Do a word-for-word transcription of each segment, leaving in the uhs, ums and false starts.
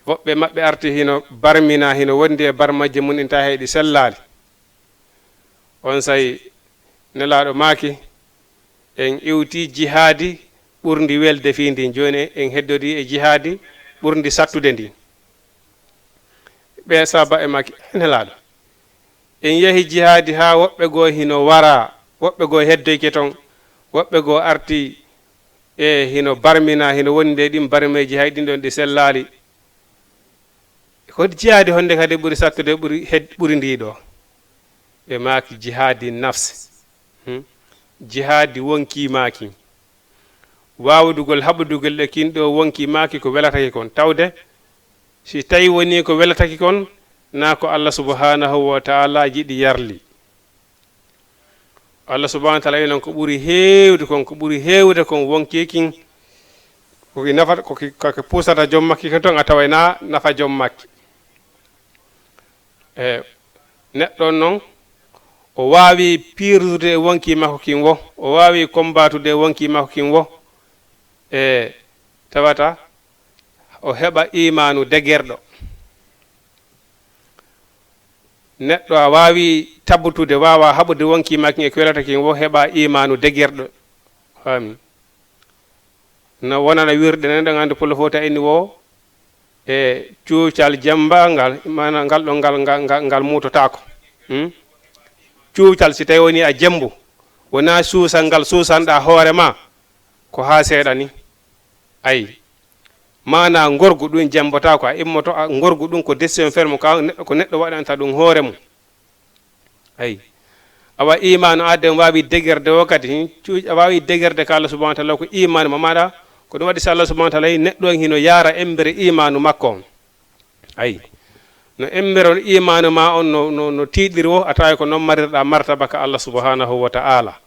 Woɓɓe maɓɓe arti hino barmina, hino wondi e barmajje mum en, tawi hay ɗi sellaali. Onsay Nelaaɗo maaki, en iwti jihaadi ɓurndi welde fii ndin. Jooni en heddodii e jihaadi ɓurndi sattude ndin. Ɓe sahaba e maaki, "Nelaaɗo, en yahi jihaadi haa woɓɓe goo hino wara, woɓɓe goo heddoyke ton, woɓɓe goo arti e hino barmina, hino wondi e ɗin barmeeji, hay ɗin ɗon ɗi sellaali. Ko jihaadi honde kadi ɓuri sattude, ɓuri hed-, ɓuri ndii ɗoo?" Ɓe maaki, "Jihaadi nafsi." Hmm? Jihaadi wonkii maa kin. Waawdugol haɓodugol e kin ɗoo wonkii maa kin ko welatake kon. Tawde si tawi wonii ko welatake kon, naa ko Allah subhanahu wa ta'ala yiɗi yarli. Allah subhanahu wa ta'ala wi'i non ko ɓuri heewde kon, ko ɓuri heewde kon wonkii kin, ko ki nafa, ko ki, ko ki puusata jom makki kon ton, a taway na nafa jom makki. E neɗɗo on non, o waawi piirude e wonkii makko kin wo, o waawi kombaatude e wonkii makko kin wo, e tawata o heɓa iimaanu degerɗo. Neɗɗo a waawi tabbutude, waawa haɓude wonkii maa kin e ko welata kin wo, heɓa iimaanu degerɗo. Amin. No wonana wirde nen, ɗen anndi pullo fof ta inni wo e cuucal jemba ngal, maanaam ngal ɗon ngal, ngal, ngal, ngal muutotaako. Hmm? Cuucal, si tawi woni a jembu, wonaa suusal ngal suusanɗaa hoore maa, ko haa seeɗa ni. Ayi. Maanaa ngorgu ɗum jembotaako, a immoto, a, ngorgu ɗum ko décision ferme, ka neɗɗo, ko neɗɗo waɗanta ɗum hoore mum. Ayi. Awa iimaanu aden waawi degerde o kadi, hin, cu-, a waawi degerde ka Allah subhanahu wa ta'ala ko iimaanu ma maɗa, ko ɗum waɗi si Allah subhanahu wa ta'ala yi neɗɗo on hino yaara embere iimaanu makko on. Ayi. No embere on iimaanu ma on no, no, no tiiɗiri o, a tawi ko non marirɗa martaba ka Allah subhanahu wa ta'ala.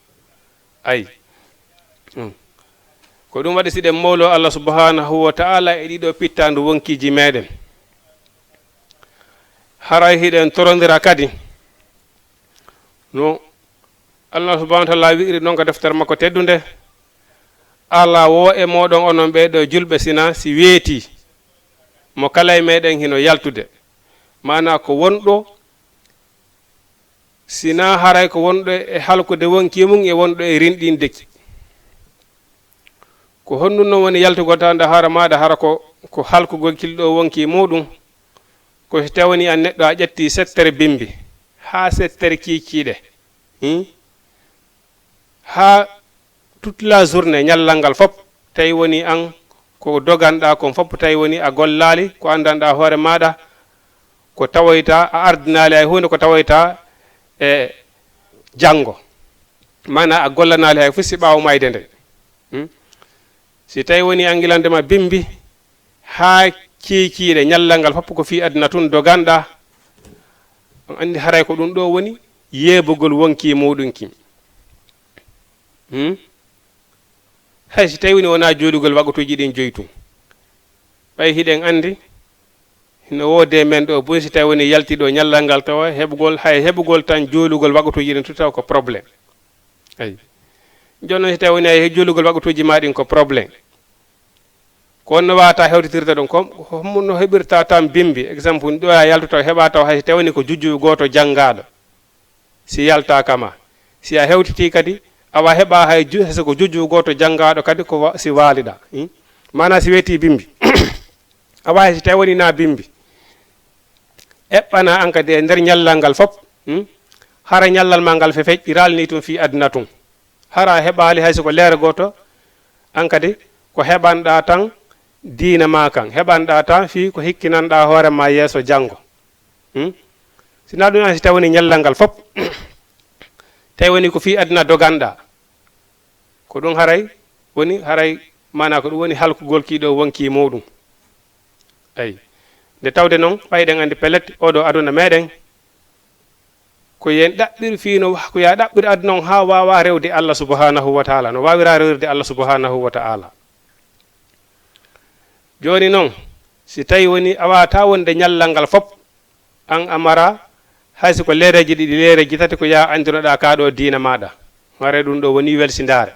Ayi. Hmm. Ko ɗum waɗi si ɗen mowlo Allah subhanahu wa ta'ala e ɗiɗo pittaandu wonkiiji meɗen. Haray hiɗen torondira kadi. No Allah subhanahu wa ta'ala wi'iri non ka deftere makko teddunde, "Alaa wo e mooɗon onon ɓee ɗoo julɓe, sina si weetii mo kala e meɗen hino yaltude." Maanaa ko wonɗo, sina haray ko wonɗo e halkude wonkii mum e wonɗo e rinɗindeki. Ko honɗum non woni yaltugol tan nda hoore maaɗa, hara ko, ko halkugol kilɗo wonkii muɗum? Ko si tawani an neɗɗo a ƴetti settere bimbi haa settere kiikiiɗe, hmm? Haa toute la journée, ñallal ngal fop, tawi woni an ko doganɗaa kon fop, tawi woni a gollaali ko anndanɗaa hoore maaɗa, ko tawoyta a ardinaali hay huunde ko tawoyta e janngo. Maanaa a gollanaali hay fof si ɓaawo mayde nde. Hmm? Si tawi woni an gila ndema bimbi haa kiikiiɗe, ñallal ngal fop ko fii aduna tun doganɗaa, on anndi haray ko ɗum ɗo woni yeebugol wonkii muɗum kin. Hmm? Hay si tawi woni wonaa juulugol waqtuuji ɗin joyi tun. Ɓay hiɗen anndi, hino woodee men ɗo, bon si tawi woni yalti ɗo ñallal ngal tawa heɓugol, hay heɓugol tan juulugol waqtuuji ɗin tun tawa ko problème. Ayi. Jooni non si tawi woni hay juulugol waqtuuji maa ɗin ko problème. Ko honno waawata hewtitirde ɗum? Ko hommo no heɓirta tan bimbi? Exemple, ɗo a yaltu taw heɓa taw hay si tawi woni ko jujju gooto janngaaɗo. Si yaltaaka ma. Si a hewtitii kadi, awa heɓa hay ju-, hay so ko jujju gooto janngaaɗo kadi ko wa-, si waaliɗaa. Hmm? Maanaa si weetii bimbi. Awa hay si tawi woni na bimbi. Eɓɓana an kadi e nder ñallal ngal fop. Hmm? Hara ñallal ma ngal fe feƴƴiraali ni tun fii aduna tun. Hara a heɓaali hay so ko leere gooto, an kadi ko heɓanɗaa tan diina maa kan, heɓanɗaa tan fii ko hikkinanɗaa hoore maa yeeso janngo. Hmm? Sinaa ɗum an si tawi woni ñallal ngal fop, tawi woni ko fii aduna doganɗaa, ko ɗum haray woni, haray maanaa ko ɗum woni halkugol kii ɗo wonkii muɗum. Eyi. Nde tawde noon, ɓay eɗen anndi pellet, oo ɗoo aduna meɗen, ko yen ɗaɓɓir fii no, ko yaa ɗaɓɓir aduna on haa waawa rewde Allah subhanahu wa ta'ala, no waawira rewirde Allah subhanahu wa ta'ala. Jooni noon, si tawi woni a waawataa wonde ñallal ngal fop, an a mara, hay si ko leereeji ɗiɗi, leereeji tati ko yaa anndinoɗaa kaa ɗoo diina maaɗa. Haray ɗum ɗoo woni welsindaare.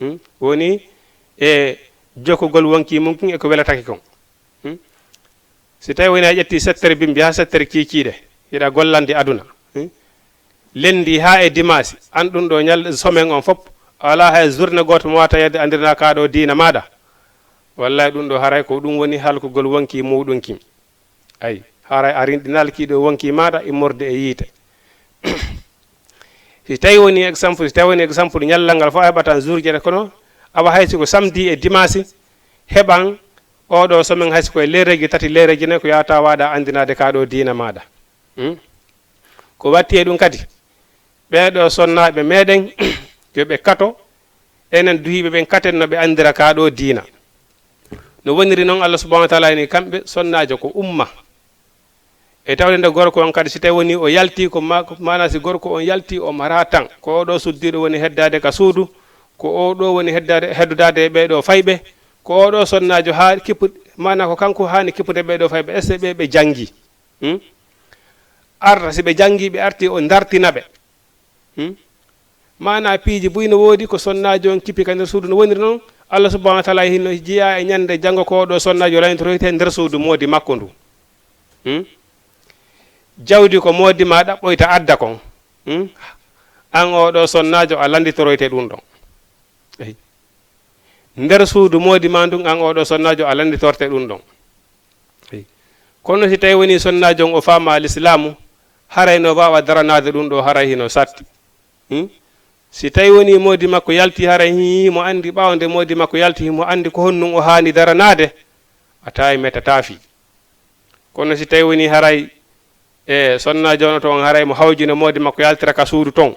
Hmm? Woni e jokkugol wonkii mum kin e ko welatake kon. Hmm? Si tawi woni a ƴetti settere bimbi haa settere kiikiiɗe, hiɗa gollandi aduna. Hmm? Lendi haa e dimaasi, an ɗum ɗo ñal-, semaine on fof, a alaa hay journée gooto mo wata yedde andirna ka ɗo diina maaɗa. Wallahi ɗum ɗo haray ko ɗum woni halkugol wonki muɗum kin. Ay, haray a rinɗinal ki ɗo wonki maaɗa immorde e yiite. Si tawi woni exemple, si tawi woni exemple ñallal ngal fof a heɓatan jour jeeɗa kono awa hay si ko samedi e dimanche heɓan oɗo semaine hay si ko e leereji tati leereji nayi ko yawata waɗa andinade ka ɗo diina maaɗa. Hmm? Ko watti e ɗum kadi, ɓeeɗo sonnaaɓe meɗen, yo ɓe kato, enen duhiiɓe ɓen katen no ɓe anndira ka ɗo diina. No woniri noon, Allah subhanahu wa taala ni kamɓe sonnaajo ko umma. E tawde nde gorko on kadi, si tawi woni o yalti ko ma-, ko maana si gorko on yalti o mara tan, ko oɗo suddiiɗo woni heddaade ka suudu, ko oɗo woni heddaade, heddodaade e ɓeeɗo fayɓe, ko oɗo sonnaajo haa kippu-, maana ko kanko haani kippude ɓeeɗo fayɓe, est-ce que ɓe, ɓe janngi? Hmm? Arta, si ɓe janngi, ɓe arti, o dartina ɓe. Hmm? Maana piiji buy no woodi ko sonnaajo on kippi ka nder suudu. No woniri noon, Allah subhanahu wa taala hino jeyaa e ñande janngo ko oɗo sonnaajo laynitoroyte nder suudu moodi makko ndu. Hmm? Jawdi ko moodi ma ɗaɓɓoyta adda kon. Hmm? An oɗo sonnaajo a lannditoroyte ɗum ɗon. Eyi. Nder suudu moodi ma ndun, an oɗo sonnaajo a lannditorte ɗum ɗon. Eyi. Kono si tawi woni sonnaajo on o faama lislaamu, haray no waawa daranaade ɗum ɗo, haray hino satti. Hmm? Si tawi woni moodi makko yalti, haray hii mo anndi ɓaawo nde moodi makko yalti, himo anndi ko honɗum o haani daranaade, a tawi metataa fii. Kono si tawi woni haray e sonnaajo on to on haray mo hawjino moodi makko yaltira ka suudu ton,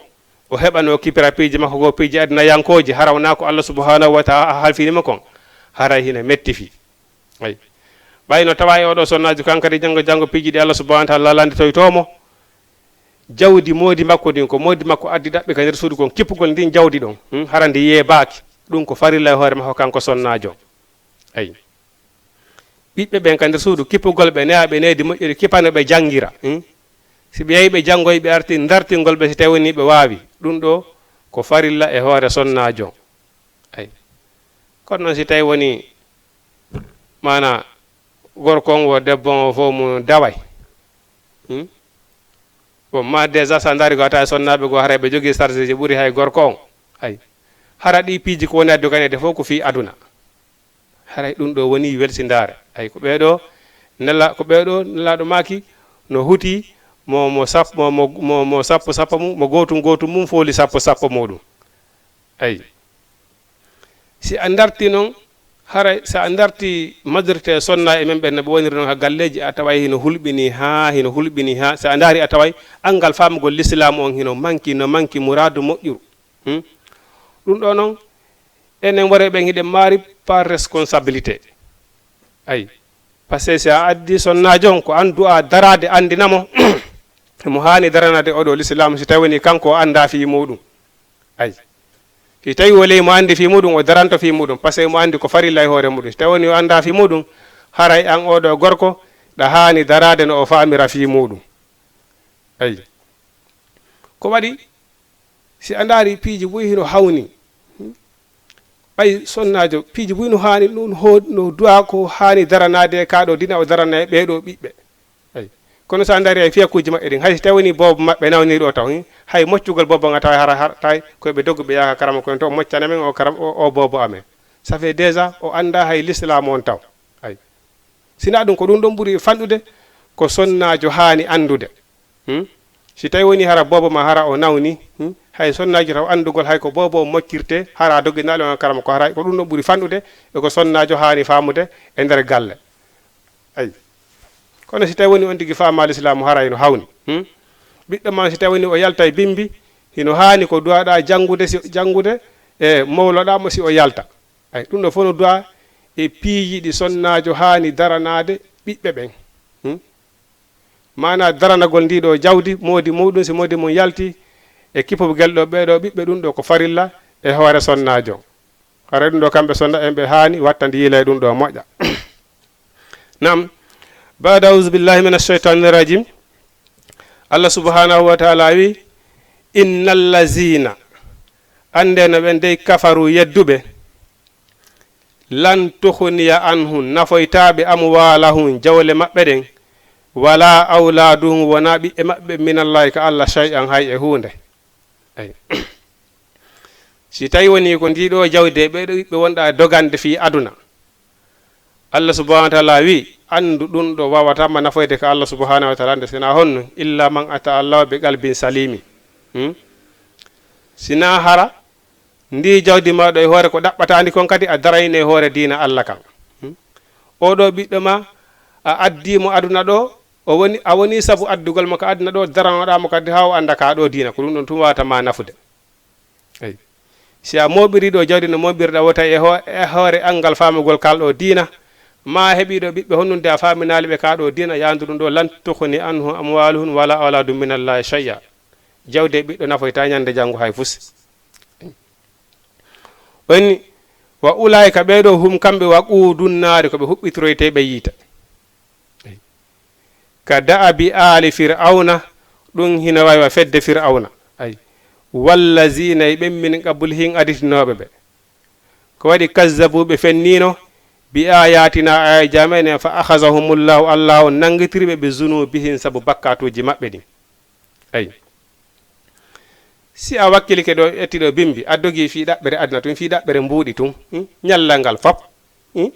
o heɓano kipira piiji makko goo, piiji adinayankooji, hara wonaa ko Allah subhanahu wa taala halfini mo kon, haray hino metti fii. Ay. Ɓay no tawa e oɗo sonnaajo kan kadi janngo janngo piiji ɗi Allah subhanahu wa taala lannditoyto mo, jawdi moodi makko ndin, ko moodi makko addi ɗaɓɓi ka nder suudu kon, kippugol ndin jawdi ɗon, hmm, hara ndi yeebaaki. Ɗum ko farilla e hoore makko kanko sonnaajo. Ay. Ɓiɓɓe ɓen ka nder suudu, kippugol ɓe, ne'a ɓe needi moƴƴiri, kipano ɓe janngira. Hmm? Si ɓe yahi ɓe janngoyi, ɓe arti dartingol ɓe, si tawi woni ɓe waawi. Ɗum ɗo ko farilla e hoore sonnaajo. Ay. Kono noon si tawi woni, maana, gorko on wo debbo on o fof mo daway. Hmm? Bon, ma déjà sa ndaari ko hata e sonnaaɓe goo, haray ɓe jogii charge ji ɓuri hay gorko on. Ay. Hara ɗi piiji ko woni adduganeede fof ko fii aduna. Haray ɗum ɗo woni welsindaare. Ay, ko ɓeeɗo nela-, ko ɓeeɗo nelaaɗo maaki no huti mo, mo sap-, mo, mo, mo, mo sappo sappo mum, mo gootum gootum mum fooli sappo sappo muɗum. Ay. Si a darti noon, haray si a darti majorité sonnaaɓe men ɓen no ɓe woniri noon ha galleeji, a taway hino hulɓini haa, hino hulɓini haa. Si a ndaari a taway anngal faamugol lislaamu on hino manki, no manki muraadu moƴƴuru. Hmm? Ɗum ɗo noon, enen worɓe ɓen hiɗen maari par responsabilité. Ay. Parce que si a addi sonnaajo on, ko an du'a daraade anndina mo, mo haani daranaade oɗo lislaamu, si tawi woni kanko o anndaa fii muɗum. Ay. Si tawi woni mo anndi fii muɗum, o daranto fii muɗum, parce que mo anndi ko farilla e hoore muɗum. Si tawi woni o anndaa fii muɗum, haray an oɗo gorko, ɗa haani daraade no o faamira fii muɗum. Ay. Ko waɗi, si a ndaari piiji buy hino hawni, hmm? Ɓay sonnaajo, piiji buy no haani, no, no, no du'a ko haani daranaade ka ɗo diina o darana e ɓee ɗo ɓiɓɓe. Ay. Kono si a ndaari hay fiyakkuuji maɓɓe ɗin, hay si tawi woni boobo maɓɓe nawniri o taw, hmm? Hay moccugol boobo nga tawa hara, hara, tawi ko ɓe doggu ɓe yaha karama ko en to moccana men o karam-, o, o boobo amen. Ça fait déjà o anndaa hay lislaamu on taw. Ay. Sinaa ɗum ko ɗum ɗon ɓuri fanɗude ko sonnaajo haani anndude. Hmm? Si tawi woni hara boobo ma hara o nawni, hmm? Hay sonnaajo taw anndugol hay ko boobo o moccirte, hara doginaaɗo on karama ko hara ko ɗum ɗon ɓuri fanɗude e ko sonnaajo haani faamude e nder galle. Ay. Kono si tawi woni on tigi faama lislaamu haray no hawni. Hmm? Ɓiɗɗo ma si tawi woni o yaltay bimbi, hino haani ko du'aɗa janngude, si, janngude e mowloɗa mo si o yalta. Ay, ɗum ɗo fof no du'a e piiji ɗi sonnaajo haani daranaade ɓiɓɓe ɓen. Hmm? Maana daranagol ndi ɗo jawdi, moodi muɗum, si moodi mum yalti e kippugel ɗo ɓee ɗo ɓiɓɓe, ɗum ɗo ko farilla e hoore sonnaajo. Haray ɗum ɗo kamɓe sonna en ɓe haani wattandi yiila e ɗum ɗo moƴƴa. Naam, baada auzu billahi min asheytani rajim. Allah subhanahu wa taala wi, inna allazina, annde no ɓen dey kafaru yedduɓe, Lan tughniya anhum, nafoytaaɓe, amwaalahum, jawle maɓɓe ɗen, wala awlaaduhum, wona ɓiɓɓe maɓɓe, minallahi, ka Allah, shay'an, hay e huunde. Ay. Si tawi woni ko ndi ɗo jawdi e ɓee ɗo ɓiɓɓe wonɗa dogande fii aduna, Allah subhanahu wa taala wi, anndu ɗum ɗo waawata ma nafoyde ka Allah subhanahu wa taala, nde sina honno, illa man ata Allah bi qalbin salimi. Hmm? Sina hara ndi jawdi ma ɗo e hoore ko ɗaɓɓataandi kon kadi a darayne e hoore diina Allah kan. Hmm? Oɗo ɓiɗɗo ma a addi mo aduna ɗo, o woni, a woni sabu addugol mo ka aduna ɗo, daranoɗa mo kadi haa o annda ka ɗo diina, ko ɗum ɗon tun waawata ma nafude. Eyi. Si a mooɓiri ɗo jawdi no mooɓirɗa wota e ho-, e hoore anngal faamugol kal ɗo diina, ma a heɓi ɗo ɓiɓɓe honnude a faaminaali ɓe ka ɗo diina, yaandu ɗum ɗo, lan tughni anhum amwaluhum wala awladuhum minallahi shay'a. Jawdi e ɓiɗɗo nafoyta ñande janngo hay fus. Woni, wa ulaa'ika ɓee ɗo hum kamɓe wa quudun naari ko ɓe huɓɓitoroyte ɓe yiita. Ka da'abi aali Fir'awna, ɗum hino wayi wa fedde Fir'awna. Ay. Wallazina e ɓen min qabli hin aditinooɓe ɓe. Ko waɗi kazzabu ɓe fennino bi ayatina aya jamene fa akhazahumullahu, Allah on nangitiri ɓe bi zunubihim sabu bakkatuuji maɓɓe ɗin. Ay. Si a wakkilike ɗo, etti ɗo bimbi, a dogi fii ɗaɓɓere aduna tun, fii ɗaɓɓere mbuuɗi tun, hmm? Ñallal ngal fop, hmm?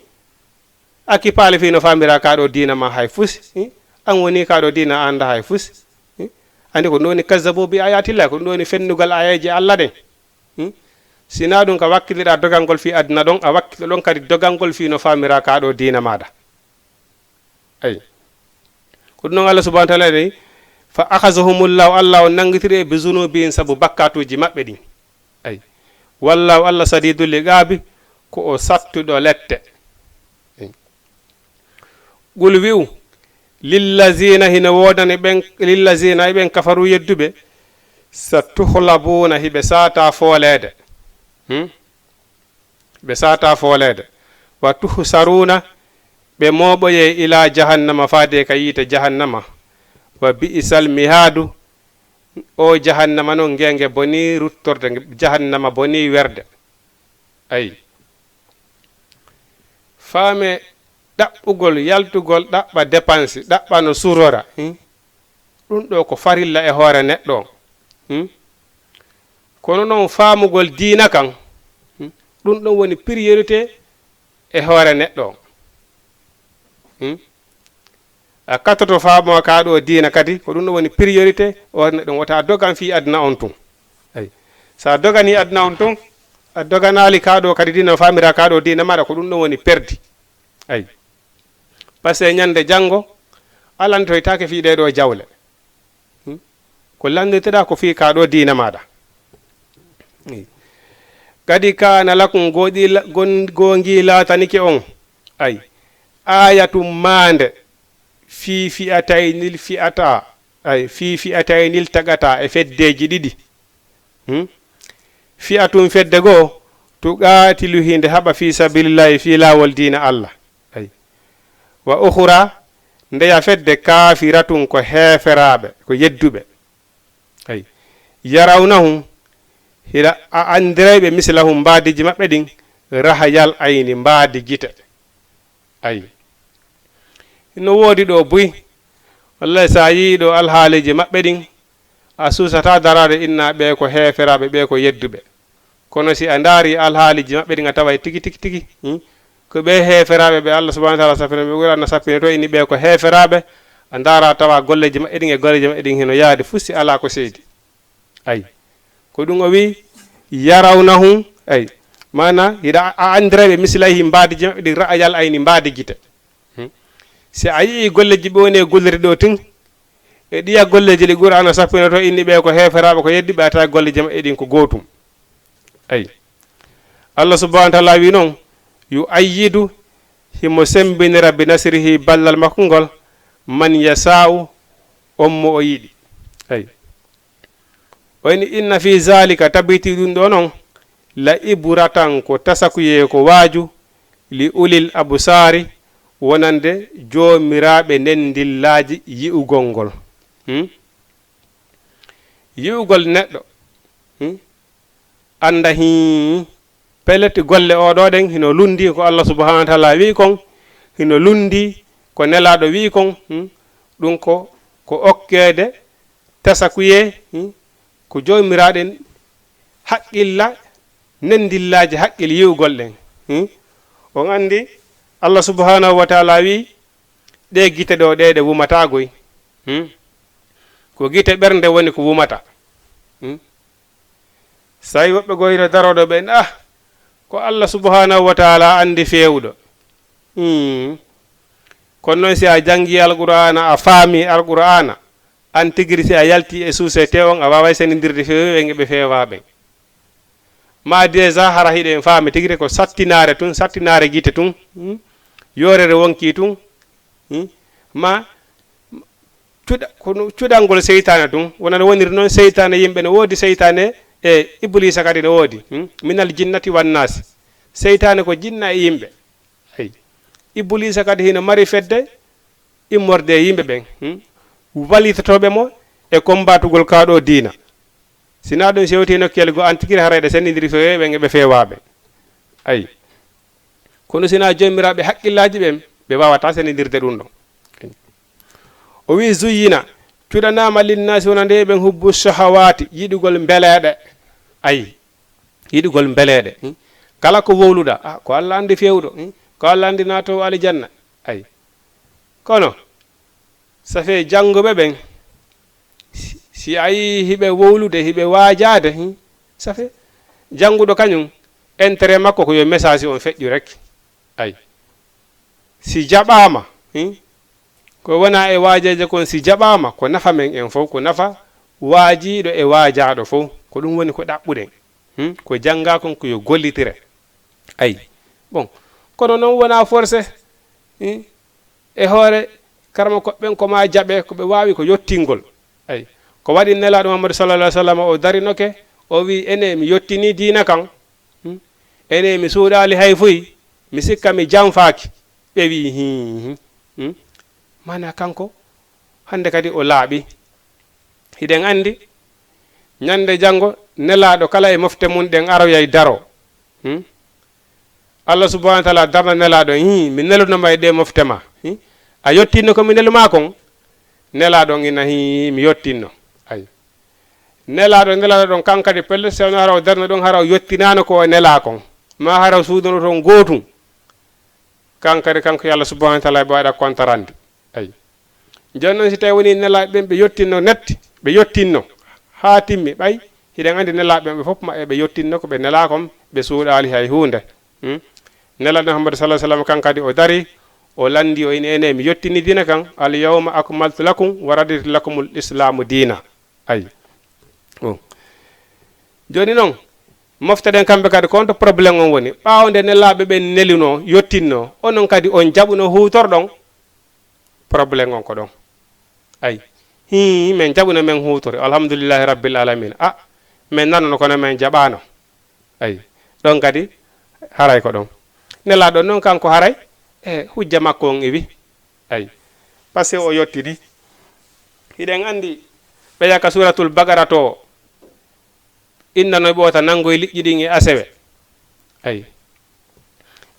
A kippaali fii no faamira ka ɗo diina ma hay fus, hmm? An woni ka ɗo diina a annda hay fus, hmm? Andi ko ɗum woni kazzabu bi ayatillahi, ko ɗum woni fennugal ayeeje Allah ɗen, hmm? Sina ɗum ka wakkiliɗa dogangol fii aduna ɗon, a wakkilo ɗon kadi dogangol fii no faamira ka ɗo diina maɗa. Ay. Ko ɗum non Allah subhanahu wa taala ni, fa akhazahumullahu, Allah o nangitiri ɓe bi zunubihim sabu bakkatuuji maɓɓe ɗin. Ay. Wallahu, Allah, sadidul iqabi, ko o sattuɗo lette. Ay. Qul wi'u, lillazina, hino woodani ɓen, lillazina e ɓen kafaru yedduɓe, satuhlabuna, hiɓe saata fooleede. Hmm? Ɓe saata fooleede. Wa tuhsaruna, ɓe mooɓoye ila jahannama, faade ka yiite jahannama. Wa bi'sal mihadu, o jahannama non nge, nge boni ruttorde, nge jahannama boni werde. Ay. Faame ɗaɓɓugol, yaltugol, ɗaɓɓa dépense, ɗaɓɓa no surora. Hmm? Ɗum ɗo ko farilla e hoore neɗɗo on. Hmm? Kono noon faamugol diina kan, hmm, ɗum ɗon woni priorité e hoore neɗɗo on. Hmm? A katoto faamoo ka ɗo diina kadi, ko ɗum ɗon woni priorité e hoore neɗɗo on. Wota dogan fii aduna on tun. Ay. Sa dogani aduna on tun, a doganaali ka ɗo kadi diina, no faamira ka ɗo diina maɗa, ko ɗum ɗon woni perdi. Ay. Parce que ñande janngo, a lantoytaake fii ɗee ɗoo jawle. Hmm? Ko lannditeɗaa ko fii kaa ɗoo diina maaɗa. Hmm. Kadi kaana lakum, gooɗi la-, gon-, goongi laatanike on. Ay. Aayatun maande, fii fi'ataynil fi'ata, ay, fii fi'ataynil tagata e feddeeji ɗiɗi. Hmm? Fi'atun fedde goo, tuqaatilu hinde haɓa fii sabilillahi fii laawol diina Allah. Ay. Wa ukhra, ndeya fedde kaafiratun ko heeferaaɓe, ko yedduɓe. Ay. Yarawnahum, hira a anndirayɓe mislahum mbaadiji maɓɓe ɗin, rahayal ayni mbaadi gite. Ay. No woodi ɗo buy. Wallahi, sa yii ɗo alhaaliji maɓɓe ɗin, a suusataa daraade inna ɓee ko heeferaaɓe, ɓee ko yedduɓe. Kono si a ndaari alhaaliji maɓɓe ɗin, a taway tigi, tigi, tigi, hmm? Ko ɓee heeferaaɓe ɓe Allah subhanahu wa taala sappinoo, ɓe Qur'aana sappinoo to, inni ɓee ko heeferaaɓe, a ndaara tawa golleji maɓɓe ɗin e golleji maɓɓe ɗin hino yaadi, fuu si alaa ko seedi. Ay. Ko ɗum o wi, yarawnahum, ay. Maana, hiɗa a-, a anndira ɓe mislayhim mbaadiji maɓɓe ɗin ra'ayal ayni mbaadi gite. Hmm. Si a yi'i golleji ɓe woni e gollude ɗo tun, e ɗiya golleji ɗi Qur'aana sappinoo to, inni ɓe ko heeferaaɓe, ko yedduɓe, a tawa golleji maɓɓe ɗin ko gootum. Ay. Allah subhanahu wa taala wi noon, yu ayyidu, himo sembinira bi nasrihi ballal makko ngol, man yasa'u, on mo o yiɗi. Ay. O inni, inna fi zalika, tabiti ɗum ɗo noon, la ibratan, ko tasakuyee, ko waaju, li ulil absaari, wonande joomiraaɓe nendillaaji yi'ugol ngol. Hmm? Yi'ugol neɗɗo, hmm? Annda hii, Pellet golle oo ɗoo ɗen hino lunndii ko Allah subhanahu wa taala wi'i kon, hino lunndii ko Nelaaɗo wi'i kon. Hmm? Ɗum ko, ko okkeede tasakuyee, hmm? Ko joomiraaɗen haqqilla, nenndillaaji haqqil yi'ugol ɗen. Hmm? On anndi Allah subhanahu wa taala wi'i, "Ɗee gite ɗoo ɗee ɗe wumata goy." Hmm? Ko gite ɓernde woni ko wumata. Hmm? So tawi woɓɓe goo hino daroo ɗoo ɓen, "Ah, ko Allah subhanahu wa taala anndi feewuɗo." Hmm. Kono noon si a janngii Alqur'aana, a faamii Alqur'aana, aan tigi ri si a yaltii e suusete on, a waaway sendindirde feewɓe ɓen e ɓe feewaa ɓen. Ma déjà hara hiɗen faami tigi ri ko sattinaare tun, sattinaare gite tun, hmm? Yoorere wonkii tun, hmm? Ma cuɗa-, ko no cuɗangol seytaane tun, wona no woniri noon, seytaane yimɓe no woodi, seytaane e Ibliisa kadi no woodi, hmm? Minal jinnati wan naasi. Seytaane ko jinna e yimɓe. Ayi. Ibliisa kadi hino mari fedde immorde e yimɓe ɓen, hmm? Wallitotooɓe mo e kombatugol kaa ɗoo diina. Si naa ɗum si hewtii nokkuyel goo, aan tigi ri haray ɗe sendindiri feewɓe ɓen e ɓe feewaaɓe. Ayi. Kono si naa joomiraaɓe haqqillaaji ɓen, ɓe waawataa sendindirde ɗum ɗon. O wi'i, "Zuyyina, cuɗanaama linnaasi wonande ɓen hubbu shahawaati, yiɗugol mbeleeɗe." Ayi, yiɗugol mbeleeɗe. Hmm? Kala ko wowluɗaa, ah, ko Allah anndi feewuɗo. Hmm? Ko Allah anndi naatoowo aljanna. Ayi. Kono, ça fait jannguɓe ɓen, si, si a yii hiɓe wowlude, hiɓe waajaade, hmm? Ça fait jannguɗo kañum, intérêt makko ko yo message on feƴƴu rek. Ayi. Si jaɓaama, hmm? Ko wona e waajeeje kon, si jaɓaama, ko nafa men en fow, ko nafa waajiiɗo e waajaaɗo fow. Ko ɗum woni ko ɗaɓɓuɗen. Hmm? Ko janngaa kon, ko yo gollitire. Ayi. Bon, kono noon wonaa forcé. Hmm? E hoore karamokooɓe ɓen, ko maa jaɓee ko ɓe waawi ko yottingol. Ayi. Ko waɗi Nelaaɗo Muhammadu sallallahu alaihi wasallam o darinoke, o wi'i, "Ene, mi yottinii diina kan. Hmm? Ene, mi suuɗaali hay fuy, mi sikka mi janfaaki." Ɓe wi'i, "Hii, hii." Hmm? Maanaa kanko, hannde kadi o laaɓi. Hiɗen anndi, ñande janngo, Nelaaɗo kala e mofte mun ɗen aroyay daro. Hmm? Allah subhanahu wa taala darna Nelaaɗo, "Hii, mi neluno ma e ɗee mofte ma. Hii, a yottinno ko mi nelu maa kon?" Nelaaɗo on ina, "Hii, mi yottinno." Ayi. Nelaaɗo, Nelaaɗo ɗon kan kadi, pellet, si wonaa hara o darna ɗon, hara o yottinaano ko o nelaa kon. Maa hara o suuduno toon gootum. Kan kadi, kanko yo Allah subhanahu wa taala ɓe waɗa kontarande. Ayi. Jooni noon, si tawi woni nelaaɓe ɓen ɓe yottinno netti, ɓe yottinno haa timmi, ɓay hiɗen anndi nelaaɓe ɓen ɓe fof maɓɓe ɓe yottinno ko ɓe nelaa kon, ɓe suuɗaali hay huunde. Hmm? Nelaaɗo Muhammadu sallallahu alaihi wasallam kan kadi o dari, o lanndi, o ini, "Ene, mi yottini diina kan, al yawma akmaltu lakum wa raditu lakumul islamu diina." Ayi. Bon. Jooni noon, mofte ɗen kamɓe kadi, ko on to problème on woni. Ɓaawo nde nelaaɓe ɓen neluno, yottinno, onon kadi on jaɓuno huutorɗon, problème on ko ɗon. Ayi. Hii, men jaɓuno men huutore. Alhamdulillahi rabbil alamin. A, men nanono kono men jaɓaano. Ayi. Ɗon kadi, haray ko ɗon. Nelaaɗo noon kanko haray, e hujja makko on iwi. Ayi. Parce que o yottini. Hiɗen anndi, ɓeya ka Suuratul Baqara to, innanoy ɓe wota nanngoy liƴƴi ɗin e asewe. Ayi.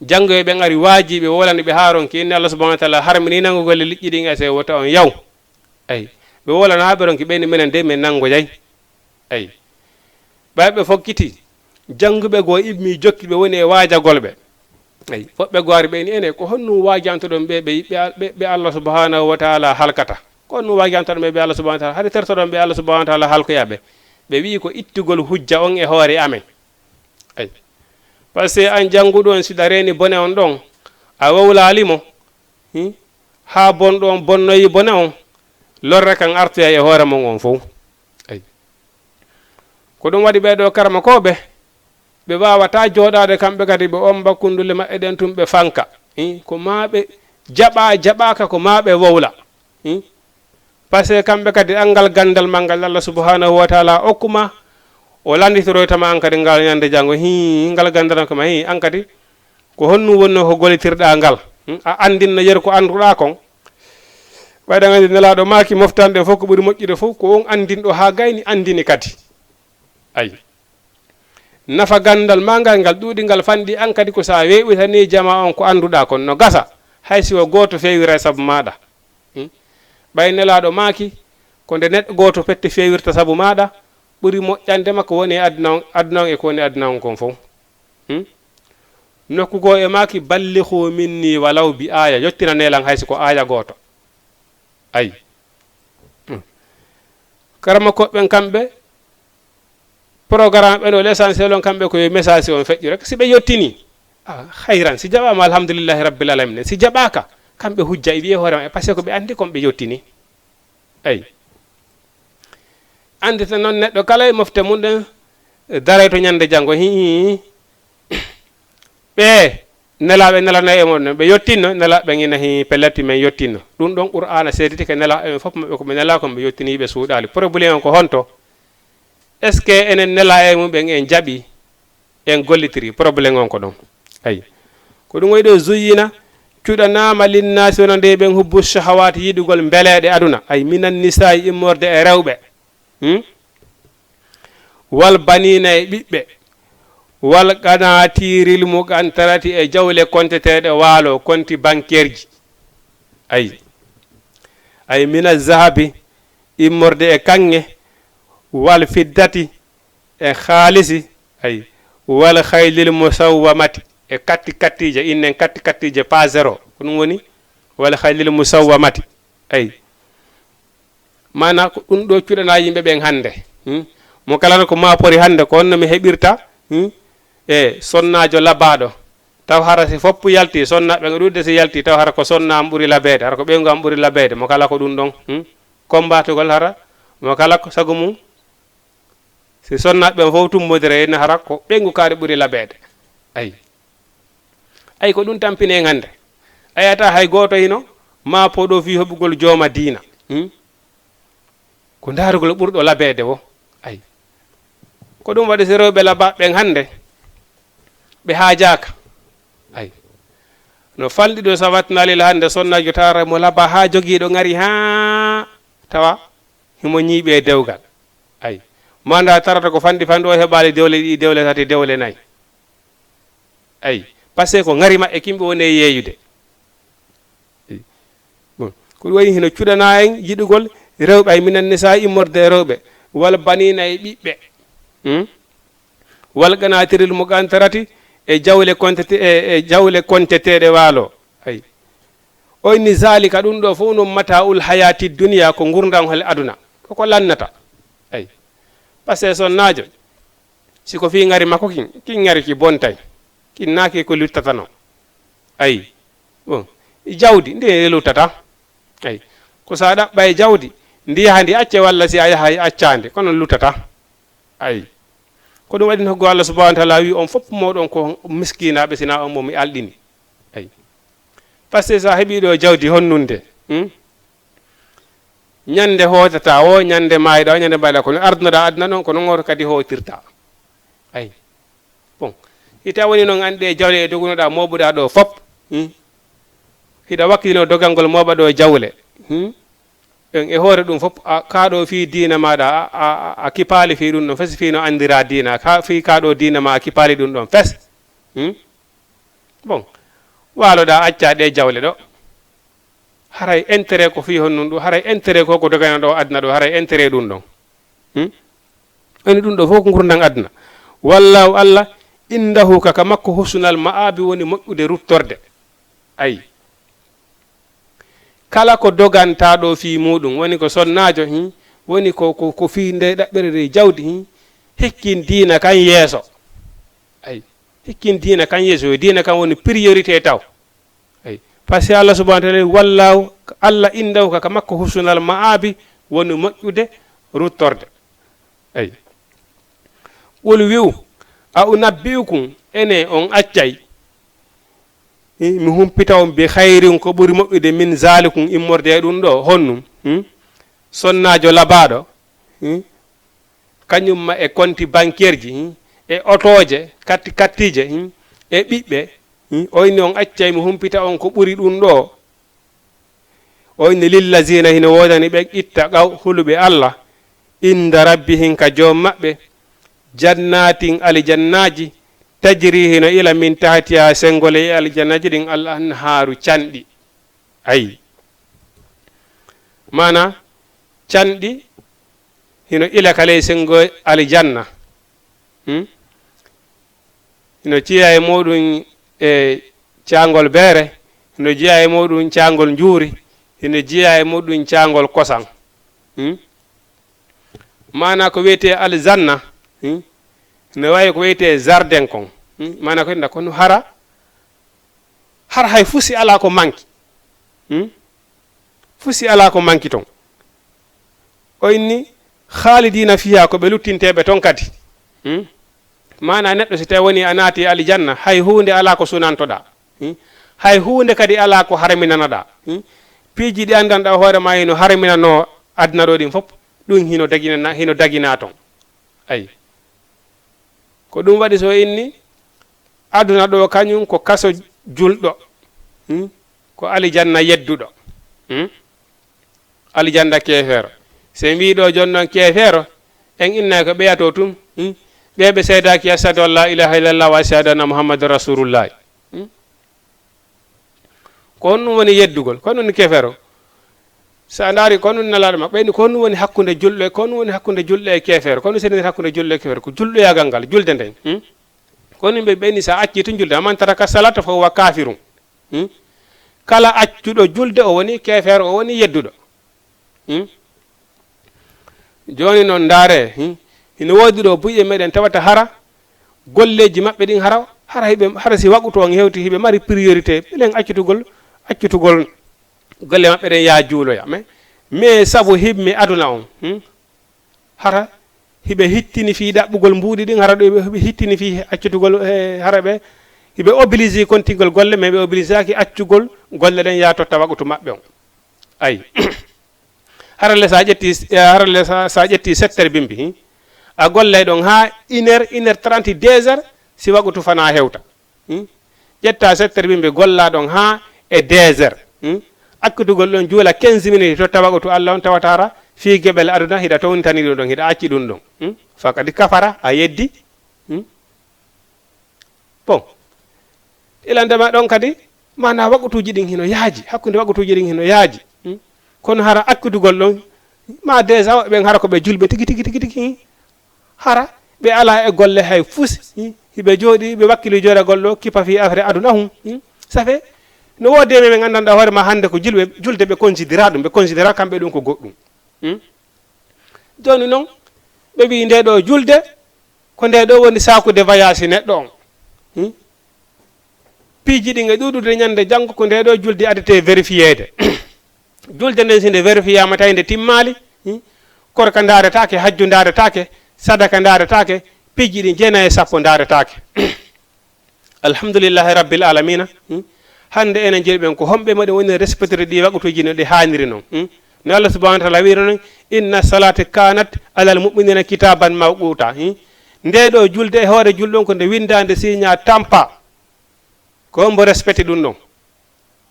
Janngoy ɓen ari waajiiɓe, wolani ɓe haa ronki, inni Allah subhanahu wa taala harmini nanngugol liƴƴi ɗin e asewe, wota on yaw. Ayi. Ɓe wolana haa ɓe ronki, ɓe inni menen de, men nanngoyay. Ayi. Ɓay ɓe fokkiti, jannguɓe goo immii jokki ɓe woni e waajagol ɓe. Ayi. Woɓɓe goo ari ɓe inni, ene, ko honɗum waajantoɗon ɓe, ɓe, ɓe, ɓe, ɓe Allah subhanahu wa taala halkata? Ko honɗum waajantoɗon ɓe, ɓe Allah subhanahu wa taala? Hari tertoɗon ɓe Allah subhanahu wa taala halkoya ɓe? Ɓe wi'i ko ittugol hujja on e hoore amen. Ayi. Parce que an jannguɗo on, si ɗa reeni bone on ɗon, a wowlaali mo, hmm? Haa bonɗo on bonnoyi bone on, lorre kan artoya e hoore mon on fow. Ayi. Ko ɗum waɗi ɓee ɗoo karamokooɓe, ɓe waawataa jooɗaade kamɓe kadi, ɓe omba kunndule maɓɓe ɗen tun, ɓe fanka. Ih, ko maa ɓe jaɓaa, jaɓaaka, ko maa ɓe wowla. Ih? Parce que kamɓe kadi, anngal ganndal maɓɓe ngal Allah subhanahu wa taala okkuma, o lannditoroyta ma an kadi ngal ñande janngo. Hii, ngal ganndal ko ma, hii, an kadi, ko honɗum wonnoo ko gollitirɗaa ngal? Hmm? A anndinno yeru ko annduɗaa kon? Ɓay ɗan anndi Nelaaɗo maaki, moftanɗe fof ko ɓuri moƴƴude fof, ko on anndinɗo haa gayni anndini kadi. Ayi. Nafa ganndal ma ngal, ngal ɗuuɗi, ngal fanɗi an kadi ko so a weeɓitanii jamaa on ko annduɗaa kon no gasa, hay si ko gooto feewiray sabu maaɗa. Hmm? Ɓay Nelaaɗo maaki, ko nde neɗɗo gooto pette feewirta sabu maaɗa, ɓuri moƴƴande ma ko woni e aduna on, aduna on e ko woni e aduna on kon fow. Hmm? Nokku goo e maaki, "Ballighuu minnii walaw bi aaya", yottinanee lan hay si ko aaya gooto. Ay. Hmm. Karamokooɓe ɓen kamɓe, programme ɓen o l'essentiel on kamɓe ko yo message on feƴƴu rek. Si ɓe yottinii, ah, hayran. Si jaɓaama, alhamdulillahi rabbil alamina. Si jaɓaaka, kamɓe hujja e wiye hoore maɓɓe, parce que ko ɓe anndi kon ɓe yottinii. Ay. Anndita noon neɗɗo kala e mofte mum ɗen, eh, daray to ñande janngo. Hii. Ɓe nelaaɓe nelana e mon, ɓe yottinno, nelaaɓe ɓen ina hii, pellet men yottinno. Ɗum ɗon Qur'aana seediti ke nelaaɓe ɓen fof maɓɓe ko ɓe nelaa kon ɓe yottinii ɓe suuɗaali. Problème on ko honto? Est-ce que enen nelaa e mum ɓen en jaɓi, en gollitiri? Problème on ko ɗon. Ay. Ko ɗum waɗi ɗo zuyyina, cuɗanaama linnaasi wonande ɓen hubbu shahawaati yiɗugol mbeleeɗe aduna. Ay, minan nisaa'i immorde e rewɓe. Hmm? Wal baniina e ɓiɓɓe. Wal qanaatiiril muqantarati e jawle konteteeɗe waalo, konti bankeerji. Ay. Ay, mina zahabi immorde e kaŋŋe, wal fiddati e haalisi, ay, wal haylil musawwamati e katti kattiije, innen katti kattiije pas zéro, ko ɗum woni wal haylil musawwamati, ay. Maanaa ko ɗum ɗo cuɗanaa yimɓe ɓen hannde. Hmm? Mo kala ko maa pori hannde, ko honno mi heɓirta, hmm, e sonnaajo labaaɗo. Taw hara si foppu yalti, sonnaaɓe ɓen ɗuuɗde si yalti, taw hara ko sonna am ɓuri labeede, hara ko ɓeyngu am ɓuri labeede, mo kala ko ɗum ɗon, hmm? Kombatugol hara, mo kala ko sago mum. Si sonnaaɓe ɓen fof tummodira, ene hara ko ɓeyngu kaari ɓuri labeede. Ay. Ay, ko ɗum tampini en hannde. A yi'ataa hay gooto hino maa poɗo fii heɓugol jooma diina. Hmm? Ko ndaarugol ɓurɗo labeede wo. Ay. Ko ɗum waɗi si rewɓe labaaɓe ɓen hannde, ɓe haajaaka. Ay. No falɗi ɗo sawatnaalil hannde, sonnaajo tara mo labaa haa jogiiɗo ŋari haa tawa himo ñiiɓi e dewgal. Ay. Manda tarata ko fanɗi fanɗi o heɓaali dewle ɗiɗi, dewle tati, dewle nayi. Ay. Parce que ko ŋari maɓɓe kimɓe woni e yeeyude. Ay. Bon. Ko ɗum waɗi hino cuɗanaa en yiɗugol rewɓe, ay, minan nisaa immorde e rewɓe, wal baniina e ɓiɓɓe. Hmm? Wal qanaatiril muqantarati e jawle kontete-, e, e jawle konteteeɗe waalo. Ay. O inni zaalika, ɗum ɗo fof noon mataa'ul hayaati duniya, ko ngurndan hol aduna. Ko ko lannata. Ay. Parce que sonnaajo, si ko fii ŋari makko kin, kin ŋari ki bontay. Kin naaki ko luttatanoo. Ay. Bon. Jawdi, ndi e luttata. Ay. Ko sa ɗaɓɓa e jawdi, ndi yaha ndi acce walla si a yaha e accaande, kono luttata. Ay. Ko ɗum waɗi no ko Allah subhanahu wa ta'ala wi on fof mooɗon ko miskinaaɓe, sina on mo mi alɗini. Ay. Parce que sa heɓi ɗo jawdi honnunde, hmm? Ñande hootata o, ñande maayɗa o, ñande mbaɗa ko no ardunoɗa aduna ɗon, ko non oto kadi hootirta. Ay. Bon. Hita woni noon an ɗe jawle e dogunoɗa mooɓuɗa ɗo fop. Hmm? Hiɗa wakkilino dogangol mooɓa ɗo jawle. Hmm? En e hoore ɗum fop, a, kaa ɗo fii diina maaɗa, a, a, a, a kipaali fii ɗum ɗon fes, fii no anndira diina, ka, fii kaa ɗo diina ma, a kipaali ɗum ɗon fes. Hmm? Bon. Waaloɗa acca ɗe jawle ɗo. Haray intérêt ko fii honɗum ɗum? Haray intérêt ko ko dogana ɗo aduna ɗo, haray intérêt ɗum ɗon. Hmm? Ani ɗum ɗo fof ko ngurndan aduna. Wallahu Allah, indahu ka, ka makko husnal ma'abi woni moƴƴude ruttorde. Ay. Kala ko dogantaa ɗo fii muɗum, woni ko sonnaajo, hmm? Woni ko, ko, ko fii nde ɗaɓɓere nde jawdi, hmm? Hikkin diina kan yeeso. Ay. Hikkin diina kan yeeso, yo diina kan woni priorité taw. Ay. Parce que Allah subhanahu wa ta'ala, wallahu, Allah indahu ka, ka makko husnal ma'abi, woni moƴƴude ruttorde. Ay. Qul wi'u, a unabbi'ukum, ene on accay, hi, mi humpita on bi khayrin ko ɓuri moƴƴude min zalikum immorde e ɗum ɗo, honnum, hmm? Sonnaajo labaaɗo, hmm? Kañum ma e konti bankeerji, hmm, e otooje, katti kattiije, hmm, e ɓiɓɓe, hmm, oyni on accay mi humpita on ko ɓuri ɗum ɗo. Oyni lillazina hino woodani ɓe ittaqaw huluɓe Allah, inda rabbihim ka joom maɓɓe, Jannatin aljannaaji, tajri hino ila min tahtiha senngo ley aljannaaji ɗin al anhaaru canɗi. Ayi. Maana canɗi hino ila ka ley senngo aljanna. Hmm? Hino jeyaa e muɗum e caangol beere, hino jeyaa e muɗum caangol njuuri, hino jeyaa e muɗum caangol kosan. Hmm? Maana ko wiyetee aljanna, hmm? No waawi ko wiyetee jardin kon. Hmm? Maana ko inda kono hara, hara hay fusi alaa ko manki. Hmm? Fusi alaa ko manki ton. O inni, khalidina fiha, ko ɓe luttinteeɓe ton kadi. Hmm? Maana neɗɗo si tawi woni a naati aljanna, hay huunde alaa ko sunantoɗaa. Hmm? Hay huunde kadi alaa ko harminanoɗaa. Hmm? Piiji ɗi anndanɗaa hoore ma hino harminanoo aduna ɗo ɗin fof, ɗum hino daginana, hino daginaa ton. Ayi. Ko ɗum waɗi so inni, aduna ɗo kañum ko kaso julɗo. Hmm? Ko aljanna yedduɗo. Hmm? Aljanna keefeero. So en wii ɗo jooni noon keefeero, en innaaki ko ɓeyato tun. Hmm? Ɓe ɓe seedaaki ashhadu an la ilaha illallah wa ashhadu anna muhammadan rasulullah. Hmm? Ko honɗum woni yeddugol? Ko honɗum woni keefeero? So a ndaari ko honɗum Nelaaɗo ma, ɓeyni ko honɗum woni hakkunde julɗo e, ko honɗum woni hakkunde julɗo e keefeero? Ko honɗum senndinta hakkunde julɗo e keefeero? Ko julɗoyaagal ngal, julde nden. Hmm? Ko honɗum ɓe ɓeyni so a accii tun julde, man taraka salata fa huwa kafirun. Hmm? Kala accuɗo julde o woni keefeero, o woni yedduɗo. Hmm? Jooni noon ndaare, hmm? Hino woodi ɗo buy e meɗen tawata hara golleeji maɓɓe ɗin hara, hara hiɓe, hara si waqutu on hewti hiɓe mari priorité, ɓilen accutugol, accutugol golle maɓɓe ɗen yaa juuloya. Mais, mais sabu himmi aduna on, hmm? Hara hiɓe hittini fii ɗaɓɓugol mbuuɗi ɗin, hara ɗo hiɓe hittini fii accutugol, eh, hara ɓe hiɓe obligé kontingol golle, mais ɓe obligeaki accugol golle ɗen yaa totta waqutu maɓɓe on. Ayi. Hara le sa ƴetti, eh, hara le sa, sa ƴetti sept heures bimbi, hmm? A gollay ɗon haa une heure, une heure trente, deux heures, si waqutu fanaa hewta. Hmm? Ƴetta sept heures bimbi golla ɗon haa e deux heures. Hmm? Accutugol ɗon juula quinze minutes totta waqutu Allah on tawata hara fii geɓel aduna hiɗa townitani ɗum ɗon, hiɗa acci ɗum ɗon. Hmm? Fakadi kafara, a yeddi. Hmm? Bon, ilande ma ɗon kadi, maana waqutuuji ɗin hino yaaji, hakkunde waqutuuji ɗin hino yaaji. Hmm? Kono hara accutugol ɗon, ma déjà woɓɓe ɓen hara ko ɓe julɓe tigi, tigi, tigi, tigi, hmm? Hara ɓe alaa e golle hay fusi, hmm? Hiɓe jooɗi, ɓe wakkili jooɗagol ɗo, kipa fii affaire aduna hum, hmm? Ça fait, no woodi e men ɓe nganndanɗaa hoore ma hannde ko julɓe, julde ɓe considéra ɗum, ɓe considéra kamɓe ɗum ko goɗɗum. Hmm? Jooni noon, ɓe mbii nde ɗo julde, ko nde ɗo woni saakude voyage neɗɗo on. Hmm? Piiji ɗin e ɗuuɗude ñande janngo, ko nde ɗo julde adete vérifiyeede. Julde nden, si nde vérifiyaama tawi nde timmaali, hmm? Korka ndaaretaake, hajju ndaaretaake, sadaka ndaaretaake, piiji ɗin jeenayi e sappo ndaaretaake. Alhamdulillahi Rabbil Alamina. Hmm? Hannde enen julɓe ɓen, ko homɓe moɗen woni respectude ɗi waqutuuji no ɗi haaniri non? Hmm? No Allah subhanahu wa taala wiiri non, inna salata kanat alal mu'minina kitaban mawquta. Hmm? Nde ɗo julde e hoore julɗo on ko nde winndaande siiñaa tampa. Ko hombo respecte ɗum ɗon?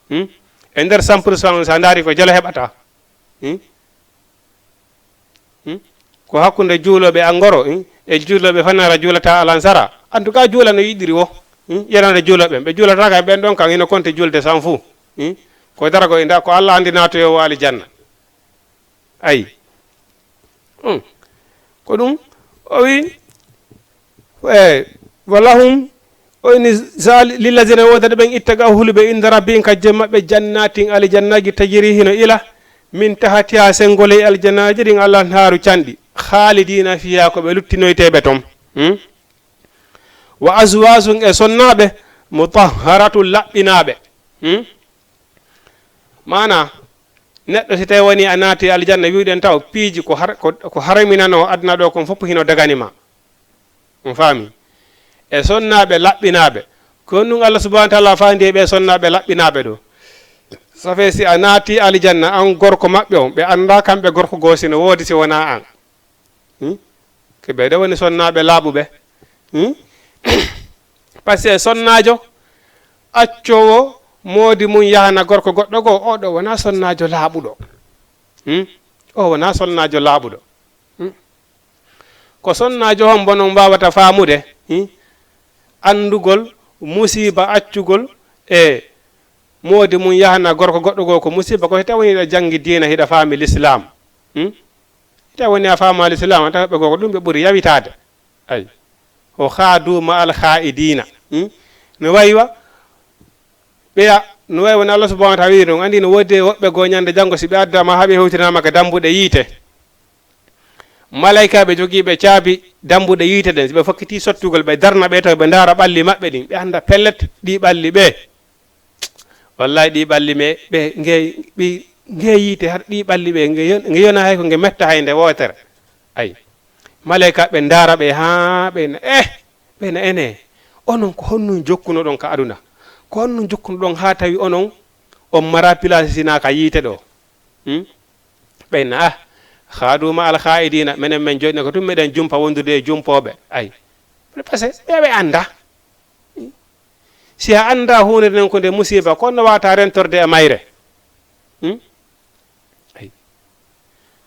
Hmm? E nder cent pour cent on, so a ndaari ko jalo heɓata. Hmm? Hmm? Ko hakkunde juulooɓe Angoro, hmm? E juulooɓe Fanara juulata Alansara. En tout cas, juula no yiɗiri wo. Hmm? Yerande juulooɓe ɓen. Ɓe juulata kam ɓen ɗon kam hino konti julde san fou. Hmm? Ko darago inda ko Allah anndi naatoyo o alijanna. Ayi. Hmm. Ko ɗum o wi, e, walahum, o inni, zali-, lillazina wodata ɓen ittaga huluɓe inda rabbihim ka jom maɓɓe jannatin alijannaaji tajiri hino ila min tahtiha sengoley aljannaaji ɗin al anhaaru canɗi khalidina fiha ko ɓe luttinoyteɓe ton. Hmm? Wa azwajun e sonnaaɓe mutahharatun laɓɓinaaɓe. Hmm? Maana, neɗɗo si tawi woni a naati aljanna, wi'uɗen taw piiji ko har-, ko, ko harminanoo aduna ɗo kon fof hino dagani ma. On faami? E sonnaaɓe laɓɓinaaɓe. Ko ɗum Allah subhanahu wa taala faandi e ɓe sonnaaɓe laɓɓinaaɓe ɗo. Ça fait si a naati aljanna, an gorko maɓɓe on, ɓe anndaa kamɓe gorko goo si no woodi si wonaa an. Hmm? Ko ɓe ɗo woni sonnaaɓe laaɓuɓe. Hmm? Parce que sonnaajo accoowo moodi mum yahana gorko goɗɗo goo, oo ɗo wonaa sonnaajo laaɓuɗo. Hmm? O wonaa sonnaajo laaɓuɗo. Hmm? Ko sonnaajo hombo non waawata faamude, hmm? Anndugol musiba accugol e moodi mum yahana gorko goɗɗo goo ko musiba, ko si tawii hiɗa janngi diina, hiɗa faami lislaam. Hmm? Si tawii woni a faamaa lislaam, a tawa ɓe goo ko ɗum ɓe ɓuri yawitaade. Ay. O khaadu ma al khaa'idina. Hmm? No wayi wa, ɓeya, no wayi woni Allah subhanahu wa ta'ala wiiri ɗum. Anndi no woodi woɓɓe goo ñande janngo si ɓe addaama haa ɓe hewtinaama ka dambuɗe yiite. Malaykaaɓe jogiiɓe caabi dambuɗe yiite ɗen, si ɓe fokkitii sottugol, ɓe darna ɓe taw, ɓe ndaara ɓalli maɓɓe ɗin, ɓe annda pellet ɗii ɓalli ɓe. Wallahi ɗii ɓalli me, ɓe ngey, ɓe ngey yiite har ɗii ɓalli ɓe, nge yon-, nge yona hay ko nge metta hay nde wootere. Ay. Malaykaaɓe ndaara ɓe haa ɓe na, eh, ɓe na ene. Onon ko honɗum jokkunoɗon ka aduna? Ko honɗum jokkunoɗon haa tawi onon on mara pilasinaaka yiite ɗo? Hmm? Ɓe na, ah, khaadu ma al khaa'idina, menen men jooɗi ko tun meɗen jumpa wondude e jumpooɓe. Ay. Parce que ɓe, ɓe annda. Si a annda huunde nden ko nde musiba, ko no waawata rentorde e mayre. Hmm? Ay.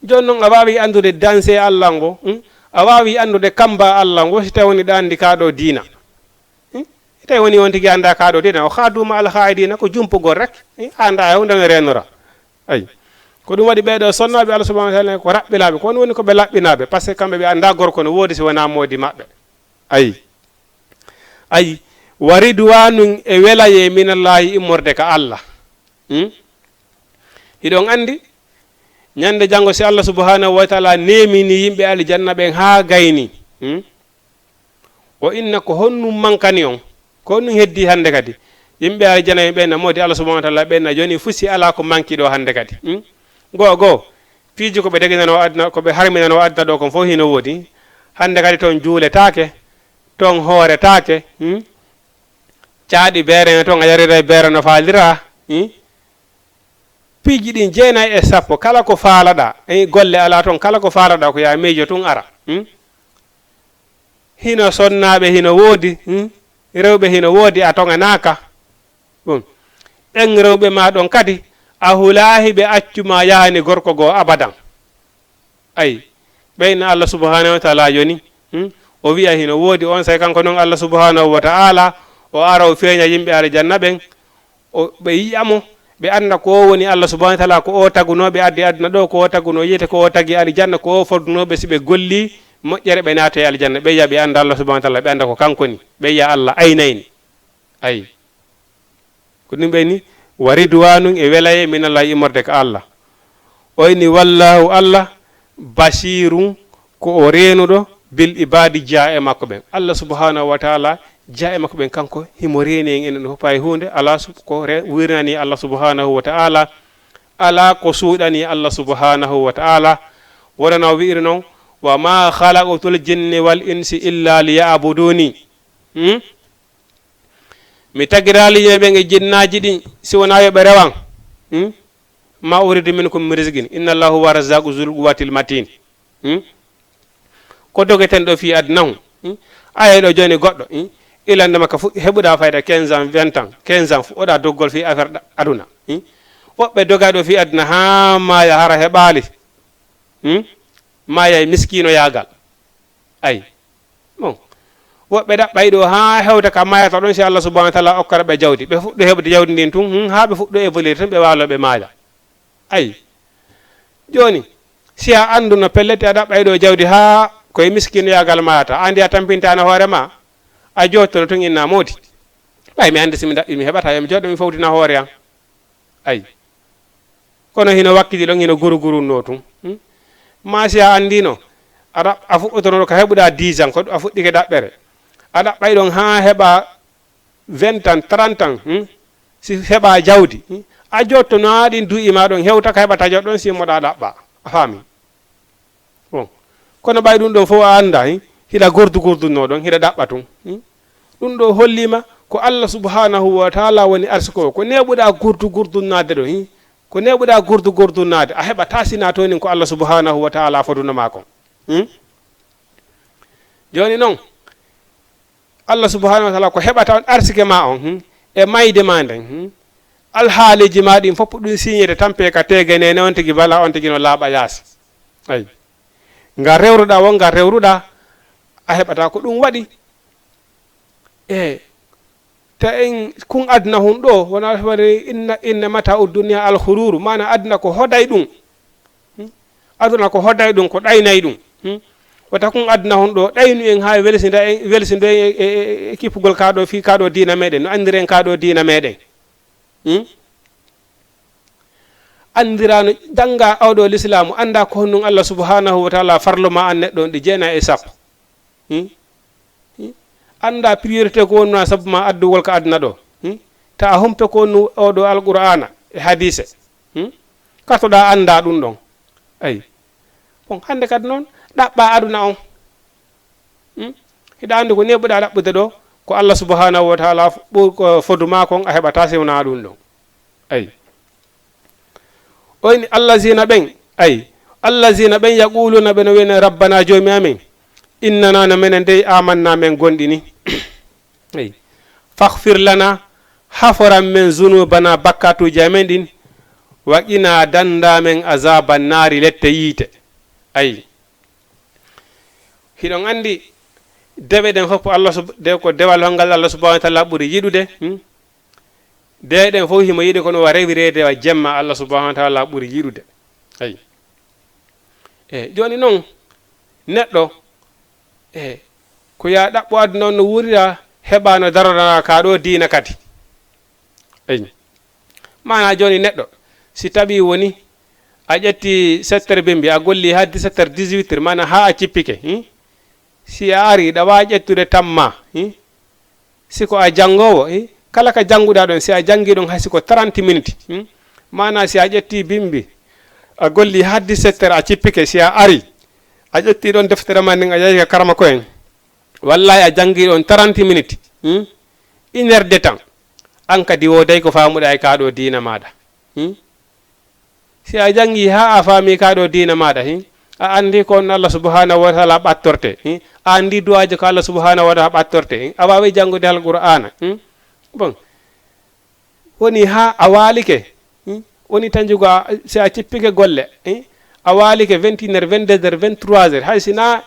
Jooni non a waawi anndude danse Allah ngo, hmm? A waawi anndude kamba Allah ngo, si tawi woni ɗa anndi ka ɗo diina. Hmm? Si tawi woni on tigi annda ka ɗo diina, o khaadu ma al khaa'idina, ko jumpugol rek. Hmm? A annda hay huunde no reenora. Ay. Ko ɗum waɗi ɓee ɗoo sonnaaɓe Allah subhanahu wa ta'ala ko raɓɓinaaɓe, ko woni woni ko ɓe laɓɓinaaɓe, parce que kamɓe ɓe annda gorko no woodi si wonaa moodi maɓɓe. Ay. Ay. Wa ridwanun e welayee minallahi immorde ka Allah. Hmm? Hiɗon anndi, ñande janngo si Allah subhanahu wa ta'ala neemini yimɓe aljanna ɓen haa gayni. Hmm? O inna ko honɗum mankani on? Ko honɗum heddii hannde kadi? Yimɓe aljanna ɓen na moodi Allah subhanahu wa ta'ala ɓen na jooni fuu si alaa ko manki ɗo hannde kadi. Hmm? Goo, goo, piiji ko ɓe daginanoo aduna, ko ɓe harminanoo aduna ɗo kon fof hino woodi. Hannde kadi ton juuletaake, ton hooretaake. Hmm? Caaɗi beere ne ton a yarira e beere no faaliraa. Hmm? Piiji ɗin jeenay e sappo, kala ko faalaɗaa, eh, golle alaa ton, kala ko faalaɗaa ko yaa miijo tun ara. Hmm? Hino sonnaaɓe hino woodi, hmm? Rewɓe hino woodi, a toŋanaaka. Ɗum. Ɓen rewɓe maa ɗon kadi, a hulaahi ɓe accu ma yahani gorko goo abadan. Ay, ɓeyna Allah subhanahu wa ta'ala yoni, hmm? O wi'a hino woodi on say kanko non Allah subhanahu wa ta'ala, o ara o feeña yimɓe aljanna ɓen, o, ɓe yi'a mo, ɓe annda ko o woni Allah subhanahu wa ta'ala, ko o tagunoo ɓe addi aduna ɗo, ko o tagunoo yiite, ko o tagi aljanna, ko o fodunoo ɓe si ɓe golli moƴƴere ɓe naata e aljanna. Ɓe yi'a ɓe annda Allah subhanahu wa ta'ala, ɓe annda ko kanko ni. Ɓe yi'a Allah aynayni. Ay. Ko ɗum ɓe ni, wa ridwanun e welayee minallahi immorde ka Allah. O inni wallahu Allah basirun ko o reenuɗo bil ibadi jeyaa e makko ɓen. Allah subhanahu wa ta'ala jeyaa e makko ɓen kanko himo reeni en enen fof hay huunde. Alaa su-, ko re-, wirinani Allah subhanahu wa ta'ala. Alaa ko suuɗani Allah subhanahu wa ta'ala. Wonano wi'iri non, wa ma khalaqtul jinni wal insi illa liya'buduni. Hmm? Mi tagiraali yimɓe ɓen e jinnaaji ɗin, si wonaa yo ɓe rewan. Hmm? Ma uridu minkum min rizqin, inna Allaha huwa razzaqu zul quwwatil matin. Hmm? Ko dogeten ɗo fii aduna hun. Hmm? Aya ɗo jooni goɗɗo, hmm? Ilande makka fuɗɗi heɓuɗa fayda quinze ans, vingt ans, quinze ans fuɗɗoɗa doggol fii affaire ɗa-, aduna. Hmm? Woɓɓe doga ɗo fii aduna haa maaya hara heɓaali. Hmm? Maaya e miskiinoyaagal. Ay. Bon. Woɓɓe ɗaɓɓay ɗo haa hewta ka mayata ɗon si Allah subhanahu wa ta'ala okkata ɓe jawdi. Ɓe fuɗɗo heɓde jawdi ndin tun, hmm, haa ɓe fuɗɗo évoluer tun ɓe waalo ɓe maaya. Ay. Jooni, si a annduno pellet a ɗaɓɓay ɗo jawdi haa koye miskiinoyaagal mayata. A anndi a tampintaano hoore ma, a jottono tun inna moodi. Ɓay mi anndi si mi ɗaɓɓi mi heɓata, yo mi jooɗo mi fowtina hoore am. Ay. Kono hino wakkili ɗon, hino gurugurunno tun. Hmm? Ma si a anndino, a ɗaɓ-, a fuɗɗotono ka heɓuɗa dix ans, ko a fuɗɗike ɗaɓɓere. A ɗaɓɓay ɗon haa heɓa vingt ans, trente ans, hmm? Si heɓa jawdi, hmm? A jottono haa ɗin duuɓi ma ɗon hewta ka heɓa tajo ɗon si moɗa ɗaɓɓa. A faami? Bon. Kono ɓay ɗum ɗon fof a annda, hin? Hiɗa gordu gordunno ɗon, hiɗa ɗaɓɓa tun. Hin? Ɗum ɗo holliima ko Allah subhanahu wa ta'ala woni arsiko. Ko neeɓuɗa gordu gordunnaade ɗon, hin? Ko neeɓuɗa gordu gordunnaade, a heɓataa si na toonin ko Allah subhanahu wa ta'ala foduno ma kon. Hin? Jooni non, Allah subhanahu wa ta'ala ko heɓata on arsike ma on, hmm, e mayde ma nden, hmm, alhaaliji ma ɗin fof ɗum siñede tampe ka teege nene on tigi bala on tigi no laaɓa yaasi. Ay. Nga rewruɗa won, nga rewruɗa, a heɓata ko ɗum waɗi. E te en kun aduna hun ɗo, wona wari inna, inna mata u duniya al hururu, mana aduna ko hoday ɗum. Hmm? Aduna ko hoday ɗum, ko ɗaynay ɗum. Hmm? Wata kun aduna hun ɗo, ɗaynu en ha welsinda en, welsindo en e, e, e, e kippugol ka ɗo, fi ka ɗo diina meɗen, no andiren ka ɗo diina meɗen. Hmm? Andirano janga awɗo lislamu, anda ko honɗum Allah subhanahu wa ta'ala farlo ma an neɗɗo on ɗi jeena e sappo. Hmm? Hmm? Anda priorité ko wonno sabu ma addugol ka aduna ɗo. Hmm? Ta a humpe ko wonno oɗo alqur'ana e hadise. Hmm? Kartoɗa anda ɗum ɗon. Ay. Bon, hande kadi noon, ɗaɓɓa aduna on. Hmm? Hiɗa andi ko neɓuɗa ɗaɓɓude ɗo, ko Allah subhanahu wa ta'ala ɓur-, ko fodu ma kon a heɓata si wona ɗum ɗon. Ay. O inni allazina ɓen, ay, allazina ɓen yaquluna ɓe no wiyna rabbana joomi amen, innana no menen dey amanna men gonɗini. Ay. Faghfir lana, haforan men zunubana bakkatuji amen ɗin, wa qina danda men azaba nari lette yiite. Ay. Hiɗon andi dewe ɗen fof ko Allah sub-, de ko dewal hongal Allah subhanahu wa ta'ala ɓuri yiɗude. Hmm? Dewe ɗen fof himo yiɗi kono wa rewireede wa jemma Allah subhanahu wa ta'ala ɓuri yiɗude. Ay. E, joni noon, neɗɗo, e, ko ya ɗaɓɓo aduna on no wuurira, heɓa no darorana ka ɗo diina kadi. Ay. Mana joni neɗɗo, si tawi woni a ƴetti sept heures bimbi, a golli ha dix-sept heures, dix-huit heures, mana ha a cippike, hmm? Si a ari, ɗa waawi ƴettude tamma, hmm? Si ko a janngowo, eh, kala ka jannguɗa ɗon, si a janngi ɗon hay si ko trente minutes, hmm? Maana si a ƴetti bimbi, a golli haa dix-sept heures, a cippike, si a ari, a ƴetti ɗon deftere ma nden, a yahi ka karama ko en. Wallahi a janngi ɗon trente minutes, hmm? Une heure de temps. An kadi wooday ko faamuɗa e kaa ɗo diina maaɗa. Hmm? Si a janngi haa a faami kaa ɗo diina maaɗa, hin, a anndi ko on Allah subhanahu wa ta'ala ɓattorte, hin, a anndi du'aaji ko Allah subhanahu wa ta'ala ɓattorte, hin, a waawi janngude Alqur'aana, hin. Bon, woni haa a waalike, hin, woni tanjugo a, si a cippike golle, hin, a waalike vingt et une heures, vingt-deux heures, vingt-trois heures, hay si na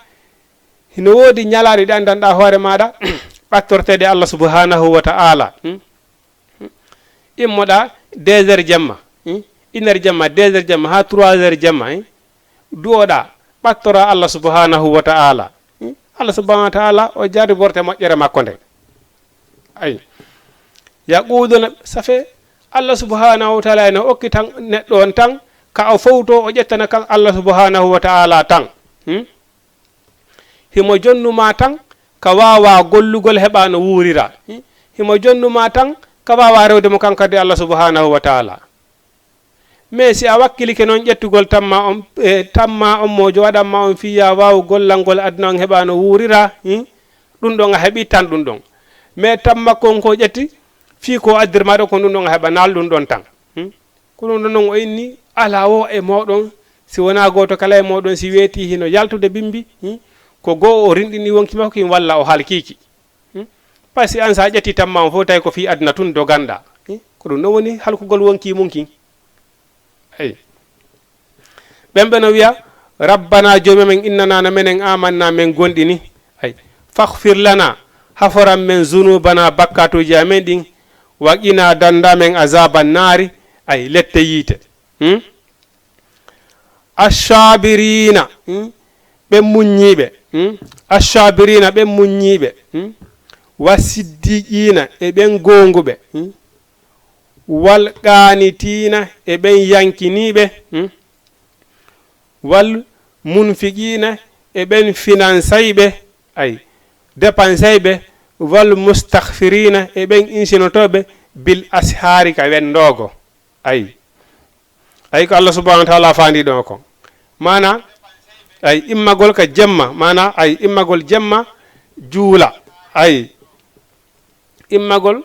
hino woodi ñalaaɗe ɗe anndanɗaa hoore maaɗa, ɓattorteeɗe Allah subhanahu wa ta'ala, hin. Immoɗaa deux heures jemma, hmm? Une heure jemma, deux heures jemma, haa trois heures jemma, hmm? Du'oɗaa, ɓattoraa Allah subhanahu wa ta'ala, hmm? Allah subhanahu wa ta'ala o jarriborte moƴƴere makko nden. Ay. Yaquluna, safe, Allah subhanahu wa ta'ala ene okki tan neɗɗo on tan, ka o fowto, o ƴettana kan Allah subhanahu wa ta'ala tan. Hmm? Himo jonnu ma tan ka waawa gollugol heɓa no wuurira. Himo jonnu ma tan ka waawa rewde mo kan kadi Allah subhanahu wa ta'ala. Mais si a wakkilike noon ƴettugol tamma on, e, tamma on mo jo waɗan ma on fiya waaw gollangol aduna on heɓa no wuurira, hmm? Ɗum ɗon a heɓi tan ɗum ɗon. Mais tamma kon ko ƴetti, fii ko addir ma ɗo kon ɗum ɗon a heɓa naal ɗum ɗon tan. Hmm? Ko ɗum ɗon non o inni, alaa wo e mooɗon, si wonaa gooto kala e mooɗon, si weetii hino yaltude bimbi, hmm? Ko goo o rinɗini wonki makko kin walla o halkiiki. Hmm? Parce que an, si a ƴetti tamma on fof, tawi ko fii aduna tun doganɗaa. Hmm? Ko ɗum ɗon woni halkugol wonki mun kin. Eyi. Ɓen ɓe no wiya, "Rabbana, Joomi amen, innana, no menen, amanna, men gonɗini." Ay. "Faghfir lana, haforan men zunubana, bakkatuuji amen ɗin, wa qina, danda men, azaba naari." Ay, lette yiite. Hmm? Ashabirina, hmm? Ɓe muññiiɓe. Hmm? Ashabirina, ɓe muññiiɓe. Hmm? Wa siddiqina, e ɓen goonguɓe. Hmm? Wal qaanitiina, e ɓen yankiniiɓe, hmm? Wal munfiqiina, e ɓen finansayɓe, ay, depansayɓe, wal mustaghfiriina, e ɓen insinotooɓe, bil ashaari, ka wenndoogo. Ay. Ay, ko Allah subhanahu wa ta'ala faandi ɗon ko. Maana, ay, immagol ka jemma, maana, ay, immagol jemma, juula. Ay. Immagol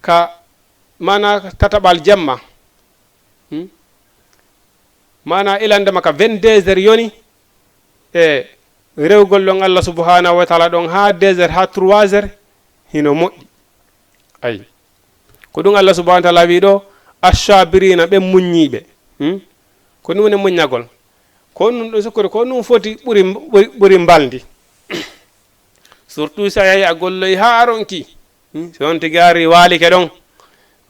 ka, maana, tataɓal jemma. Hmm? Maana, ilandema ka vingt-deux heures yoni, e rewgol ɗon Allah subhanahu wa ta'ala ɗon haa deux heures, haa trois heures, hino moƴƴi. Ay. Ko ɗum Allah subhanahu wa ta'ala wi ɗo, "Ashabirina", ɓe muññiiɓe. Hmm? Ko ɗum woni muññagol. Ko ɗum ɗo sukkori, ko ɗum foti ɓuri, ɓuri, ɓuri mbalndi. Surtout si a yahi a golloyi haa a ronki. Hmm? Si on tigi ari waalike ɗon,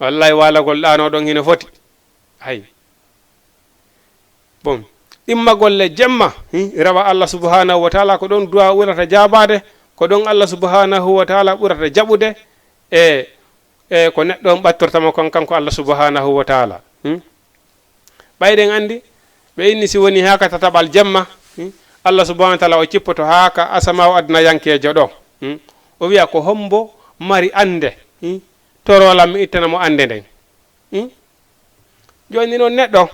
wallahi waalagol ɗaano ɗon hino foti. Hay. Bon, immagol le jemma, hmm, rewa Allah subhanahu wa ta'ala, ko ɗon du'a ɓurata jaabaade, ko ɗon Allah subhanahu wa ta'ala ɓurata jaɓude, e, e ko neɗɗo on ɓattorta mo kon kanko Allah subhanahu wa ta'ala. Hmm? Ɓay ɗen anndi, ɓe inni si woni haa ka tataɓal jemma, hmm, Allah subhanahu wa ta'ala o cippoto haa ka asamaawo aduna-yankeejo ɗo. Hmm? O wi'a, "Ko hombo mari annde? Hmm? Torolam mi ittana mo annde nden." Hmm? Jooni non neɗɗo,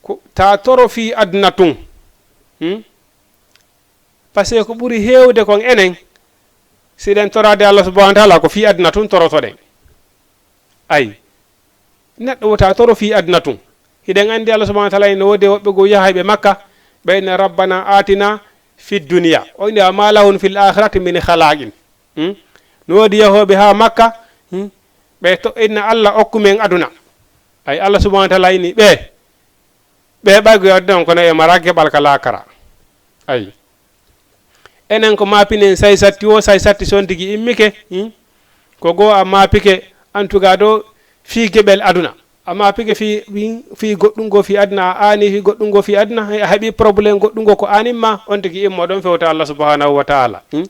ko, ta toro fii aduna tun. Hmm? Parce que ko ɓuri heewde kon enen, si ɗen toraade Allah subhanahu wa ta'ala, ko fii aduna tun torotoɗen. Ay, neɗɗo wota toro fii aduna tun. Hiɗen anndi Allah subhanahu wa ta'ala ene woodi woɓɓe goo yahayɓe Makka, ɓe inna, "Rabbana atina fid dunya." O inni, "Wa ma lahum fil akhirati min khalaqin." Hmm? No woodi yahooɓe haa Makka, hmm? Ɓe to inna, "Allah okku men aduna." Ay, Allah subhanahu wa ta'ala inni, "Ɓe, ɓe ɓaygo aduna on kono e mara geɓal ka laakara." Ay. Enen ko maapinen say satti o, say satti si on tigi immike, hmm? Ko goo a maapike, en tout cas ɗo, fii geɓel aduna. A maapike fii, fii, fii goɗɗun goo fii aduna, a aani fii goɗɗun goo fii aduna, a heɓi problème goɗɗun goo ko aanin ma, on tigi immo ɗon fewta Allah subhanahu wa ta'ala. Hmm?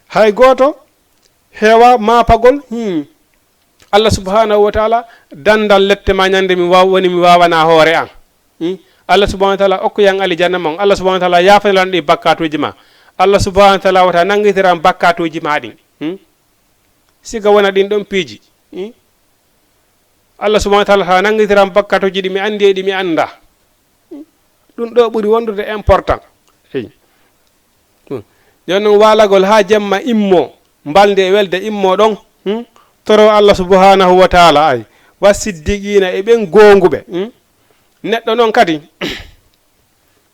Hay gooto heewa maapagol, hmm. Allah subhanahu wa ta'ala, dandal lette ma ñande mi waaw-, woni mi waawana hoore an. Hmm? Allah subhanahu wa ta'ala okku yan alijanna mon. Allah subhanahu wa ta'ala yaafaniran ɗi bakkatuuji ma. Allah subhanahu wa ta'ala wata nangitiran bakkatuuji ma ɗin. Hmm? Siga wona ɗin ɗon piiji. Hmm? Allah subhanahu wa ta'ala wata nangitiran bakkatuuji ɗi mi anndi e ɗi mi annda. Ɗum ɗo ɓuri wondude important. Eyi. Hmm. Jooni noon, waalagol haa jemma immo, mbalndi e welde immo ɗon, hmm? Toro Allah subhanahu wa ta'ala, ay, wa siddiqiina e ɓen goonguɓe, hmm? Neɗɗo noon kadi,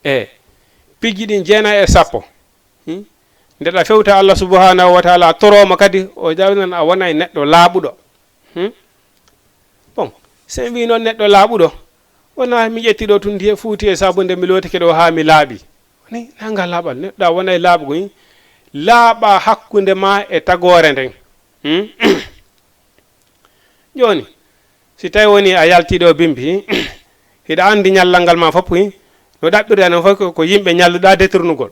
e piiji ɗin jeenayi e sappo, hmm? Nde ɗa fewta Allah subhanahu wa ta'ala, torooma kadi, o jaɓinan a wonay neɗɗo laaɓuɗo. Hmm? Bon, si en wii noon neɗɗo laaɓuɗo, wonaa mi ƴetti ɗo tun ndiye fuuti e sabu nde mi lootike ɗo haa mi laaɓi. Woni nanga laaɓal, neɗɗo a wonay laaɓugo, hin? Laaɓa hakkunde ma e tagoore nden. Hmm? Jooni, si tawi woni a yalti ɗo bimbi, hiɗa anndi ñallal ngal ma fof, hin? No ɗaɓɓirɗa non fof ko, ko yimɓe ñalluɗa détournugol.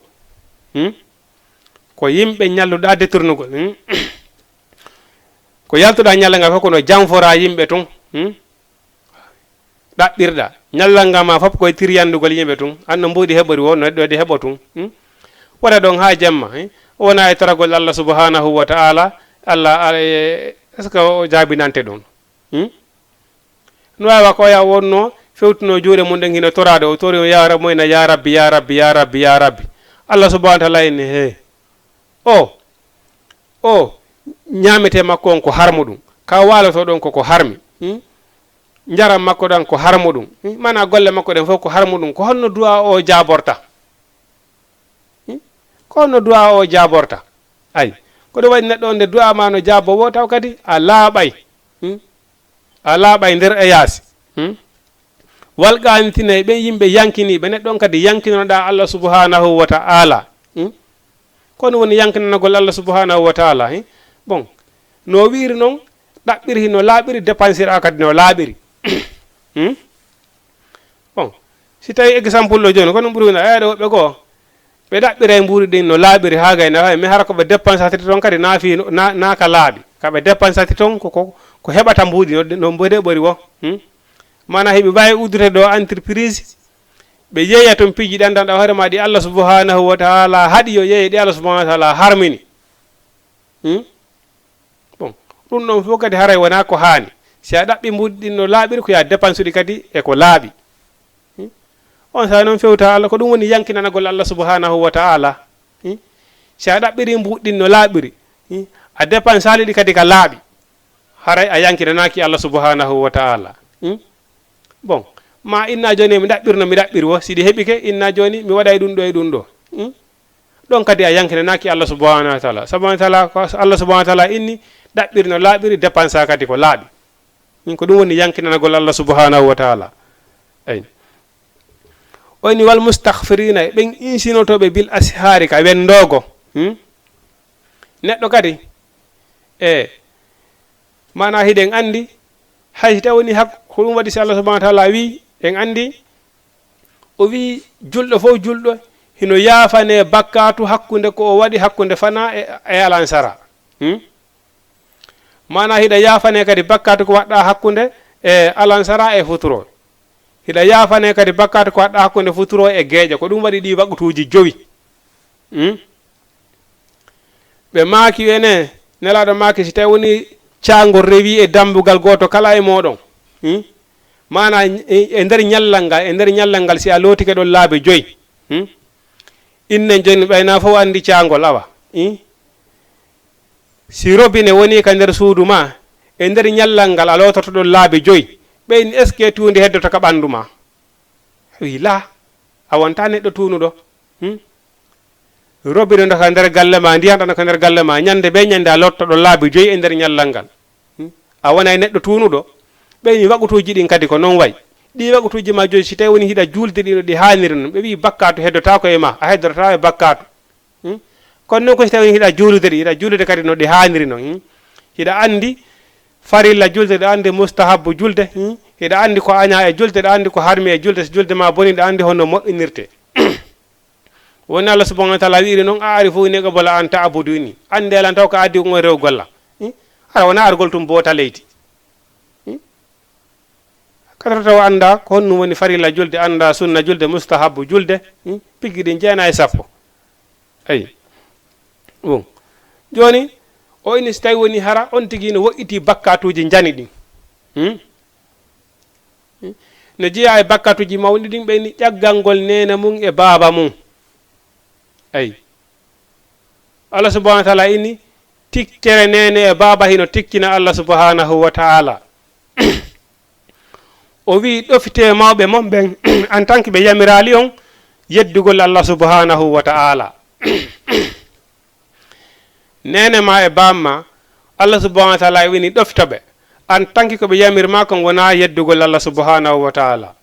Hmm? Ko yimɓe ñalluɗa détournugol. Hmm? Ko yaltuɗa ñalla ngal fof kono janfora yimɓe tun. Hmm? Ɗaɓɓirɗa. Ñalla ngal ma fof koye tiriyandugol yimɓe tun. An no mbuuɗi heɓori wo, no ɗo ɗi heɓo tun. Hmm? Wota ɗon haa jemma, eh? Wona e toragol Allah subhanahu wa ta'ala. Allah, Allah, eh, est-ce que o jaabinante ɗum? Hmm? No waawa ko ya wonno fewtuno juuɗe mum ɗen hino toraade, o tori on, "Ya Rabbi, moyna, ya Rabbi, ya Rabbi, ya Rabbi, ya Rabbi." Allah subhanahu wa ta'ala inni, "He, o, o, ñaamete makko on ko harmuɗum, ka waaloto ɗon ko ko harmi, hmm? Njaram makko ɗan ko harmuɗum, hmm? Mana golle makko ɗen fof ko harmuɗum. Ko honno du'a o jaaborta? Hmm? Ko honno du'a o jaaborta?" Ay, ko ɗum waɗi neɗɗo on nde du'a ma no jaabo wo, taw kadi a laaɓay. Hmm? A laaɓay nder e yaasi. Hmm? Walqanitinay ɓen yimɓe yankiniiɓe, neɗɗo on kadi yankinoɗa Allah subhanahu wa ta'ala. Hmm? Ko ɗum woni yankinanagol Allah subhanahu wa ta'ala, eh? Bon, no wiiri non, ɗaɓɓiri no laaɓiri, dépensira kadi no laaɓiri. Hmm? Bon, si tawi exemple ɗo jooni, ko ɗum ɓuri wona, aya ɗo woɓɓe goo, ɓe ɗaɓɓiray mbuuɗi ɗin no laaɓiri haa gayna, hay, mais hara ko ɓe dépensatiri ton kadi na fi, na, na ka laaɓi. Ka ɓe dépensati ton ko, ko, ko heɓata mbuuɗi no, no mboɗe ɓori wo. Hmm? Mana heɓi mbaawi uddude ɗo entreprise, ɓe yeeya ton piiji ɗi anndanɗa hoore ma ɗi Allah subhanahu wa ta'ala haɗi yo yeeye, ɗi Allah subhanahu wa ta'ala harmini. Hmm? Bon, ɗum ɗon fof kadi haray wonaa ko haani. Si a ɗaɓɓi mbuuɗi ɗin no laaɓiri, ko yo a dépensuɗi kadi e ko laaɓi. Hmm? On saa'i noon fewta Allah, ko ɗum woni yankinanagol Allah subhanahu wa ta'ala. Hmm? Si a ɗaɓɓiri mbuuɗi ɗin no laaɓiri, hmm? A dépensaali ɗi kadi ka laaɓi. Haray a yankinanaaki Allah subhanahu wa ta'ala. Hmm? Bon, ma inna jooni mi ɗaɓɓirno mi ɗaɓɓiri wo, si ɗi heɓike, inna jooni mi waɗay ɗum ɗo e ɗum ɗo. Hmm? Ɗon kadi a yankinanaaki Allah subhanahu wa ta'ala. Subhanahu wa ta'ala, ko Allah subhanahu wa ta'ala inni, ɗaɓɓiri no laaɓiri, dépensa kadi ko laaɓi. Min ko ɗum woni yankinanagol Allah subhanahu wa ta'ala. Ay. O inni, "Wal mustaghfirina", e ɓen insinotooɓe, "bil ashaari", ka wenndoogo. Hmm? Neɗɗo kadi, e, maanaa hiɗen anndi, hay si tawi woni hak-, ko ɗum waɗi si Allah subhanahu wa taala wi, en anndi, o wi, julɗo fof julɗo, hino yaafane bakkaatu hakkunde ko o waɗi hakkunde fanaa e, e alansara. Hmm? Maanaa hiɗa yaafane kadi bakkaatu ko waɗɗaa hakkunde e alansara e futuro. Hiɗa yaafane kadi bakkaatu ko waɗɗaa hakkunde futuro e geeƴa. Ko ɗum waɗi ɗii waqtuuji jowi. Hmm? Ɓe maaki ene, Nelaaɗo maaki, si tawi woni caangol rewi e dambugal gooto kala e mooɗon. Hmm? Maanaa e, e nder ñallal ngal, e nder ñallal ngal si a lootike ɗon laabi joyi. Hmm? Innen jooni ɓayna fof anndi caangol awa. Hmm? Si robine woni ka nder suudu ma, e nder ñallal ngal a loototo ɗon laabi joyi, ɓeyni est-ce que tuundi heddoto ka ɓanndu ma? Wi laa, a wonta neɗɗo tuunuɗo. Hmm? Robine ɗon ka nder galle ma, ndiyan ɗon ka nder galle ma, ñande be ñande a loototo ɗon laabi joyi e nder ñallal ngal. Hmm? A wonay neɗɗo tuunuɗo. Ɓeyni waqtuuji ɗin kadi ko non wayi. Ɗii waqtuuji ma joyi, si tawi woni hiɗa juulde ɗiɗo ɗi haaniri non, ɓe wi bakkaatu heddotaako e ma, a heddotaako e bakkaatu. Hmm? Kono noon ko si tawi hiɗa juulude ɗi, hiɗa juulude kadi no ɗi haaniri noon, hmm? Hiɗa anndi farilla julde, hiɗa anndi mustahabbu julde, hmm? Hiɗa anndi ko añaa e julde, hiɗa anndi ko harmi e julde, so julde ma boni, hiɗa anndi honno moƴƴinirte. Woni Allah subhanahu wa taala wi'iri noon, "A arifu ni qabla an ta'buduni." Anndee lan taw ko addi ko ngon rewgol lan. Hmm? Hara wona argol tun boota leydi. Hmm? Kadi tawa anndaa ko honɗum woni farilla julde, anndaa sunna julde, mustahabbu julde, hmm? Piggi ɗin jeenayi e sappo. Ayi. Bon. Jooni, o ini si tawi woni hara on tigi no woɗɗiti bakkaatuuji njani ɗin. Hmm? Hmm? No jeyaa e bakkaatuuji mawɗi ɗin, ɓe ini ƴaggangol neene mum e baaba mum. Ayi. Allah subhanahu wa taala ini tikkere neene e baaba hino tikkina Allah subhanahu wa taala. O wi'i, "Ɗofte mawɓe mon ɓen, en tant que ɓe yamiraali on yeddugol Allah subhanahu wa taala." Neene ma e baaba ma, Allah subhanahu wa taala wini ɗofto ɓe, en tant que ko ɓe yamir ma kon wona yeddugol Allah subhanahu wa taala.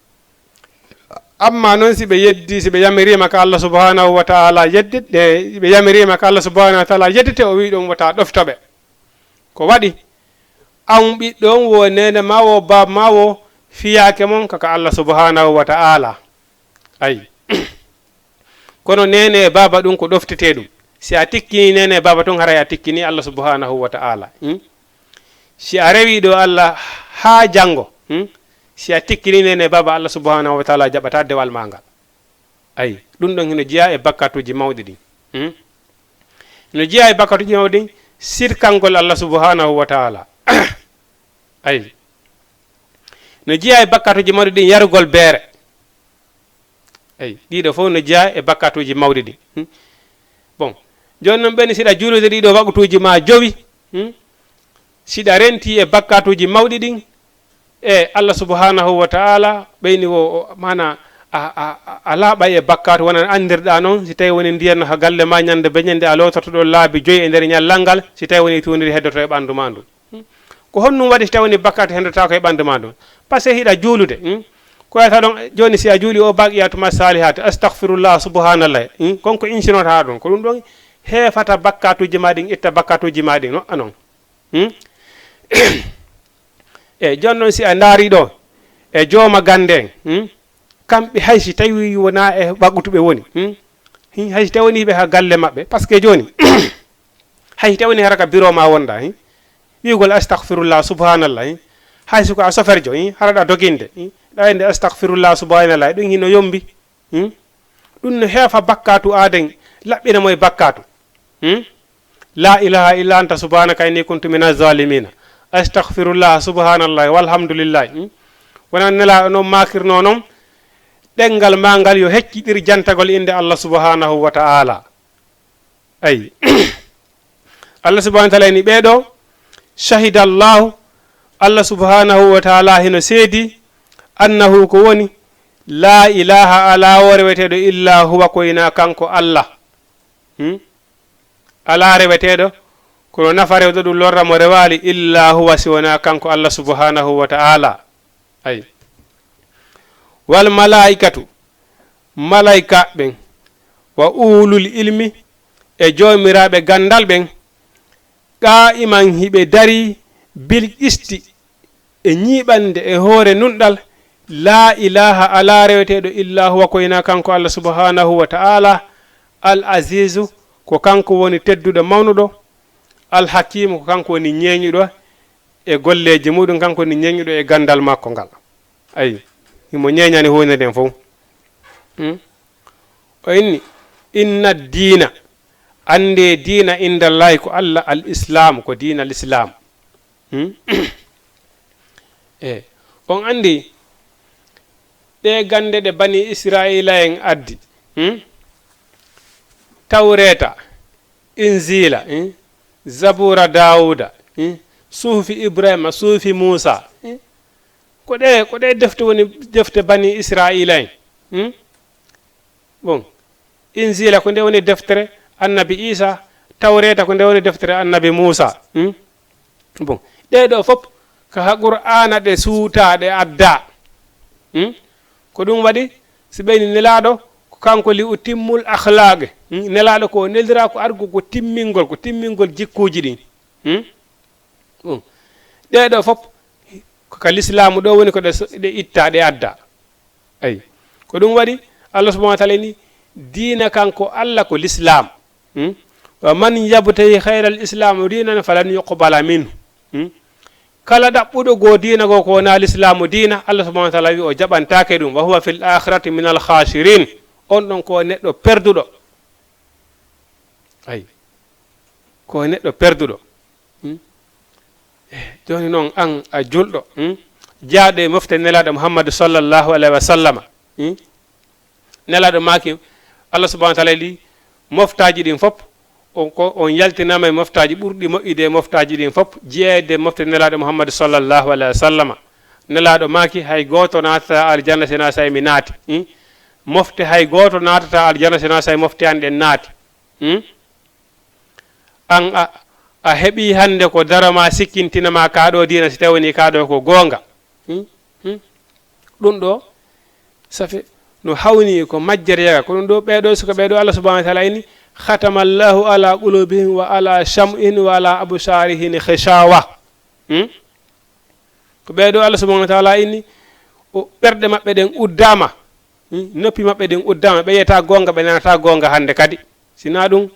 Amma noon, si ɓe yeddi, si ɓe yamiriima ka Allah subhanahu wa taala yeddi-, e, si ɓe yamiriima ka Allah subhanahu wa taala yeddite, o wi'i ɗum wota ɗofto ɓe. Ko waɗi? An ɓiɗɗo on, wo neene ma, wo baaba ma, wo fiyaake mon ka, ka Allah subhanahu wa taala. Ayi. Kono neene e baaba ɗum ko ɗoftetee ɗum. Si a tikkini neene e baaba tun, haray a tikkini Allah subhanahu wa taala. Hmm? Si a rewi ɗo Allah haa janngo, hmm? Si a tikkini neene e baaba, Allah subhanahu wa taala jaɓata dewal ma ngal. Ayi, ɗum ɗon hino jeyaa e bakkatuuji mawɗi ɗin. Hmm? Hino jeyaa e bakkatuuji mawɗi ɗin, sirkangol Allah subhanahu wa taala. Ayi. No jeyaa e bakkatuuji mawɗi ɗin, yarugol beere. Eyi, ɗiɗo fof no jeyaa e bakkatuuji mawɗi ɗin. Hmm? Bon, jooni noon ɓeni siɗa juulude ɗiɗo waqtuuji ma jowi, hmm? Siɗa rentii e bakkatuuji mawɗi ɗin, e Allah subhanahu wa taala ɓeyni wo, o, maana a, a, a, a laaɓay e bakkatu, wona no anndirɗaa noon, si tawi woni ndiyan no ha galle ma ñande be ñande a loototo ɗo laabi joyi e nder ñallal ngal, si tawi woni tuundi heddoto e ɓanndu ma ndu. Hmm? Ko honɗum waɗi si tawi woni bakkatu heddotaako e ɓanndu ma ɗum? Parce que hiɗa juulude, hmm? Ko wiyata ɗon, jooni si a juuli o baqiyatu ma salihat, astahfirullah, subhanallah, hmm? Kon ko insinotaa ɗon. Ko ɗum ɗon heefata bakkatuuji ma ɗin, itta bakkatuuji ma ɗin, no, anon. Hmm? E jooni noon si a ndaari ɗo, e jooma gannde en, hmm? Kamɓe hay si tawi wonaa e waqtu ɓe woni, hmm? Hmm? Hay si tawi woni ɓe ha galle maɓɓe, parce que jooni, hay si tawi woni hara ka biro ma wonɗa, hin? Wi'ugol astahfirullah, subhanallah, hin? Hay si ko a soferjo, hin? Hara ɗa doginde, hin? Ɗa ende astahfirullah, subhanallah, ɗum hino yombi, hin? Ɗum no heefa bakkatu aaden, laɓɓina mo e bakkatu, hin? La ilaha illa anta subhanaka inni kuntu minaz zalimina. Astahfirullah, subhanallah, walhamdulillah, hin? Wona Nelaaɗo noon maakirno noon, ɗenngal ma ngal yo hecciɗir jantagol innde Allah subhanahu wa ta'ala. Ayi. Allah subhanahu wa taala ni ɓee ɗo, shahida Allahu, Allah subhanahu wa taala hino seedi, annahu ko woni, la ilaha, alaa wo reweteeɗo illa huwa, ko ina kanko Allah. Hmm? Alaa reweteeɗo, kono nafa rewde ɗum lorra mo rewaali illa huwa, si wonaa kanko Allah subhanahu wa taala. Ayi. Wal malaikatu, malaykaaɓe ɓen, wa ulul ilmi, e joomiraaɓe ganndal ɓen, qaa'iman, hiɓe darii, bil qisti, e ñiiɓande, e hoore nunɗal. Laa ilaaha, alaa reweteeɗo, illaa huwa, ko hinaa kanko Allah subhaanahu wa ta'aalaa, al aziizu, ko kanko woni tedduɗo mawnuɗo, al hakiimu, ko kanko woni ñeeñuɗo e golleeji muɗum, kanko woni ñeeñuɗo e ganndal makko ngal. Ayi, himo ñeeñani huunde nden fof. Hmm? O inni, inna diina, anndee diina, indallahi, ko Allah, al islaam, ko diina al islaam. Hmm? E, on anndi ɗe gannde ɗe bani Israa'iila en addi, hmm? Tawreeta, Inziila, hmm? Zabuura Daawuuda, hmm? Suhufi Ibraahiima, Suhufi Muusaa, hmm? Ko ɗe, ko ɗe defte woni defte bani Israa'iila en, hmm? Bon, Inziila ko nde woni deftere Annabi Iisaa, Tawreeta ko nde woni deftere Annabi Muusaa. Hmm? Bon, ɗee ɗoo fof ko ha Qur'aana ɗe suutaa, ɗe addaa. Hmm? Ko ɗum waɗi, si ɓeyni Nelaaɗo, ko kanko li utimmul akhlaaqi. Hmm? Nelaaɗo ko o neliraa ko argo ko timmingol, ko timmingol jikkuuji ɗin. Hmm? Ɗum. Ɗee ɗoo fof ko ka lislaamu ɗoo woni ko ɗe so-, ɗe ittaa, ɗe addaa. Ayi. Ko ɗum waɗi Allah subhanahu wa taala ni diina kanko Allah ko lislaam. Hmm? Wa man yabtaghi ghayra al-islaami diinan falan yuqbala minhu. Hmm? Kala ɗaɓɓuɗo goo diina goo ko wonaa lislaamu diina, Allah subhanahu wa taala wi o jaɓantaake ɗum. Wa huwa fil aakhirati minal khaasiriin. On ɗon ko neɗɗo perduɗo. Ayi. Ko neɗɗo perduɗo. Hmm? Eh, jooni noon, aan a julɗo, hmm? Jaaɗo e mofte Nelaaɗo Muhammadu sallallahu alayhi wa sallama, hmm? Nelaaɗo maaki, Allah subhanahu wa taala ɗi moftaaji ɗin fof, on ko, on yaltinaama e moftaaji ɓurɗi moƴƴude e moftaaji ɗin fof, jeyeede e mofte Nelaaɗo Muhammadu sallallahu alayhi wa sallama. Nelaaɗo maaki, hay gooto naatataa aljanna sinaa so mi naati, hmm? Mofte hay gooto naatataa aljanna sinaa so mofte an ɗen naati, hmm? Aan a, a heɓii hannde ko daro maa sikkintina maa kaa ɗoo diina, si tawii wonii kaa ɗoo ko goonga. Hmm? Hmm? Ɗum ɗoo, ça fait, no hawni ko majjere yaga. Ko ɗum ɗoo, ɓee ɗoo, si ko ɓee ɗoo Allah subhanahu wa taala inni, "Khatama Allahu ala qulubihim wa ala sam'ihim wa ala absarihim ghishawa." Hmm? Ko ɓee ɗoo Allah subhanahu wa taala inni, o, ɓerɗe maɓɓe ɗen uddaama. Hmm? Noppi maɓɓe ɗin uddaama, ɓe yiyataa goonga, ɓe nanataa goonga hannde kadi. Sinaa ɗum,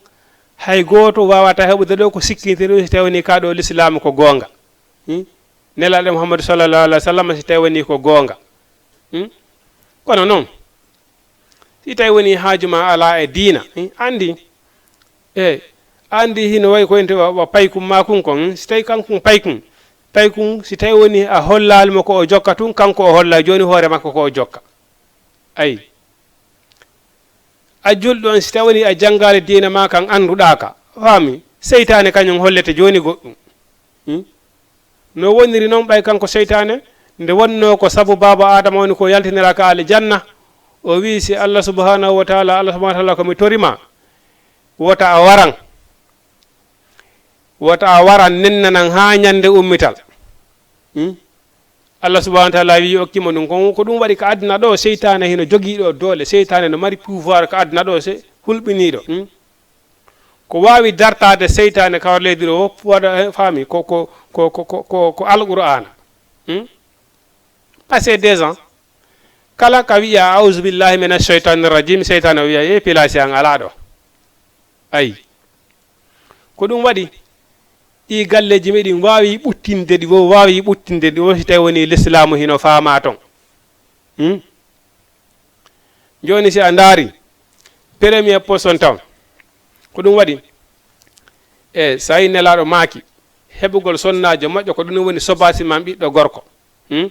hay gooto waawataa heɓude ɗoo ko sikkintiri ɗum si tawii wonii kaa ɗoo lislaamu ko goonga. Hmm? Nelaaɗo Muhammadu sallallahu alaihi wa sallam si tawii wonii ko goonga. Hmm? Kono noon, si tawii wonii haaju maa alaa e diina, hmm? Anndi, e, anndi hino wayi ko ente wa, wa paykun maa kun kon, hmm? Si tawii kankun paykun, paykun, si tawii wonii a hollaali mo ko o jokka tun, kanko o holla jooni hoore makko ko o jokka. Ayi. A julɗo on, si tawii a janngaali diina maa kan, annduɗaa ka, faami, seytaane kañum hollete jooni goɗɗum. Hmm? No woniri noon, ɓay kanko seytaane, nde wonnoo ko sabu baaba Aadama woni ko yaltinira ka aljanna, o wi'i, "Si Allah subhanahu wa taala, Allah subhanahu wa taala ko mi tori ma, wota a waran. Wota a waran nennanan haa ñande ummital." Hmm? Allah subhanahu wa taala wi'i, okki mo ɗum. Ko, ko ɗum waɗi ka aduna ɗo, seytaane hino jogii ɗo doole. Seytaane no mari pouvoir ka aduna ɗo, se hulɓiniiɗo. Hmm? Ko waawi dartaade seytaane ka leydi ɗo, fof waɗa, eh, faami, ko, ko, ko Alqur'aana. Hmm? Passé deux ans, kala ka wi'a, "A'udhu billahi minash shaytanir rajim," seytaane o wi'a, "E pilasi an alaa ɗo." Ayi. Ko ɗum waɗi, ɗi galleeji meɗen waawi ɓuttinde ɗi wo, waawi ɓuttinde ɗi wo, si tawi woni lislaamu hino faamaa ton. Hmm? Jooni, si a ndaari, premier poste on taw. Ko ɗum waɗi, e, so tawi Nelaaɗo maaki, heɓugol sonnaajo moƴƴo, ko ɗum woni sobaasi man ɓiɗɗo gorko. Hmm?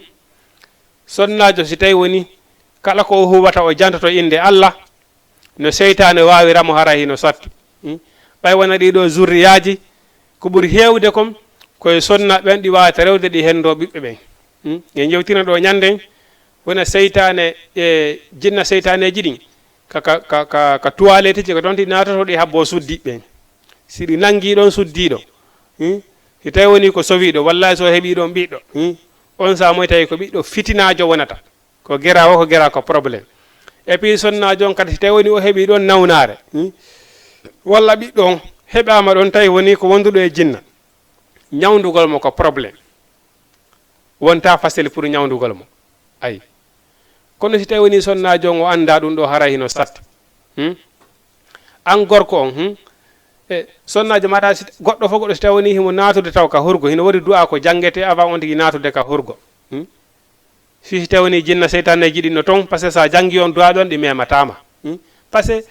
Sonnaajo, si tawi woni kala ko o huwata, o jantoto innde Allah, no seytaane waawira mo, hara hino satti. Hmm? Ɓay wona ɗii ɗoo zurriyaaji, ko ɓuri heewde kon, ko e sonna ɓen ɗi waawata rewde, ɗi henndoo ɓiɓɓe ɓen. Hmm? En yewtina ɗoo ñannden, wona seytaane e jinna seytaaneeji ɗin, ka, ka, ka, ka, ka tuwaaleetiji, ko ɗon ɗi naatoto, ɗi habboo suddiiɓe ɓen. Si ɗi nanngii ɗon suddiiɗo, hmm? Si tawi wonii ko sowiiɗo, wallaahi, so heɓii ɗon ɓiɗɗo, hmm? On saa moy tawi ko ɓiɗɗo fitinaajo wonata. Ko gera o, ko gera ko problème. Et puis sonnaajo on kadi, si tawi woni o heɓii ɗon nawnaare, hmm? Walla ɓiɗɗo on heɓaama ɗon, tawi woni ko wonduɗo e jinna, ñawndugol mo ko problème. Wontaa facile pour ñawndugol mo. Ayi. Kono si tawi woni sonnaajo on o anndaa ɗum ɗo, haray hino satta. Hmm? An gorko on, hmm? E, sonnaajo maɗa, si, goɗɗo fof goɗɗo, si tawi woni himo naatude taw ka hurgo, hino woodi du'a ko janngetee avant on tigi naatude ka hurgo. Hmm? Si, si tawi woni jinna seytaane jiɗinno ton, parce que sa janngi on du'a ɗon, ɗi memataama. Hmm? Parce que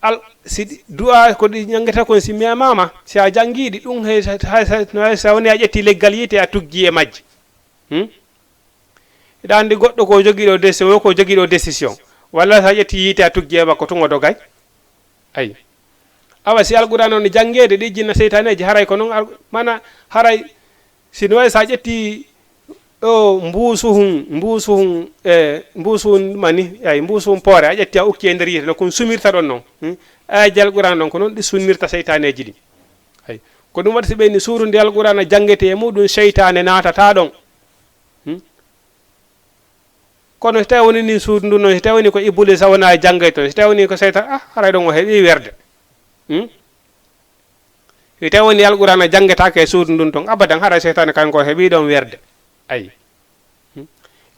al-, si ɗi, du'a ko ɗi janngata kon, si memama, si a janngi ɗi, ɗum hay, hay, hay, no hay sa woni a ƴetti leggal yiite a tuggi e majji. Hmm? Hiɗa anndi goɗɗo ko jogiiɗo décision, ko jogiiɗo décision. Walla sa ƴetti yiite a tuggi e makko tun o dogay. Ayi. Awa si Alqur'aana on janngeede ɗi jinna seytaaneeji, haray ko non al-, mana haray si no wayi sa ƴetti o mbuusu hun, mbuusu hun, e mbuusu hun mani, ay mbuusu hun poore, a ƴetti a ukki e nder yiite no kun sumirta ɗon non. Hmm? Ayaji Alqur'aana ɗon ko non ɗi sunnirta seytaaneeji ɗin. Ay. Ko ɗum waɗi si ɓe ni suudu nde Alqur'aana janngetee e muɗum seytaane naatata ɗon. Hmm? Kono si tawi woni ni suudu ndun non, si tawi woni ko Ibulisa wona e janngay ton, si tawi woni ko seytan, ah, haray ɗon o heɓi werde. Hmm? Si tawi woni Alqur'aana janngetaake e suudu ndun ton, abadan haray seytaane kanko o heɓi ɗon werde. Ayi. Hmm?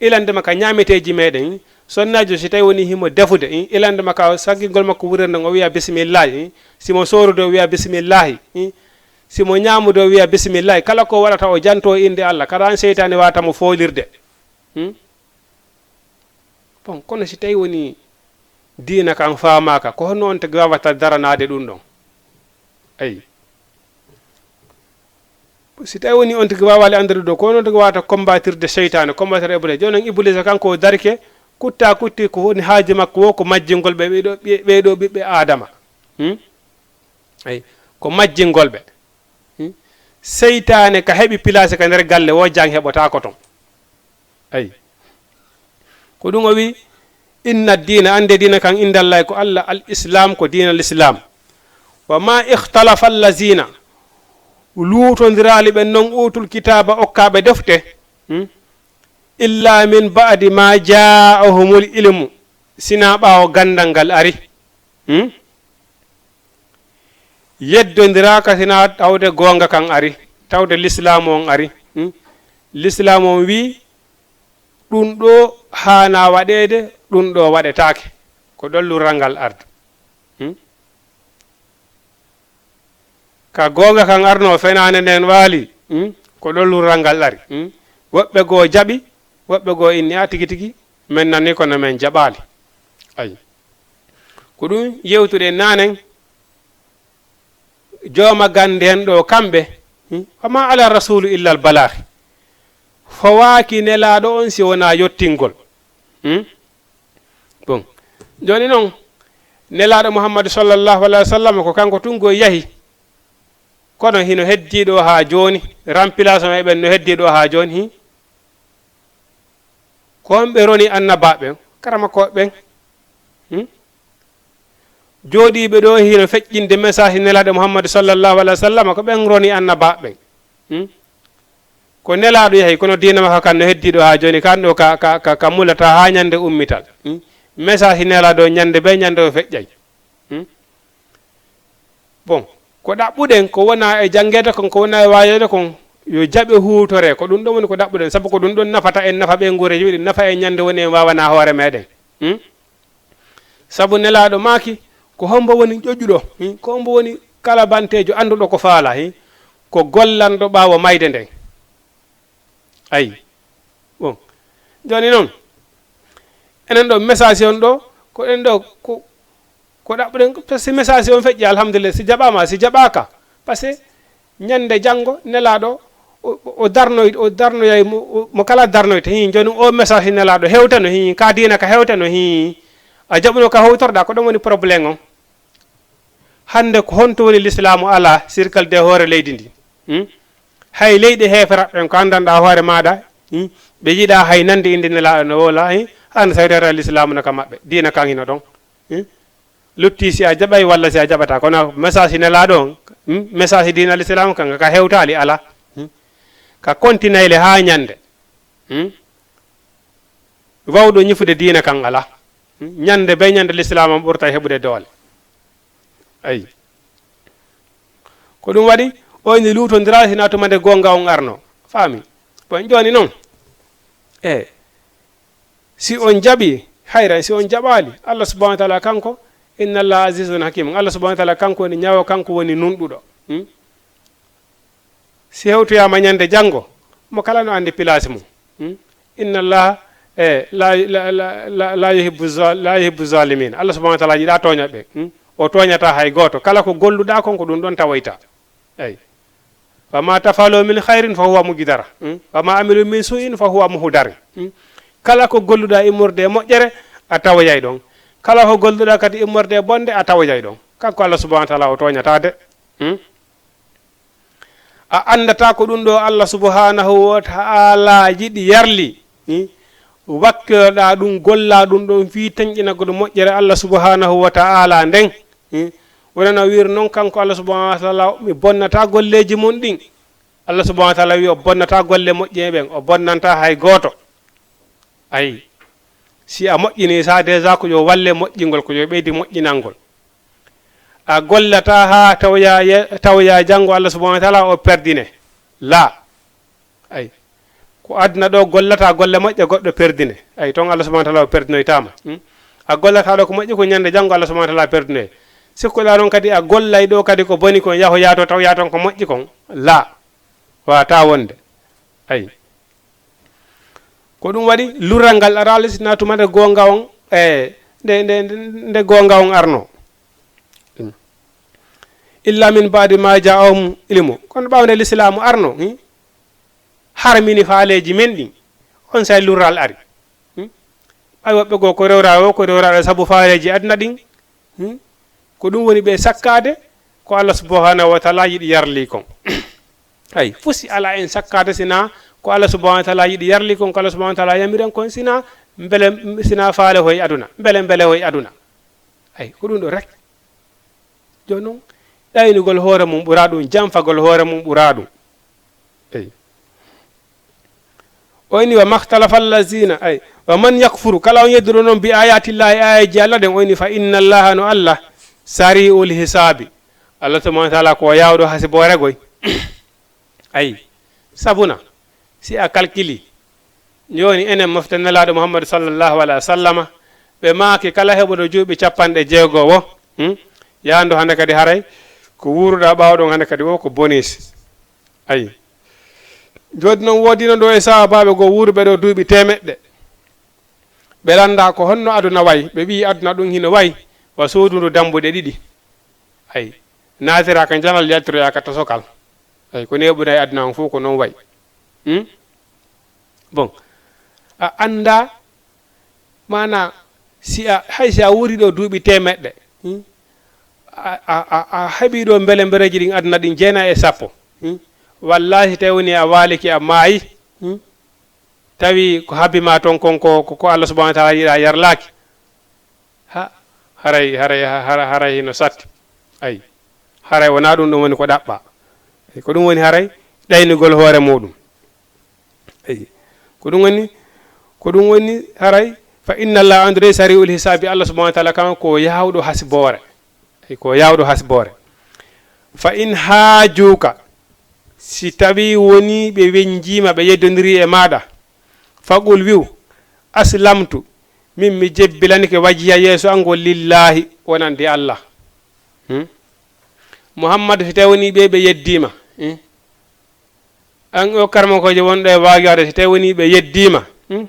Ilandema ka ñaameteeji meɗen, sonnaajo si tawi woni himo defude, hmm? Ilandema ka saggingol makko wurirde ngon o wiya bisimillahi, hmm? Si mo soorude o wiya bisimillahi, hmm? Si mo ñaamude o wiya bisimillahi. Kala ko waɗata o janto innde Allah, kada an seytaane wata mo foolirde. Hmm? Bon, kono si tawi woni diina kan faamaaka, ko honno on tigi waawata daranaade ɗum ɗon? Ayi. Si tawi woni on tigi waawaali anndude ɗum ɗo, ko on tigi waawata combattirde seytaane, combattre Ibulisa. Jooni non Ibulisa kanko o darike, kutta kutti ko woni haaji makko wo ko majjingol ɓe ɓee ɗoo, ɓe, ɓee ɗoo ɓiɓɓe Aadama. Hmm? Ayi. Ko majjingol ɓe. Hmm? Seytaane ka heɓi pilaasi ka nder galle woo, jan heɓotaako ton. Ayi. Ko ɗum o wi, "Inna diina, annde diina kan, indallahi ko Allah, al islam, ko diina l'islam. Wa ma ikhtalafa allazina, luutondiraali ɓen non utul kitaaba, okkaaɓe defte, hmm? Illa min ba'di ma ja'ahumul ilmu, sinaa ɓaawo ganndal ngal ari." Hmm? Yeddondiraaka sinaa tawde goonga kan ari, tawde lislaamu on ari. Hmm? Lislaamu on wi, "Ɗum ɗo haana waɗeede, ɗum ɗo waɗetaake." Ko ɗon lurral ngal ardi. Hmm? Ka goonga kan arno fenaande nden waali, hmm? Ko ɗon lurral ngal ari. Hmm? Woɓɓe goo jaɓi, woɓɓe goo inni, "A tigi tigi, men nani kono men jaɓaali." Ayi. Ko ɗum yewtuɗen naanen, jooma gannde en ɗo kamɓe, hmm? "Wa ma ala rasulu illa al balagh." Fawaaki nelaaɗo on si wonaa yottingol. Hmm? Bon. Jooni non, nelaaɗo Muhammadu sallallahu alaihi wa sallam ko kanko tun go yahi. Kono hino heddii ɗo haa jooni, remplacement e ɓen no heddii ɗo haa jooni, hi? Ko honɓe roni annabaaɓe ɓen, karamakooɓe ɓen? Hmm? Jooɗiiɓe ɗo hino feƴƴinde message nelaaɗo Muhammadu sallallahu alaihi wa sallam, ko ɓen roni annabaaɓe ɓen. Hmm? Ko nelaaɗo yahi, kono diina makko kan no heddii ɗo haa jooni, kan ɗo ka, ka, ka, ka mulata haa ñande ummital. Hmm? Message nelaaɗo ñande bee ñande o feƴƴay. Hmm? Bon, ko ɗaɓɓuɗen, ko wona e janngeede kon, ko wona e waayeede kon, yo jaɓe huutore. Ko ɗum ɗon woni ko ɗaɓɓuɗen, sabu ko ɗum ɗon nafata en, nafa ɓe nguureeji meɗen, nafa en ñande woni en waawana hoore meɗen. Hmm? Sabu nelaaɗo maaki, ko hombo woni ƴoƴuɗo? Hmm? Ko hombo woni kala banteejo annduɗo ko faala? Hmm? Ko gollanɗo ɓaawo mayde nden. Ayi. Bon. Jooni non, enen ɗo message on ɗo, ko ɗen ɗo, ko, ko ɗaɓɓuɗen, ko, si message on feƴƴi, alhamdulillah, si jaɓaama, si jaɓaaka, parce que ñande janngo nelaaɗo, o, o, o darnoy, o darnoyay mo, o, mo kala darnoyta, hi, jooni o message nelaaɗo hewtano, hi, ka diina ka hewtano, hi, a jaɓuno ka hewtorɗa, ko ɗon woni problème on. Hannde ko honto woni lislaamu alaa sirkal de hoore leydi ndi? Hmm? Hay leyɗe heeferaɓe ɓen ko anndanɗaa hoore maaɗa, hmm? Ɓe yiɗaa hay nande innde nelaaɗo no woola, hmm? Hannde so tawii lislaamu no ka maɓɓe, diina kan hino ɗon. Hmm? Lutti si a jaɓay walla si a jaɓata, kono message nelaaɗo on, hmm? Message diina lislaamu kan ka hewtaali alaa. Hmm? Ka kontinayle haa ñande. Hmm? Wawɗo ñifude diina kan alaa. Hmm? Ñande be ñande, lislaam am ɓurta heɓude doole. Ayi. Ko ɗum waɗi, o inni luutondira hina tuma nde goonga on arno. Faami? Bon, jooni noon. E, si on jaɓi, hayra, si on jaɓaali, Allah subhanahu wa taala kanko, inna Allah azizun hakim. Allah subhanahu wa taala kanko woni ñawo, kanko woni nunɗuɗo. Hmm? Si hewtoyaama ñande janngo, mo kala no anndi place mum. Hmm? Inna Allah, e, la, la, la, la, la yuhibbu za-, la yuhibbu zalimin. Allah subhanahu wa taala yiɗa tooña ɓe. Hmm? O tooñata hay gooto. Kala ko golluɗa kon, ko ɗum ɗon tawoyta. Eyi. Wa ma tafalu min khairin fa huwa muqdara. Hmm? Wa ma amilu min su'in fa huwa muhdar. Hmm? Kala ko golluɗa immorde e moƴƴere, a tawoyay ɗon. Kala ko golluɗa kadi immorde e bonde, a tawoyay ɗon. Kanko Allah subhanahu wa taala o tooñata de. Hmm? A anndataa ko ɗum ɗo Allah subhanahu wa ta'ala yiɗi yarli, hmm? Wakkiloɗaa ɗum, gollaa ɗum ɗon fii tenƴinagol moƴƴere Allah subhanahu wa ta'ala nden, hmm? Wonano wiir noon kanko Allah subhanahu wa ta'ala, mi bonnataa golleeji mum ɗin. Allah subhanahu wa ta'ala wi'i o bonnataa golle moƴƴe ɓen, o bonnantaa hay gooto. Ayi, si a moƴƴini sa déjà, ko yo walle moƴƴingol, ko yo ɓeydi moƴƴinangol. A gollata haa tawya ye-, tawya janngo Allah subhanahu wa ta'ala o perdine. La. Ay. Ko aduna ɗo gollata golle moƴƴe, goɗɗo perdine. Ay, ton Allah subhanahu wa ta'ala o perdinoytama. Hmm? A gollata ɗo ko moƴƴi ko, ñande janngo Allah subhanahu wa ta'ala perdinoy. Sikkuɗa noon kadi a gollay ɗo kadi ko boni kon, yaho yaato taw yaaton ko moƴƴi kon. La. Wata wonde. Ay. Ko ɗum waɗi lurral ngal araali sina tuma nde goonga on, e, nde, nde, nde, nde goonga on arno. Illa min ba'di ma ja'ahum ilmu. Kono ɓaawde lislaamu arno, hmm? Harmini faaleeji men ɗin. On say lurral ari. Hmm? Ɓay woɓɓe goo ko rewra o, ko rewra o sabu faaleeji aduna ɗin. Hmm? Ko ɗum woni ɓe sakkaade ko Allah subhanahu wa ta'ala yiɗi yarli kon. Ay, fusi ala en sakkaade sina ko Allah subhanahu wa ta'ala yiɗi yarli kon, ko Allah subhanahu wa ta'ala yamiren kon sina mbele, sina faale hoy aduna, mbele, mbele hoy aduna. Ay, ko ɗum ɗo rek. Jooni noon, ɗaynugol hoore mum ɓura ɗum, janfagol hoore mum ɓura ɗum. Eyi. O inni, "Wa maktalafa allazina", ay, "wa man yakfuru", kala on yedduɗo noon, "bi ayatillahi", ayaji Allah ɗen, o inni, "fa inna allaha", no Allah, "sari'ul hisabi". Allah subhanahu wa ta'ala ko yaawɗo hasiboore goy. Ayi, sabuna, si a kalkili, jooni enen mofte Nelaaɗo Muhammadu sallallahu alaihi wa sallama, ɓe maaki kala heɓuɗo juuɓi capanɗe jeegowo, hmm? Yaandu hannde kadi haray ko wuuruɗa ɓaawo ɗon hannde kadi o ko bonus. Ayi. Jooni noon woodino ɗo e sahaabaaɓe goo wuuruɓe ɗo duuɓi teemeɗɗe. Ɓe lannda ko honno aduna wayi. Ɓe wi'i aduna ɗum hino wayi wa suudu ndu dambuɗe ɗiɗi. Ayi. Naatira ka njanal, yaltiroya ka tosokal. Ayi, ko neeɓuna e aduna on fof ko noon wayi. Hmm? Bon. A annda, maana, si a, hay si a wuuri ɗo duuɓi teemeɗɗe, hmm? A, a, a, a heɓi ɗo mbele mbereji ɗin aduna ɗin jeenayi e sappo. Hmm? Wallahi, tawi woni a waaliki a maayi, hmm? Tawi ko habbi ma ton kon ko, ko, ko Allah subhanahu wa ta'ala yiɗa yarlaaki. Ha, haray, haray, haray, haray hino satti. Ayi. Haray wona ɗum, ɗum woni ko ɗaɓɓa. Ayi, ko ɗum woni haray ɗaynugol hoore muɗum. Ayi. Ko ɗum woni, ko ɗum woni haray, "fa inna allaha", andure, "sari'ul hisabi", Allah subhanahu wa ta'ala kan ko yawɗo hasboore. Ayi, ko yawɗo hasboore. "Fa in haajuuka", si tawi woni ɓe wenjiima, ɓe yeddondiri e maɗa, "faqul", wi'u, "aslamtu", min mi jebbilanike wajhiya yeeso an ngol lillahi wonande Allah. Hmm? Muhammadu, si tawi woni ɓe, ɓe yeddiima. Hmm? An o karmakoojo wonɗo e waawiyaade, si tawi woni ɓe yeddiima. Hmm?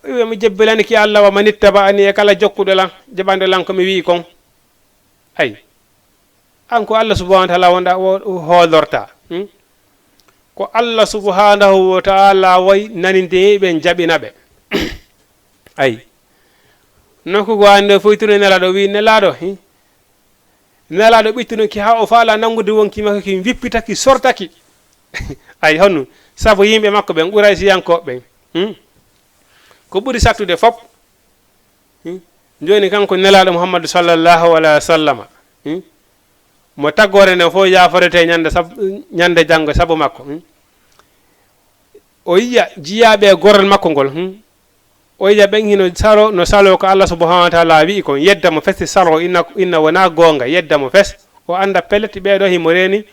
Wi'u mi jebbilanike Allah wa manittaba'ani e kala jokkuɗo lan, jaɓanɗo lan ko mi wi'i kon. Ay. An ko Allah subhanahu wa ta'ala wonɗa o, o hoolorta. Hmm? Ko Allah subhanahu wa ta'ala way naninde ɓe, jaɓina ɓe. Ay. Nokku go ande foytuno Nelaaɗo wi Nelaaɗo, hi? Nelaaɗo ɓittuno ki haa o faala nangude wonki makko ki wippita ki sorta ki. Ay, honno? Sabu yimɓe makko ɓen, Quraysiyankooɓe ɓen. Hmm? Ko ɓuri sattude fop. Hmm? Jooni kanko Nelaaɗo Muhammadu sallallahu alaihi wa sallama, hmm? Mo tagore nden fof yaforete ñande sab-, ñande janngo sabu makko, hmm? O yiya jiyaaɓe e goral makko ngol, hmm? O yiya ɓen hino salo, no saloo ko Allah subhanahu wa taala wi'i kon, yedda mo fes, si saloo inna, inna wonaa goonga, yedda mo fes. O annda pellet ɓee ɗoo himo reeni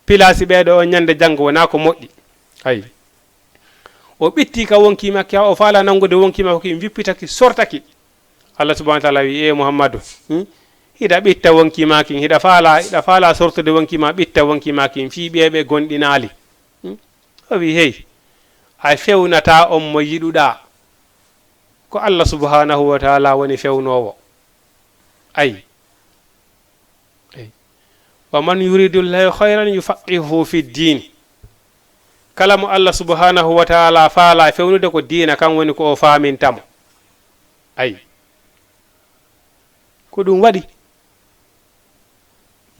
pilaasi ɓee ɗoo on ñande janngo wonaa ko moƴƴi. Ayi. O ɓitti ka wonkii makki, haa o faala nanngude wonkii makko ki, wippita ki, sorta ki. Allah subhanahu wa taala wi'i, "Ee Muhammadu, hmm? Hiɗa ɓitta wonkii maa kin, hiɗa faala, hiɗa faala sortude wonkii maa, ɓitta wonkii maa kin, fii ɓee ɓe gonɗinaali." Hmm? O wi'i, "Hey, a fewnataa on mo yiɗuɗaa. Ko Allah subhanahu wa taala woni fewnoowo." Ayi. Eyi. "Wa man yuridu llahu khayran yufaqihuhu fi ddin." Kala mo Allah subhanahu wa taala faala fewnude ko diina kan woni ko o faaminta mo. Ayi. Ko ɗum waɗi.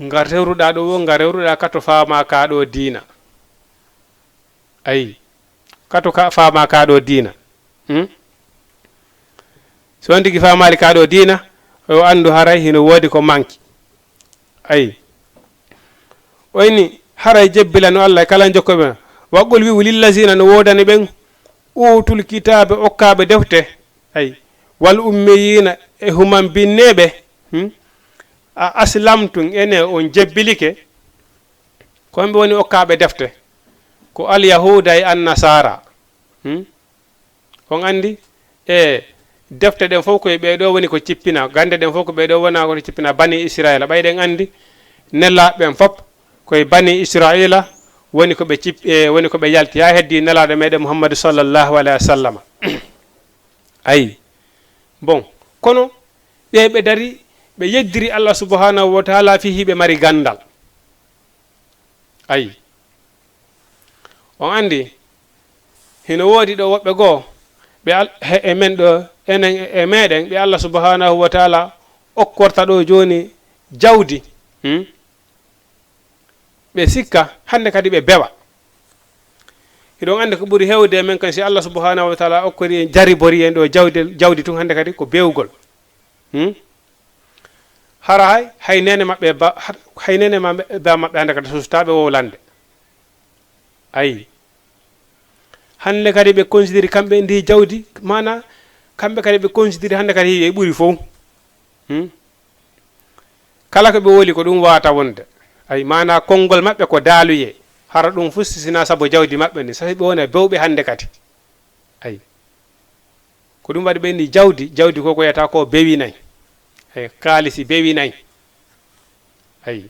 Nga rewruɗaa ɗoo woo, nga rewruɗaa ka to faamaa ka ɗoo diina. Ayi. Ka to ka faamaa ka ɗoo diina. Hmm? So on tigi faamaali ka ɗoo diina, yo anndu haray hino woodi ko manki. Ayi. O inni, haray jebbila no Allah e kala jokkoɓe. Wa qul wi'u lillazina no woodani ɓen uutul kitaabe okkaaɓe defte. Ayi. Wal ummiyina e human binneeɓe. Hmm? A aslamtum ene on jebbilike. Ko homɓe woni okkaaɓe defte? Ko al yahuuda e an nasaara. Hmm? On anndi? E defte ɗen fof koye ɓee ɗoo woni ko cippina. Gannde ɗen fof ko ɓee ɗoo wona ko cippina bani Israila. Ɓay ɗen anndi nelaaɓe ɓen fof koye bani Israila woni ko ɓe cip-, e woni ko ɓe yalti. Haa heddi nelaaɗo meɗen Muhammadu sallallahu alayhi wa sallam. Ayi. Bon, kono ɓe, ɓe dari, ɓe yeddiri Allah subhanahu wa taala fii hiɓe mari ganndal. Ayi. On anndi, hino woodi ɗo woɓɓe goo, ɓe al-, he, e men ɗo, enen e meɗen, ɓe Allah subhanahu wa taala okkorta ɗo jooni jawdi. Hmm? Ɓe sikka, hannde kadi ɓe bewa. Hiɗon anndi ko ɓuri heewde e men kan, si Allah subhanahu wa taala okkori en, jaribori en ɗo jawdi, jawdi tun, hannde kadi ko bewgol. Hmm? Hara hay, hay neene maɓɓe ba, har-, hay neene maɓɓe, ba maɓɓe hannde kadi sustaaɓe wowlande. Ayi. Hannde kadi ɓe considéri kamɓe ndi jawdi, maana kamɓe kadi ɓe considéri hannde kadi hiɓe ɓuri fow. Hmm? Kala ko ɓe woli ko ɗum waata wonde. Ayi, maana konngol maɓɓe ko daaluyee. Hara ɗum fof si sinaa sabu jawdi maɓɓe ndi, safi ɓe wona bewɓe hannde kadi. Ayi. Ko ɗum waɗi ɓe ni jawdi, jawdi ko ko yata ko bewinay. Ayi, kaalisi bewinay. Ayi.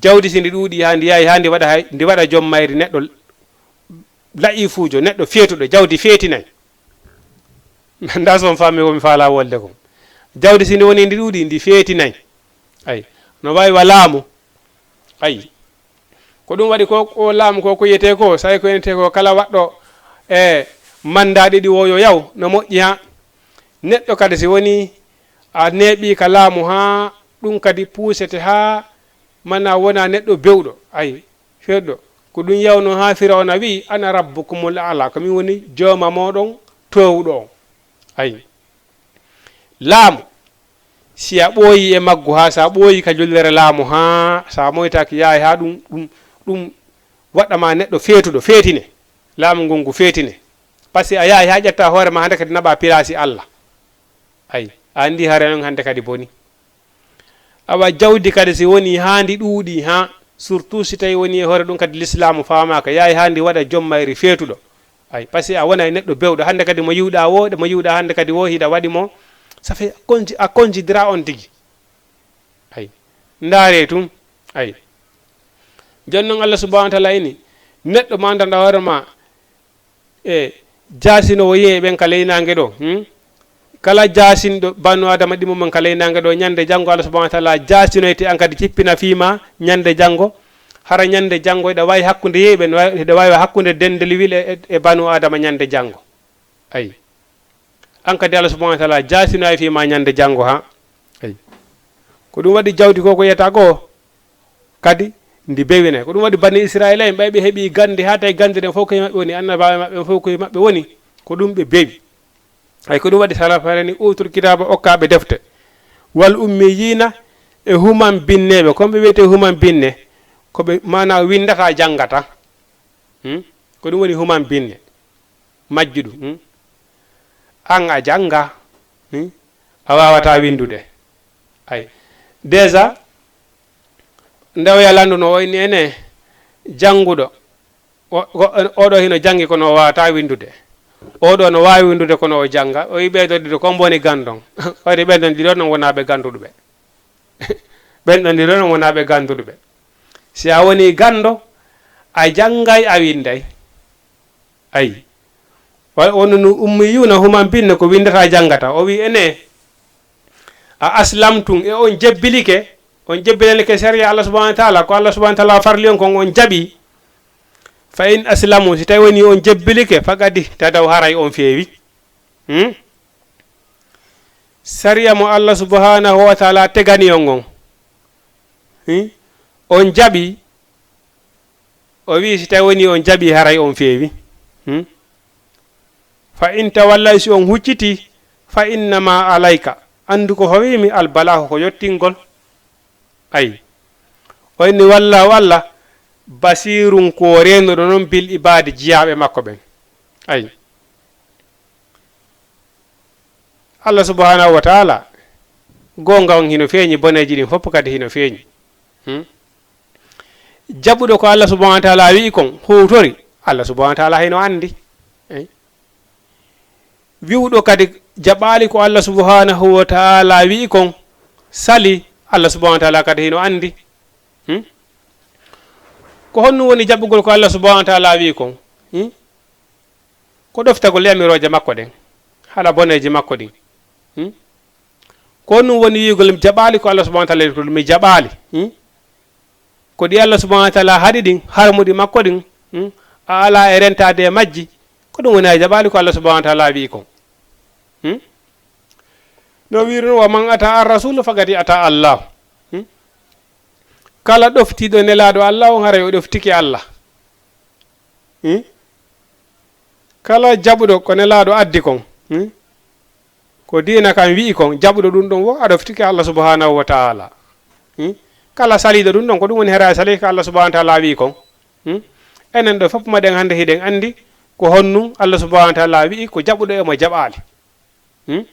Jawdi si ndi ɗuuɗi haa ndi yaawi haa ndi waɗa hay, ndi waɗa joom mayri neɗɗo la'ifuujo, neɗɗo feetuɗo, jawdi feetinay. Ndaa so on faami ko mi faalaa wolde kon. Jawdi si ndi woni ndi ɗuuɗi, ndi feetinay. Ayi. No waawi wa laamu. Ayi. Ko ɗum waɗi ko, ko laamu ko, ko yiyetee ko, sa'i ko yenetee ko kala waɗɗo e manndaa ɗiɗi wo yo yaw, no moƴƴi haa. Neɗɗo kadi si woni a neeɓii ka laamu haa ɗum kadi puusete haa mana wona neɗɗo bewɗo. Ayi, feewɗo. Ko ɗum yawno haa Firawna wi'i, "Ana rabbukumul a'la, ko min woni jooma mooɗon toowuɗo on." Ayi. Laamu, si a ɓooyi e maggu haa, so a ɓooyi ka jullere laamu haa, so a moytaaki yaay haa ɗum, ɗum, ɗum waɗa ma neɗɗo feetuɗo, feetine. Laamu ngun ngu feetine. Parce que a yaay haa ƴetta hoore ma hannde kadi naɓa piraasi Allah. Ayi, a anndi hare non hannde kadi boni. Awa jawdi kadi si woni haa ndi ɗuuɗi haa, surtout si tawi woni e hoore ɗum kadi lislaamu faamaaka, yaay haa ndi waɗa joom mayri feetuɗo. Ayi, parce que a wona e neɗɗo bewɗo. Hannde kadi mo yiwɗa wo, mo yiwɗa hannde kadi wo, hiɗa waɗi mo, ça fait a consi-, a considéra on tigi. Ayi, ndaare tun. Ayi. Jooni non Allah subhanahu wa taala ini, neɗɗo ma ndanɗa hoore ma, e jaasinoowo yeeɓe ɓen ka ley naange ɗo, hmm? Kala jaasinɗo banu Adama ɗimmo men ka ley naange ɗo, ñande janngo Allah subhanahu wa taala jaasinoyte an kadi jippina fii ma ñande janngo. Hara ñande janngo hiɗa waawi hakkunde yeeɓe, no waawi, hiɗa waawi hakkunde dendeliwil e, e, e banu Adama ñande janngo. Ayi. An kadi Allah subhanahu wa taala jaasinoyay fii ma ñande janngo, ha? Ayi. Ko ɗum waɗi jawdi ko, ko yiyata ko, kadi ndi bewinay. Ko ɗum waɗi bani Israila en, ɓay ɓe heɓi gannde, haa tawi gannde ɗen fof koye maɓɓe woni, annabaaɓe maɓɓe fof koye maɓɓe woni, ko ɗum ɓe bewi. Ay, ko ɗum waɗi salafare ni, uutul kitaaba, okkaaɓe defte. Wal ummiyina, e human binneeɓe. Ko ɓe wiyetee human binne? Ko ɓe, maanaa, winndata, janngata. Hmm? Ko ɗum woni human binne. Majjuɗum. Hmm? An a jannga, hmm? A waawataa winndude. Ay. Déjà, nde o yalanduno o inni ene jannguɗo. O, o, oɗo hino janngi kono o waawataa winndude. Oɗo no waawi winndude kono o jannga. O yi ɓee ɗoo ɗiɗo ko mboni ganndon. Wayde ɓen ɗon ɗiɗo non wonaa ɓe gannduɗo ɓe. Ɓen ɗon ɗiɗo non wonaa ɓe gannduɗo ɓe. Si a woni ganndo, a janngay, a winnday. Ayi. Wa-, wonno no ummiyuuna human binne ko winndata janngata. O wi ene, a aslamtum, e on jebbilike, on jebbilanike sariya Allah subhanahu wa taala, ko Allah subhanahu wa taala farli on kon on jaɓi. Fa in aslamu, si tawi woni on jebbilike, faqad ihtadaw, haray on feewi. Hmm? Sariya mo Allah subhanahu wa taala tegani on on. Hmm? On jaɓi, o wi si tawi woni on jaɓi haray on feewi. Hmm? Fa in tawallaw, si on hucciti, fa innama alayka, anndu ko fawimi albalaahu ko yottingol. Ay. O inni wallahu Allah, basirun ko reenuɗo non bil ibaadi jiyaaɓe makko ɓen. Ay. Allah subhanahu wa taala, goonga on hino feeñi, boneeji ɗin fof kadi hino feeñi. Hmm? Jaɓuɗo ko Allah subhanahu wa taala wi'i kon, huutori, Allah subhanahu wa taala hino anndi. Eh? Wi'uɗo kadi jaɓaali ko Allah subhanahu wa taala wi'i kon, sali, Allah subhanahu wa taala kadi hino anndi. Hmm? Ko honno woni jaɓugol ko Allah subhanahu wa taala wi'i kon? Hmm? Ko ɗoftagol yamirooje makko ɗen, hala boneeji makko ɗin. Hmm? Ko ɗum woni wi'ugol mi jaɓaali ko Allah subhanahu wa taala wi'i kon, mi jaɓaali. Hmm? Ko ɗi Allah subhanahu wa taala haɗi ɗin, harmuɗi makko ɗin, hmm? A alaa e rentaade e majji, ko ɗum woni a jaɓaali ko Allah subhanahu wa taala wi'i kon. Hmm? No wi'iri non, wa man ata ar rasulu faqad ata Allah. Hmm? Kala ɗoftiiɗo nelaaɗo Allah on, haray o ɗoftike Allah. Hmm? Kala jaɓuɗo ko nelaaɗo addi kon, hmm? Ko diina kan wi'i kon, jaɓuɗo ɗum ɗon wo, a ɗoftike Allah subhanahu wa taala. Hmm? Kala saliiɗo ɗum ɗon, ko ɗum woni hara a salike Allah subhanahu wa taala wi'i kon. Hmm? Enen ɗo fof maɗen hannde hiɗen anndi ko honnum Allah subhanahu wa taala wi'i ko jaɓuɗo e mo jaɓaali. Hmm?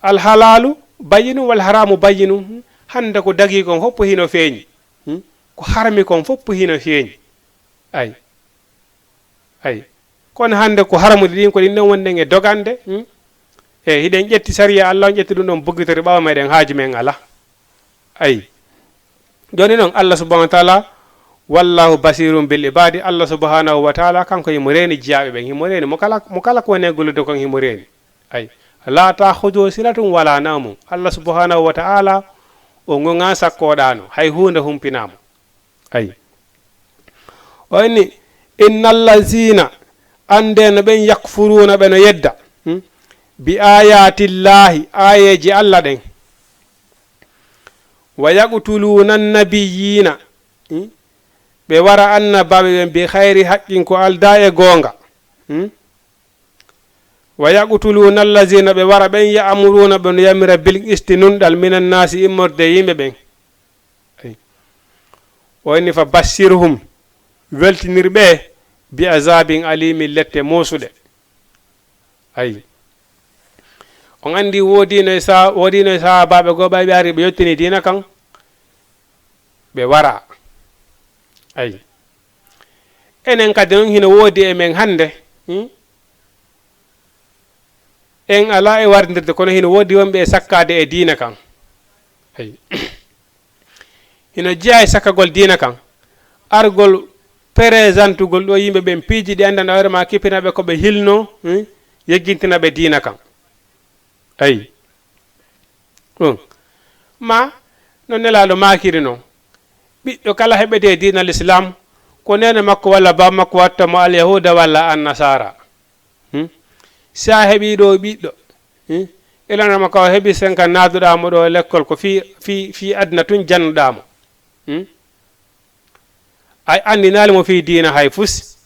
Al halaalu bayyinun wal haraamu bayyinun. Hannde ko dagii kon fof hino feeñi. Hmm? Ko harmi kon fof hino feeñi. Ay. Ay. Kono hannde ko harmuɗi ɗin, ko ɗin ɗon wonɗen e dogande. Hmm? E hiɗen ƴetti sariya Allah, on ƴetti ɗum ɗon buggitori ɓaawo meɗen, haaju men alaa. Ay. Jooni non, Allah subhanahu wa taala, wallahu basirun bil ibadi, Allah subhanahu wa taala, kanko himo reeni jiyaaɓe ɓen, himo reeni mo kala, mo kala ko woni e gollude kon himo reeni. Ay. La ta'khudhuhu sinatun wala nawmun. Allah subhanahu wa taala, o ŋoŋa sakkoɗaano, hay huunde humpinaamo. Ay. O inni, innal lazina, annde no ɓen yakfuruuna ɓe no yedda, hmm? Bi ayatillahi, aayeeji Allah ɗen. Wa yaqtuluuna annabiyyiina, hmm? Ɓe wara annabaaɓe ɓen bi xayri haqqin ko aldaa e goonga. Hmm? Wa yaqtuluuna allazina ɓe wara ɓen ya'muruuna ɓe no yamira bil qisti nunɗal minan naasi immorde yimɓe ɓen. Ay. O inni fa bashirhum weltinir ɓe bi azabin alimin lette moosuɗe. Ay. On anndi woodino e sa-, woodino e sahaabaaɓe goo ɓay ɓe ari ɓe yottini diina kan ɓe wara. Ay. Enen kadi noon hino woodi e men hannde. Hmm? En alaa e wardirde kono hino woodi wonɓe e sakkaade e diina kan. Ay. Hino jeyaa e sakkagol diina kan. Argol présentugol ɗo yimɓe ɓen piiji ɗi anndan awre ma kippina ɓe ko ɓe hilno, hmm? Yeggintina ɓe diina kan. Ay. Ɗum. Ma, no Nelaaɗo maakiri non. Ɓiɗɗo kala heɓetee diina Lislaam, ko neene makko walla baaba makko watta mo Alyahuuda walla Annasaara. Hmm? Si a heɓii ɗo ɓiɗɗo, hmm? Ilanama ka o heɓi senka naaduɗaa mo ɗo lekkol ko fii, fii, fii aduna tun jannuɗaa mo. Hmm? A anndinaali mo fii diina hay fus.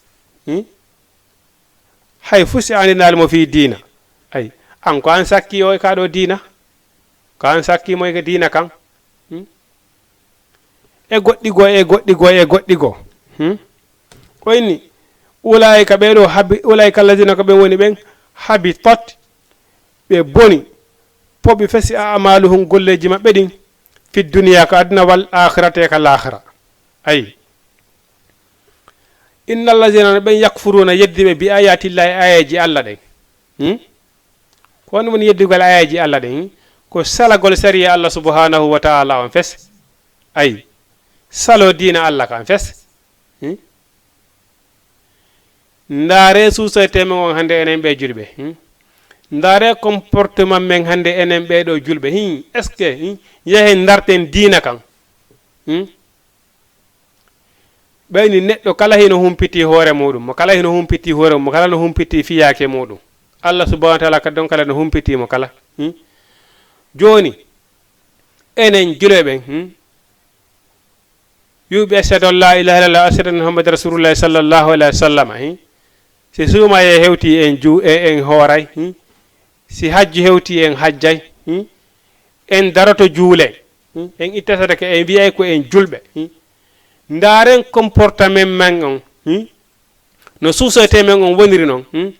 Hmm? Hay fus a anndinaali mo fii diina. Ay, an ko an sakki o e kaa ɗo diina. Ko an sakki mo e ka diina kan. Hmm? E goɗɗi goo, e goɗɗi goo, e goɗɗi goo. Hmm? O inni, Ulaa'ika ɓee ɗoo habi, ulaa'ika allazina ko ɓen woni ɓen habitat, ɓe boni, poɓi fesi a'maaluhum golleeji maɓɓe ɗin, fi duniya ko aduna wal aakhirati e ka laakhira. Ayi. Inna allazina no ɓen yakfuruuna yeddi ɓe bi ayatillahi ayaji Allah ɗen. Hmm? Ko honɗum woni yeddugol ayaji Allah ɗen? Hmm? Ko salagol sariya Allah subhanahu wa ta'ala on fes. Ayi. Salo diina Allah kan fes. Hmm? Ndaare suusayte men on hannde enen ɓe julɓe. Hmm? Ndaare comportement men hannde enen ɓee ɗoo julɓe. Hmm? Est-ce que, hmm? Yahen ndarten diina kan. Hmm? Ɓayni neɗɗo kala hino humpiti hoore muɗum, mo kala hino humpiti hoore mum, mo kala no humpiti fiyaake muɗum. Allah subhanahu wa ta'ala kadi on kala no humpiti mo kala. Hmm? Jooni, enen julɓe ɓen, hmm? Yuɓe ashhadu an la ilaha illallah, ashhadu anna Muhammadan rasulullah sallallahu alaihi wasallam, hmm? Si suumayee hewti en ju-, e-, en hooray, hmm? Si hajju hewti en hajjay, hmm? En daroto juulen, hmm? En ittasadaka en wiyay ko en julɓe, hmm? Ndaaren comportement men on, hmm? No suusoyte men on woniri non, hmm?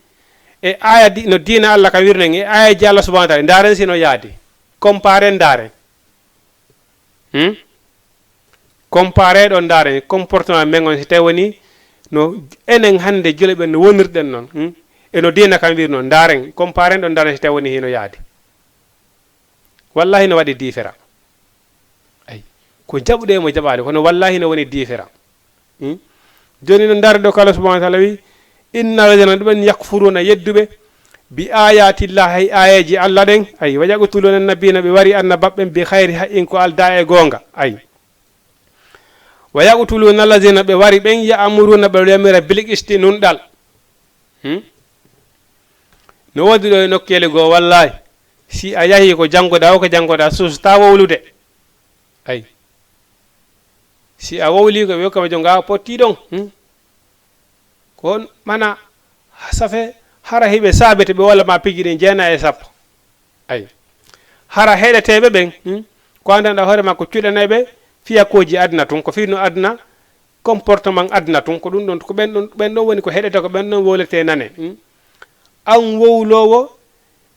E aya di-, no diina Allah ka wirnen, e ayaji Allah subhanahu wa ta'ala, ndaaren si no yaadi. Compare ndaaren. Hmm? Compare ɗon ndaaren comportement men on, si tawi woni no enen hannde julɓe ɓen no wonirɗen non, hmm? E no diina kan wiri non, ndaaren, compare ɗon ndaaren si tawi woni hino yaadi. Wallahi no waɗi différent. Ay, ko jaɓuɗe e mo jaɓaali, kono wallahi no woni différent. Hmm? Jooni no ndaari ɗo ko Allah subhanahu wa ta'ala wi, "Inna alladhina ɗumen yakfuruna yedduɓe bi ayati llahi, hay ayaji Allah ɗen." Ay, "Wa yaqtuluna nabiyina", ɓe wari annabaɓɓen, "bi khayri haqqin", ko alda e goonga. Ay. "Wa yaqtuluna alladhina", ɓe wari ɓen, "ya'muruna", ɓe yamira, "bil qisti", nunɗal. Hmm? No woodi ɗo e nokkeeli goo, wallahi. Si a yahi ko janngoɗaa o, ko janngoɗaa, suustaa wowlude. Ay. Si a wowlii ko ɓe, ko ɓe jonga potti ɗon. Hmm? Ko on, mana, safe, hara hiɓe saabete ɓe walla ma piji ɗin jeena e sappo. Ay. Hara heɗeteeɓe ɓen, hmm? Ko anndanɗaa hoore ma ko cuɗanayɓe fiyakooji aduna tun, ko fii no aduna, comportement aduna tun, ko ɗum ɗon, ko ɓen ɗon, ɓen ɗon woni ko heɗete, ko ɓen ɗon wowlete nane, hmm? An wowloowo,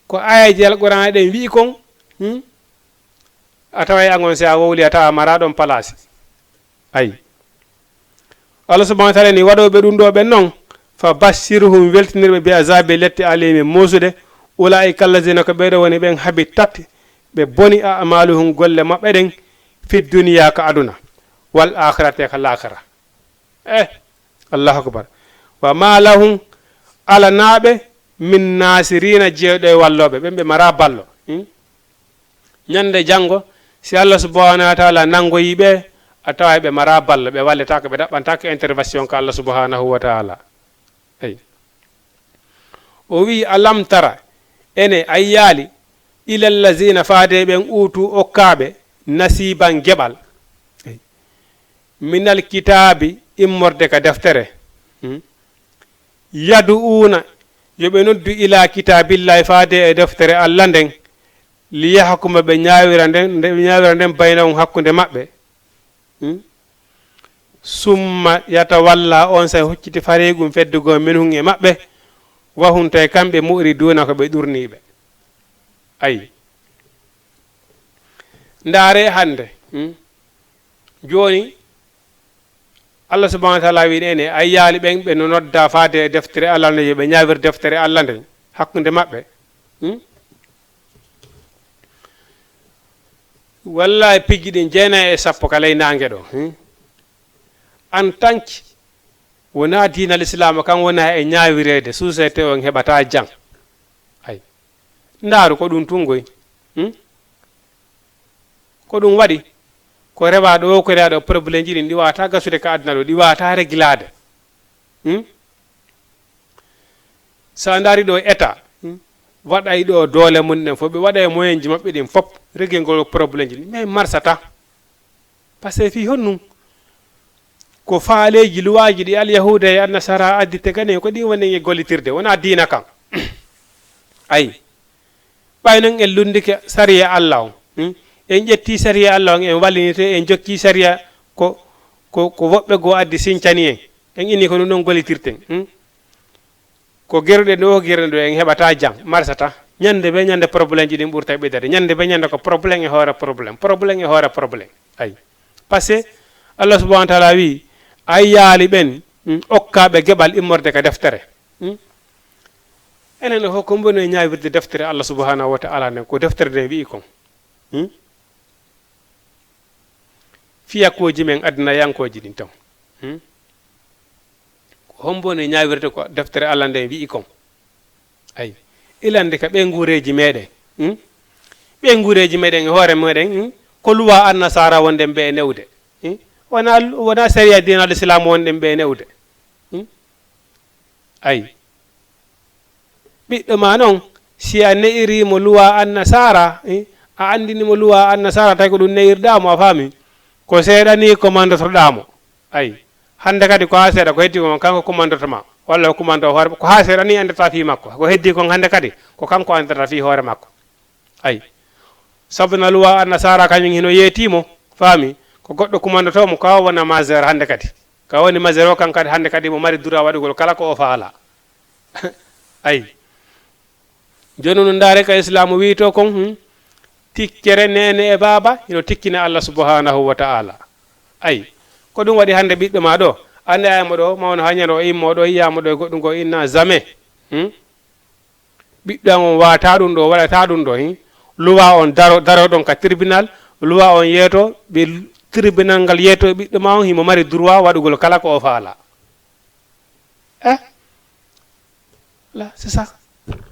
ko aayeeji Alqur'aana ɗen wi'i kon, hmm? A taway an on, si a wowli, a tawa a maraa ɗon palaasi. Ay. Allah subhanahu wa ta'ala ni, waɗooɓe ɗum ɗo ɓen non, "Fa bashshirhum", weltinirɓe, "bi azabi", lette, "alimin", muusuɗe, "ulaa'ika allazina", ko ɓee ɗo woni ɓen, "habitat", ɓe boni, "a'maluhum", golle maɓɓe ɗen, "fi duniya", ka aduna, "wal akhirati", ka laakhira. Eh, Allahu akbar. "Wa ma lahum", alanaaɓe, "min nasirina", jeeɗo e wallooɓe, ɓen ɓe maraa ballo. Hmm? Ñande janngo, si Allah subhanahu wa ta'ala nanngoyii ɓe, a taway ɓe maraa ballo, ɓe walletaako, ɓe ɗaɓɓantaako intervention ka Allah subhanahu wa ta'ala. Ey. O wi'i, "Alam tara", ene a yiyaali, "ilal lazina", faade ɓen uutu okkaaɓe, "nasiiban", geɓal. Ey. "Minal kitaabi", immorde ka deftere. Hmm? "Yadu'uuna", yo ɓe noddu, "ilaa kitaabillahi", faade e deftere Allah nden, "li yahkuma", ɓe ñaawira nden, nde ɓe ñaawira nden, "baynahum", hakkunde maɓɓe. Hmm? "Summa yatawalla", on say hucciti, "fariqun", fedde goo, "minhum", e maɓɓe, "wa hum", tawi kamɓe, "mu'riduuna", ko ɓe ɗurniiɓe. Ayi. Ndaare hannde, hmm? Jooni, Allah subhanahu wa ta'ala wi'i ene, a yiyaali ɓen ɓe no nodda faade e deftere Allah nden, yo ɓe ñaawir deftere Allah nden hakkunde maɓɓe. Hmm? Wallahi, piji ɗin jeenayi e sappo ka ley naange ɗo. Hmm? En tant que wonaa diina Lislaam kan wona e ñaawireede, suusete on heɓataa jam. Ay. Ndaaru ko ɗum tun goy. Hmm? Ko ɗum waɗi. Ko rewaa ɗo, ko rewaa ɗo, problème ji ɗin, ɗi waawataa gasude ka aduna ɗo, ɗi waawataa reglaade. Hmm? So a ndaari ɗo état, hmm, waɗay ɗo doole mum ɗen fof, ɓe waɗay moyen ji maɓɓe ɗin fof, reglaygol problème ji ɗin, mais marsataa. Parce que fii honɗum? Ko faaleeji, luwaaji ɗi Alyahuuda e Annasara addi tegani en, ko ɗin woni en e gollitirde, wonaa diina kan. Ayi. Ɓay non en lunndike sariya Allah on, hmm? En ƴetti sariya Allah on, en wallinirte, en jokki sariya ko, ko, ko woɓɓe goo addi sincani en. En inni ko ɗum ɗon gollitirten, hmm? Ko geruɗen ɗo, geruɗen ɗo, en heɓata jam, marsata. Ñande be ñande, problème ji ɗin ɓurta ɓeydade. Ñande be ñande ko problème e hoore problème, problème e hoore problème. Ayi. Parce que Allah subhanahu wa taala wi, a yaali ɓen, mm, okkaɓe geɓal immorde ka deftere. Mm? Enen ɗo fof, ko mboni e ñaawirde deftere Allah subhanahu wa taala nden, ko deftere nden wi'i kon. Hmm? Fiyakooji men aduna yankooji ɗin ton. Hmm? Ko hombo ne ñaawirta ko deftere Allah nden wi'i kon? Ay, ilande ka ɓe nguureeji meɗen. Hmm? Ɓe nguureeji meɗen e hoore meɗen, hmm? Ko luwa annasara wonɗen ɓe e newde. Hmm? Wona, wona sariya diina l'islam wonɗen ɓe e newde. Hmm? Ay. Ɓiɗɗo ma non, si a ne'iri mo luwa annasara, eh, a andini mo luwa annasara, tawi ko ɗum ne'irɗa mo, a faami? Ko seeɗa ni commandortoɗa mo. Ay, hande kadi ko haa seeɗa, ko heddi ko kanko commandorto ma, walla o commando hoore, ko haa seeɗa ni andata fii makko. Ko heddi kon hande kadi, ko kanko andata fii hoore makko. Ay, sabu na luwa annasara kañum hino yeeti mo, faami? Ko goɗɗo commandoto mo, ka wona majeur hande kadi. Ka woni majeur o, kan kadi hande kadi mo mari droit waɗugol kala ko o faala. Ay. Jooni no ndaare ka Islaamu wi'ito kon, hmm? Tikkere neene e baaba, hino tikkina Allah subhanahu wa ta'ala. Ay. Ko ɗum waɗi hande ɓiɗɗo ma ɗo, ande ay mo ɗo, mawno haa ñande o immo ɗo, yiya mo ɗo e goɗɗum ko inna jamais. Hmm? Ɓiɗɗo an on waata ɗum ɗo, waɗata ɗum ɗo, hin. Luwa on daro, daro ɗon ka tribunal, luwa on yeeto, ɓe tribunal ngal yeeto ɓiɗɗo ma on, himo mari droit waɗugol kala ko o faala. Eh? Voilà, c'est ça.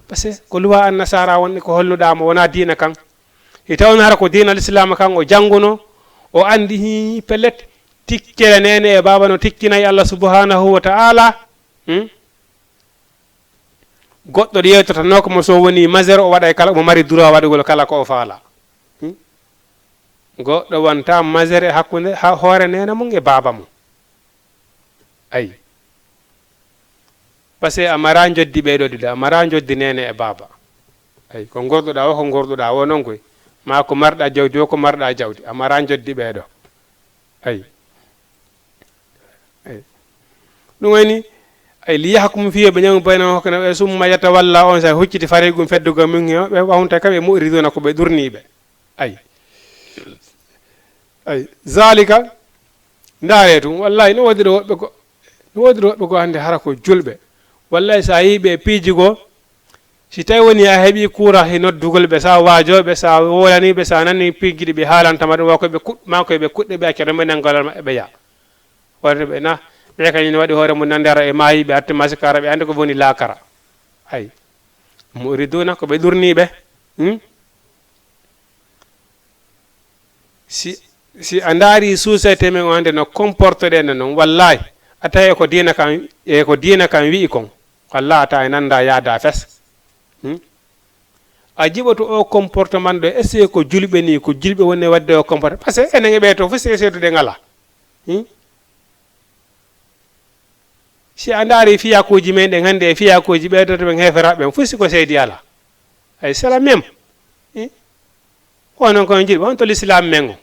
Parce que ko luwa annasara woni ko holluɗa mo, wona diina kan. Hi tawno hara ko diina l'islam kan o janguno, o andi hi pellet, tikkere neene e baaba no tikkinay Allah subhanahu wa ta'ala. Hmm? Goɗɗo yewtotanooka mo so woni majeur, o waɗay kala, mo mari droit waɗugol kala ko o faala. Hmm? Goɗɗo wonta majeur e hakkunde ha-, hoore neene mum e baaba mum. Ayi. Parce que a mara njoddi ɓee ɗoo ɗiɗo, a mara njoddi neene e baaba. Ayi, ko ngorduɗaa o, ko ngorduɗaa o noon koy. Maa ko marɗaa jawdi o, ko marɗaa jawdi. A mara njoddi ɓee ɗoo. Ayi. Ayi. Ɗum woni, ay, li yahkum fihi, ɓe ñamu baynahum, hokkana ɓe, summa yatawalla, on sa hucciti fariqun fedde goo minhum, ɓe wahunta kam ɓe mu'riduna ko ɓe ɗurniiɓe. Ay. Ay, zalika, ndaare tun, wallahi, no woodi ɗo woɓɓe ko, no woodi ɗo woɓɓe ko hannde hara ko julɓe. Wallahi, sa yii ɓe piiji goo, si tawi woni a heɓi kuura he noddugol ɓe, sa waajoo ɓe, sa wolani ɓe, sa nani piiji ɗi ɓe haalanta ma ɗum, wa ko ɓe kuɗ-, ma ko ɓe kuɗɗe ɓe accata ɓe nangalal maɓɓe ɓe yaa. Wonde ɓe na, ɓe kañum ne waɗi hoore mum nande hara e maayi, ɓe arti masikara, ɓe andi ko woni laakara. Ay. Muriduna ko ɓe ɗurniiɓe. Hmm? Si, si a ndaari société men o hannde no comporte ɗen noon, wallahi, a tawi ko diina kan, e ko diina kan wi'i kon, wallahi a tawi nanda yaada fes. Hmm? A jiɓoto o comportement ɗo, est-ce que ko julɓe ni, ko julɓe woni e waɗde o comportement? Parce que enen e ɓee to fof se seedude ngala. Hmm? Si a ndaari fiyakuuji men ɗen hannde e fiyakuuji ɓee to men heeferaaɓe ɓen, fof si ko seedi ala. Ay, c'est la même. Eh? Ko onon ko on jiɗi, on to l'islam men o.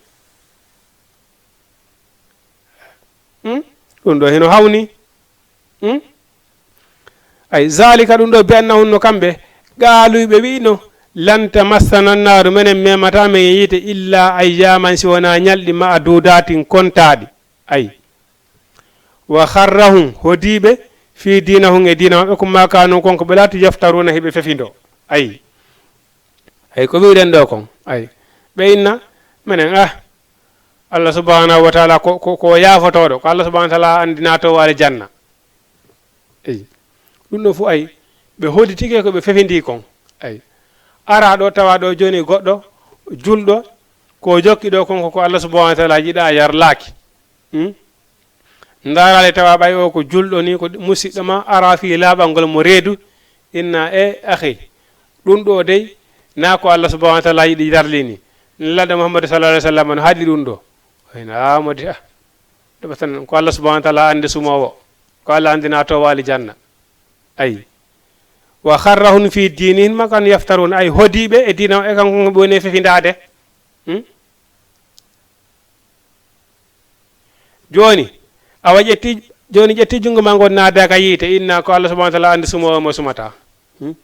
Hmm? Ɗum ɗo hino hawni. Hmm? Ay, zalika ɗum ɗo, bi annahum no kamɓe, qaalu ɓe wi'no, lan tamassana annaaru, menen memata men e yiite, illa ayyaman, si wonaa ñalɗi ma'dudatin kontaaɗi. Ay. Wa kharrahum, hodiiɓe, fi diinahum, e diina maɓɓe, ko ma kaanu, kon ko ɓe laati, yaftaruuna, hiɓe fefindo. Ay. Ay, ko wi'uɗen ɗo kon. Ay. Ɓe inna, menen, ah, Allah subhanahu wa ta'ala ko, ko, ko yaafotooɗo, ko Allah subhanahu wa ta'ala anndi naatoowo aljanna. Eyi. Ɗum ɗo fof, ay, ɓe hoodi tigi ko ɓe fefindi kon. Ay. Ara ɗo, tawa ɗo jooni goɗɗo julɗo, ko jokki ɗo kon ko, ko Allah subhanahu wa ta'ala yiɗa, a yarlaaki. Hmm? Ndaaraale tawa ɓay o ko julɗo ni, ko musiɗɗo ma, ara fii laaɓal ngol mo reedu, inna e akhi. Ɗum ɗo dey, na ko Allah subhanahu wa ta'ala yiɗi darlini. Nulaaɗo Muhammadu sallallahu alaihi wasallam no haɗi ɗum ɗo. Ina modi, ah. Ɗum tan ko Allah subhanahu wa ta'ala anndi sumoowo. Ko Allah anndi naatoowo aljanna. Ay. Wa kharrahum fi dinihim ma kanu yaftarun. Ay, hodiiɓe e diina maɓɓe, kanko ɓe woni e fefindaade. Hmm? Jooni, awa ƴetti Jooni ƴetti junngo maa ngon naada ka yiite, inna ko Allah subhanahu wa taala anndi sumoowo mo sumata. Hmm?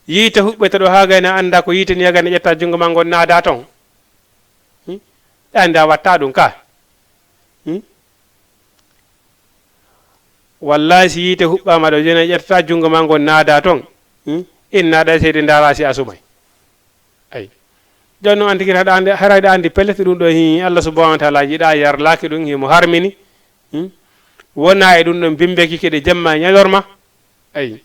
Yiite huɓɓete ɗo haa gayna annda ko yiite ni, haa gayna ƴetta junngo maa ngon naada ton. Hmm? Ɗa annda watta ɗum ka. Hmm? Wallahi si yiite huɓɓama ɗo, jooni ƴetta junngo maa ngon naada ton. Hmm? Inna ɗa seydi ndaara si a sumay. Ay. Jooni noon anndi kadi haɗa anndi, haray ɗa anndi pellet ɗum ɗo hi Allah subhanahu wa taala yiɗa yarlaaki ɗum, himo harmini. Hmm? Wona e ɗum ɗon bimmbeki kadi jemma e ñalorma. Ay.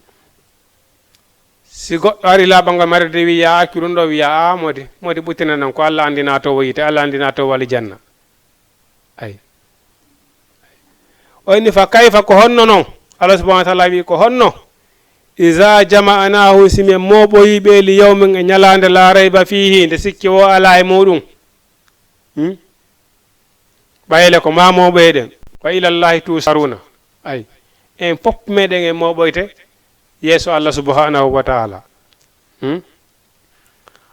Si goɗɗo ari laaɓangol marde wiya accu ɗum ɗo, wiya a modi, modi ɓuttina noon ko Allah anndina to woyite, Allah anndina to wali janna. Ay. O inni fa kayfa, ko honno noon? Allah subhanahu wa taala wi ko honno? Iza jama'anahu, si min mooɓoyi ɓe li yawmin e ñalaande la rayba fihi, nde sikki wo alaa e muɗum. Hmm? Ɓayle ko ma mooɓoyɗen. Wa ilallahi tusharuna. Ay. En fof meɗen en mooɓoyte yeeso Allah subhanahu wa taala. Hmm?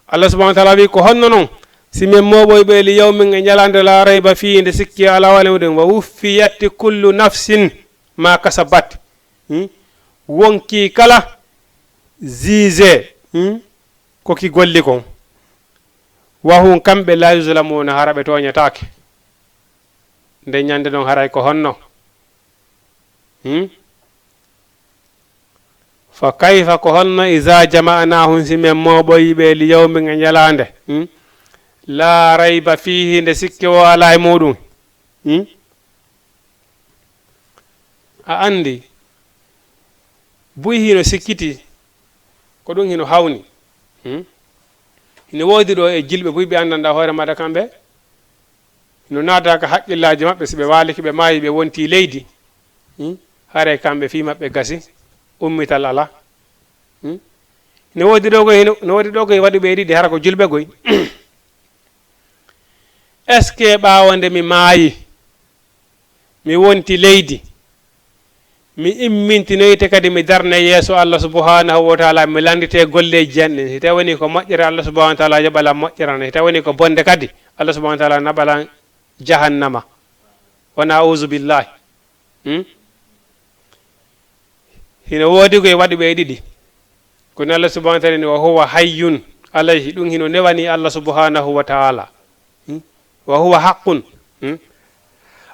Allah subhanahu wa taala wi ko honno noon? Si min mooɓoy ɓe li yawmin e ñalaande la rayba fihi, nde sikki alaa wala muɗum. Wa wuffiyat kullu nafsin ma kasabat. Hmm? Wonkii kala juge, hmm? Ko ki golli kon. Wa hum kamɓe la yuzlamuna, hara ɓe tooñataake. Nde ñande ɗon haray ko honno? Hmm? Fa kayfa, ko honno, iza jama'nahum, si min mooɓoyi ɓe li yawmin e ñalaande, hmm? La rayba fihi, nde sikke wo alaa e muɗum. Hmm? A anndi, buy hino sikkiti, ko ɗum hino hawni. Hmm? Hino woodi ɗo e julɓe buy ɓe anndanɗa hoore maɗa kamɓe. Hino naata ka haqqillaaji maɓɓe, si ɓe waaliki, ɓe maayi, ɓe wonti leydi. Hmm? Haray kamɓe fii maɓɓe gasi, ummital alaa. Hmm? Hino woodi ɗo koy, hino, no woodi ɗo koy waɗuɓe e ɗiɗi, hara ko julɓe koy. Est-ce que ɓaawo nde mi maayi, mi wonti leydi, mi immintinoyte kadi mi darne yeeso Allah subhanahu wa taala, mi lanndite golleeji an ɗin. Si tawi woni ko moƴƴere, Allah subhanahu wa taala yoɓalan moƴƴere an. Si tawi woni ko bonde kadi, Allah subhanahu wa taala naɓalan jahannama. Wa na'uzu billahi. Hmm? Hino woodi koye waɗuɓe e ɗiɗi. Kono Allah subhanahu wa taala ni, wa huwa hayyun. Alayhi, ɗum hino newani Allah subhanahu wa taala. Hmm? Wa huwa haqqun. Hmm?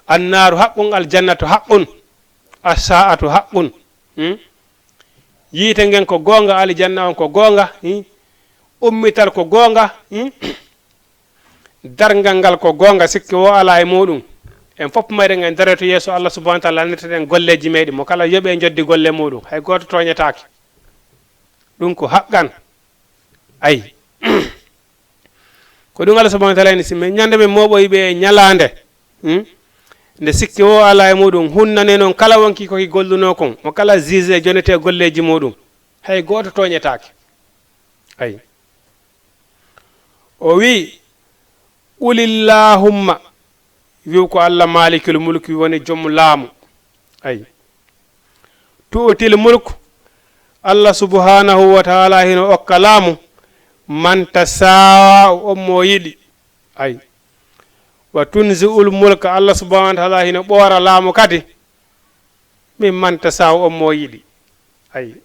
Annaaru haqqun, aljannatu haqqun, assaa'atu haqqun. Hmm? Yiite ngen ko goonga, aljanna on ko goonga. Hmm? Ummital ko goonga. Hmm? Darngal ngal ko goonga, sikke wo alaa e muɗum. En fof mayɗen en daroyto yeeso Allah subhanahu wa taala, lannditeɗen golleeji meɗen. Mo kala yoɓe njoddi golle muɗum. Hay gooto tooñetaake. Ɗum ko haqqan. Ay. Ko ɗum Allah subhanahu wa taala ni, si min ñande min mooɓoyi ɓe e ñalaande, hmm? Nde sikke wo alaa e muɗum, hunnane noon kala wonki ko ki gollunoo kon, mo kala juge e jonete golleeji muɗum. Hay gooto tooñetaake. Ay. O wi, "Qulillahumma," wi'u ko Allah Maalikul Mulki woni joom laamu. Ay. "Tu'til mulk," Allah subhanahu wa taala hino okka laamu, "man tasa'u," on mo yiɗi. Ay. "Wa tunzi'ul mulka," Allah subhanahu wa taala hino ɓoora laamu kadi, "min man tasa'u," on mo yiɗi. Ay.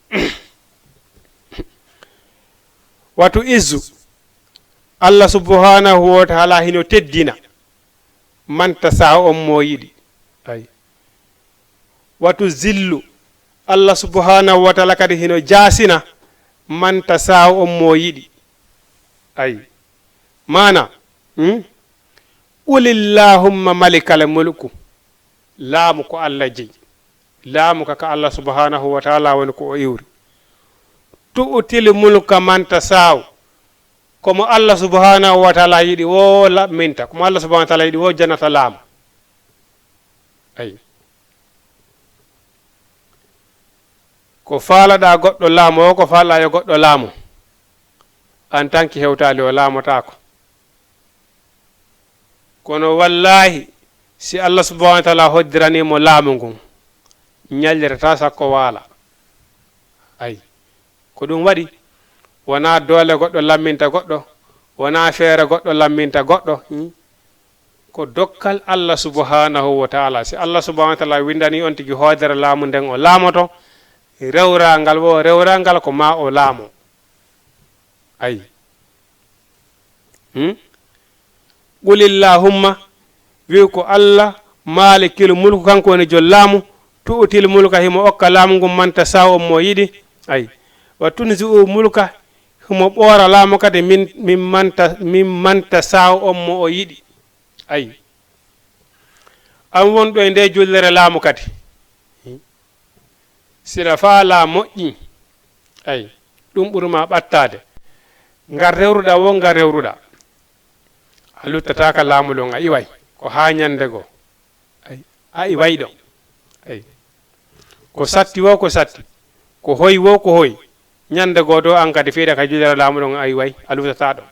"Wa tu'izzu," Allah subhanahu wa taala hino teddina, "man tasa'u," on mo yiɗi. Ay. "Wa tuzillu," Allah subhanahu wa taala kadi hino jaasina, "man tasa'u," on mo yiɗi. Ay. Maana, hmm? "Qulillahumma malikal mulku." Laamu ko Allah jeyi. Laamu ka, ka Allah subhanahu wa taala woni ko o iwri. "Tu'til mulka man tasa'u." Ko mo Allah subhanahu wa taala yiɗi wo laɓminta. Ko mo Allah subhanahu wa taala yiɗi wo janata laamu. Ay. Ko faalaɗa goɗɗo laamu o, ko faalaɗa yo goɗɗo laamu. En tant que hewtaali o laamotaako. Kono wallaahi, si Allah subhanahu wa taala hoddiranii mo laamu ngun, ñallirata sakko waala. Ay, ko ɗum waɗi, wonaa doole goɗɗo lamminta goɗɗo, wonaa feere goɗɗo lamminta goɗɗo. Hmm? Ko dokkal Allah subhanahu wa taala. Si Allah subhanahu wa taala windani on tigi hoodere laamu nden o laamoto, rewrangal wo rewrangal ko ma o laamo. Ay. Hmm? Qulillahumma, wi ko Allah maalikil mulku, kanko woni jol laamu, tu'til mulka, himo okka laamu ngun man tasaaw on mo yiɗi. Ay. Wa tunzi'u mulka, himo ɓoora laamu kadi min, min manta, min manta saaw on mo o yiɗi. Ay. An wonɗo e nde jullere laamu kadi. Sila faa laa moƴƴi. Ay. Ɗum ɓurma ɓattaade. Ngar rewruɗa wo, ngar rewruɗa. A luttataaka laamu ɗon, a iway. Ko haa ñande goo. Ay. A iway ɗon. Ay. Ko satti wo, ko satti. Ko hoy wo, ko hoy. Ñande goo ɗo an kadi fiiɗa ka jullere laamu ɗon, a iway. A luttataa ɗon.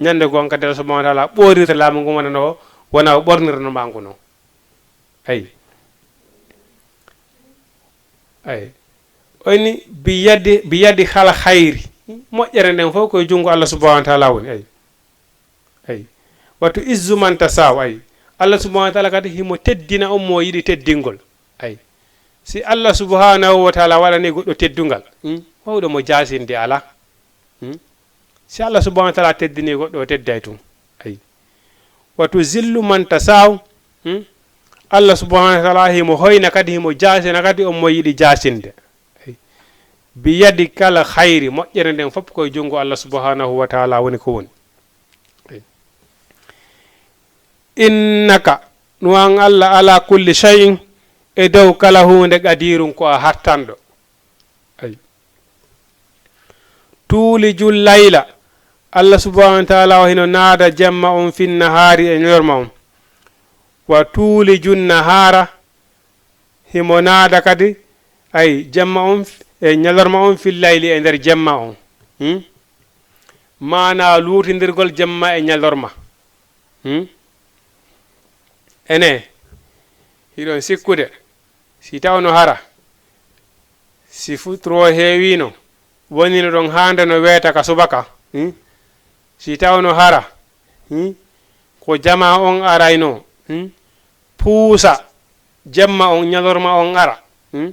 Ñande goo an kadi Allah subhanahu wa taala ɓoorirta laamu ngun wona no, wona o ɓornirno ma ngu non. Ay. Ay. O inni bi yadi, bi yadi kal khayri. Moƴƴere nden fof koye junngo Allah subhanahu wa taala woni. Ay. Ay. Wa tu'izzu man tasaaw. Ay. Allah subhanahu wa taala kadi himo teddina on mo yiɗi teddingol. Ay. Si Allah subhanahu wa taala waɗani goɗɗo teddungal, hmm, wawɗo mo jaasinde alaa. Hmm? Si Allah subhanahu wa taala teddini goɗɗo, o tedday tun. Ay. Wa tuzillu man tasaaw. Hmm? Allah subhanahu wa taala himo hoyna kadi, himo jaasina kadi on mo yiɗi jaasinde. Ay. Bi yadi kal khayri, moƴƴere nden fof koye junngo Allah subhanahu wa taala woni ko woni. Ay. Innaka, no an Allah ala kulli shay'in, e dow kala huunde, qadirun, ko a hattanɗo. Ay. Tuulijul layla, Allah subhanahu wa taala o hino naada jemma on fin nahaari e ñalorma on. Wa tuulijun nahaara, himo naada kadi, ay, jemma on f-, e ñalorma on fil layli e nder jemma on. Hmm? Maana luutindirgol jemma e ñalorma. Hmm? Ene, hiɗon sikkude, si tawno hara, si futuro heewino, wonino ɗon haande no weeta ka subaka, hmm? Si tawno hara, hmm? Ko jama on arayno, hmm? Puusa jemma on, ñalorma on ara, hmm?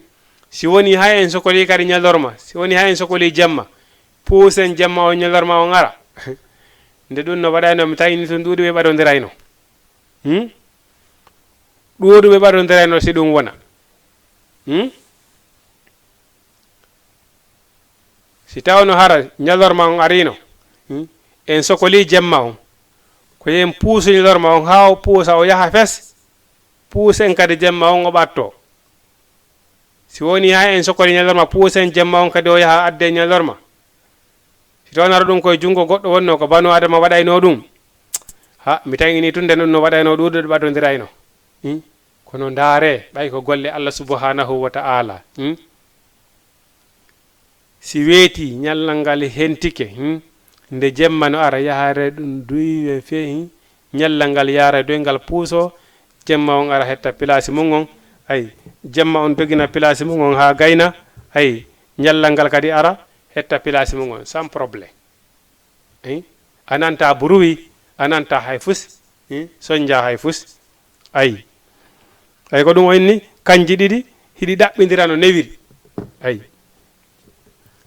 Si woni hay en sokoli kadi ñalorma, si woni hay en sokoli jemma, puusen jemma on, ñalorma on ara. Nde ɗum no waɗayno, mi tawi ni tun ɗuuɗi ɓe ɓaɗondirayno. Hmm? Ɗuuɗuɓe ɓaɗondirayno si ɗum wona. Hmm? Si tawno hara ñalorma on arino, hmm? En sokoli jemma on. Ko yen puusu ñalorma on haa o puusa, o yaha fes. Puusen kadi jemma on o ɓatto. Si woni haa en sokori ñalorma, puusen jemma on kadi o yaha adde ñalorma. Si tawnaro ɗum koye junngo goɗɗo wonno, ko banu Adama waɗayno ɗum. Ha, mi tawi ni tun nden ɗum no waɗayno ɗuuɗuɓe ɓaɗondirayno. Hmm? Kono ndaare, ɓay ko golle Allah subhanahu wa ta'ala. Hmm? Si weeti, ñallal ngal hentike, hmm? Nde jemma no ara, yahare ɗum duwe fe, hmm? Ñallal ngal yaara doy ngal puuso, jemma on ara hetta pilaasi mum on. Ay, jemma on dogina pilaasi mum on haa gayna. Ay, ñallal ngal kadi ara hetta pilaasi mum on, sans problème. Ay, a nanta bruit, a nanta hay fus, hmm? Sonja hay fus. Ay. Ay, ko ɗum o inni, kanji ɗiɗi, hiɗi ɗaɓɓindira no newiri. Ay.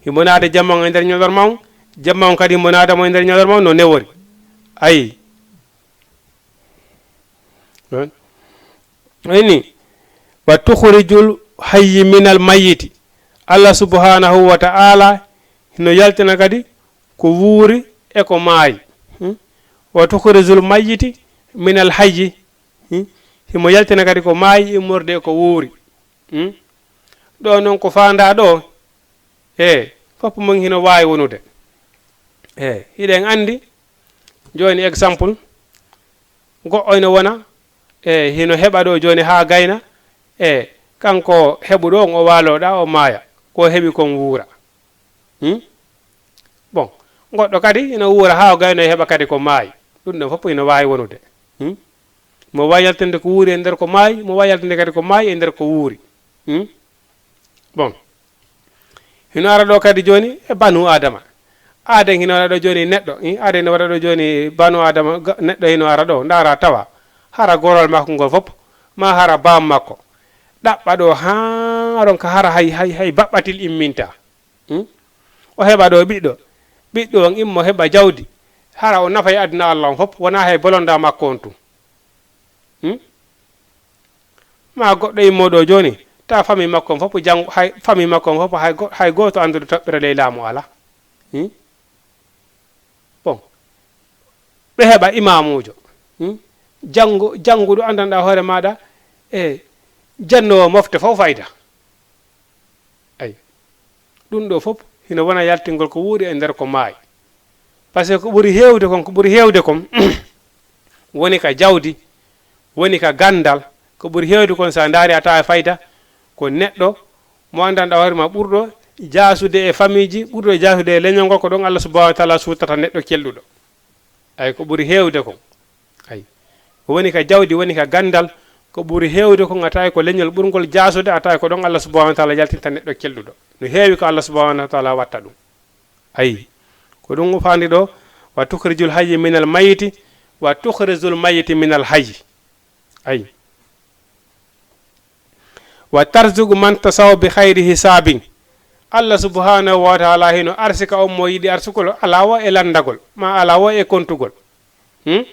Himo naade jemma on e nder ñalorma on, jemma on kadi himo naada mo e nder ñalorma on no newori. Ay. Ɗon. Ini, wa tukhrijul hayyi minal mayyiti. Allah subhanahu wa ta'ala hino yaltina kadi ko wuuri e ko maayi. Hmm? Wa tukhrijul mayyiti minal hayyi. Hmm? Himo yaltina kadi ko maayi immorde e ko wuuri. Hmm? Ɗo non ko faandaa ɗo, e, fof mum hino waawi wonude. E, hiɗen anndi, jooni exemple, goɗɗo ene wona, e, hino heɓa ɗo jooni haa gayna, e, kanko heɓuɗo on o waalo ɗa o maaya, ko heɓi kon wuura. Hmm? Bon, goɗɗo kadi ina wuura haa o gayno e heɓa kadi ko maayi. Ɗum ɗon fof ina waawi wonude. Hmm? Mo waawi yaltinde ko wuuri e nder ko maayi, mo waawi yaltinde kadi ko maayi e nder ko wuuri. Hmm? Bon. Hino ara ɗo kadi jooni e banu Adama. Aaden hino waɗa ɗo jooni neɗɗo. Hmm? Aaden hino waɗa ɗo jooni banu Adama, ga-, neɗɗo hino ara ɗo, ndaara tawa. Hara gorol makko ngol fof, ma hara baam makko. Ɗaɓɓa ɗo haa ronka hara hay, hay, hay baɓɓatil imminta. Hmm? O heɓa ɗo ɓiɗɗo. Ɓiɗɗo on immo heɓa jawdi. Hara o nafa e aduna Allah on fof, wona hay bolonda makko on tun. Hmm? Ma goɗɗo immo ɗo jooni, ta famille makko on fof janngo, hay famille makko on fof hay go-, hay gooto annduɗo toɓɓere ley laamu alaa. Hmm? Bon, ɓe heɓa imaamuujo. Hmm? Janngo, jannguɗo anndanɗaa hoore maaɗa, e jannoowo mofte fof fayda. Ay. Ɗum ɗo fof hino wona yaltingol ko wuuri e nder ko maayi. Par ce que ko ɓuri heewde kon, ko ɓuri heewde kon woni ka jawdi, woni ka ganndal, ko ɓuri heewde kon so a ndaari a tawa e fayda ko neɗɗo mo anndanɗaa hoore ma ɓurɗo jaasude e famiiji, ɓurɗo jaasude e leñol ngol, ko ɗon Allah subhanahu wa taala suutata neɗɗo kelɗuɗo. Ay, ko ɓuri heewde kon. Ay. Ko woni ka jawdi, woni ka ganndal, ko ɓuri heewde kon a tawi ko leñol ɓurngol jaasude, a tawi ko ɗon Allah subhanahu wa taala yaltinta neɗɗo kelɗuɗo. No heewi ko Allah subhanahu wa taala watta ɗum. Ay. Ko ɗum o faandi ɗo, wa tukhrijul hayyi minal mayyiti, wa tukhrijul mayyiti minal hayyi. Ay. Wa tarzuqu man tashaa'u bi khayri hisaabin. Allah subhanahu wa taala hino arsika on mo yiɗi arsugol, alaa wo e lanndagol, ma alaa wo e kontugol. Hmm?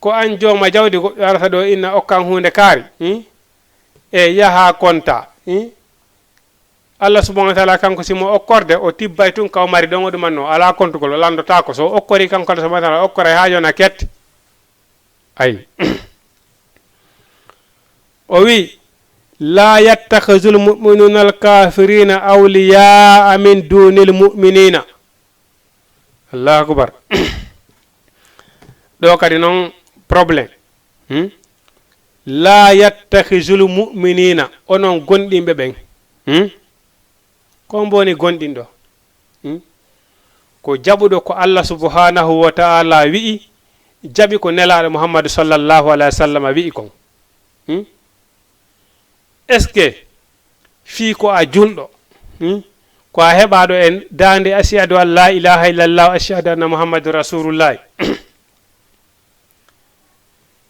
Ko an jooma jawdi goɗɗo arata ɗo inna okkan huunde kaari. Hmm? E yaha konta. Hmm? Allah subhanahu wa taala kanko si mo okkorde, o tibbay tun ka o mari ɗon o ɗumanno, alaa kontugol, o lanndotaako. So o okkori kanko Allah subhanahu wa taala, o okkoray haa yona kette. Ay. O wi, la yattakhizul mu'minuna al kafirina awliyaa min dunil mu'minina. Allahu akbar. Ɗo kadi noon problème. Hmm? La yattakhizul mu'minina, onon gonɗinɓe ɓen. Hmm? Ko mbo woni gonɗinɗo? Hmm? Ko jaɓuɗo ko Allah subhanahu wa ta'ala wi'i, jaɓi ko Nelaaɗo Muhammadu sallallahu alaihi wa sallam wi'i kon. Hmm? Est-ce que fii ko a julɗo, hmm? Ko a heɓaaɗo e daande ashhadu an la ilaha illallah, ashhadu anna Muhammadu rasulullah?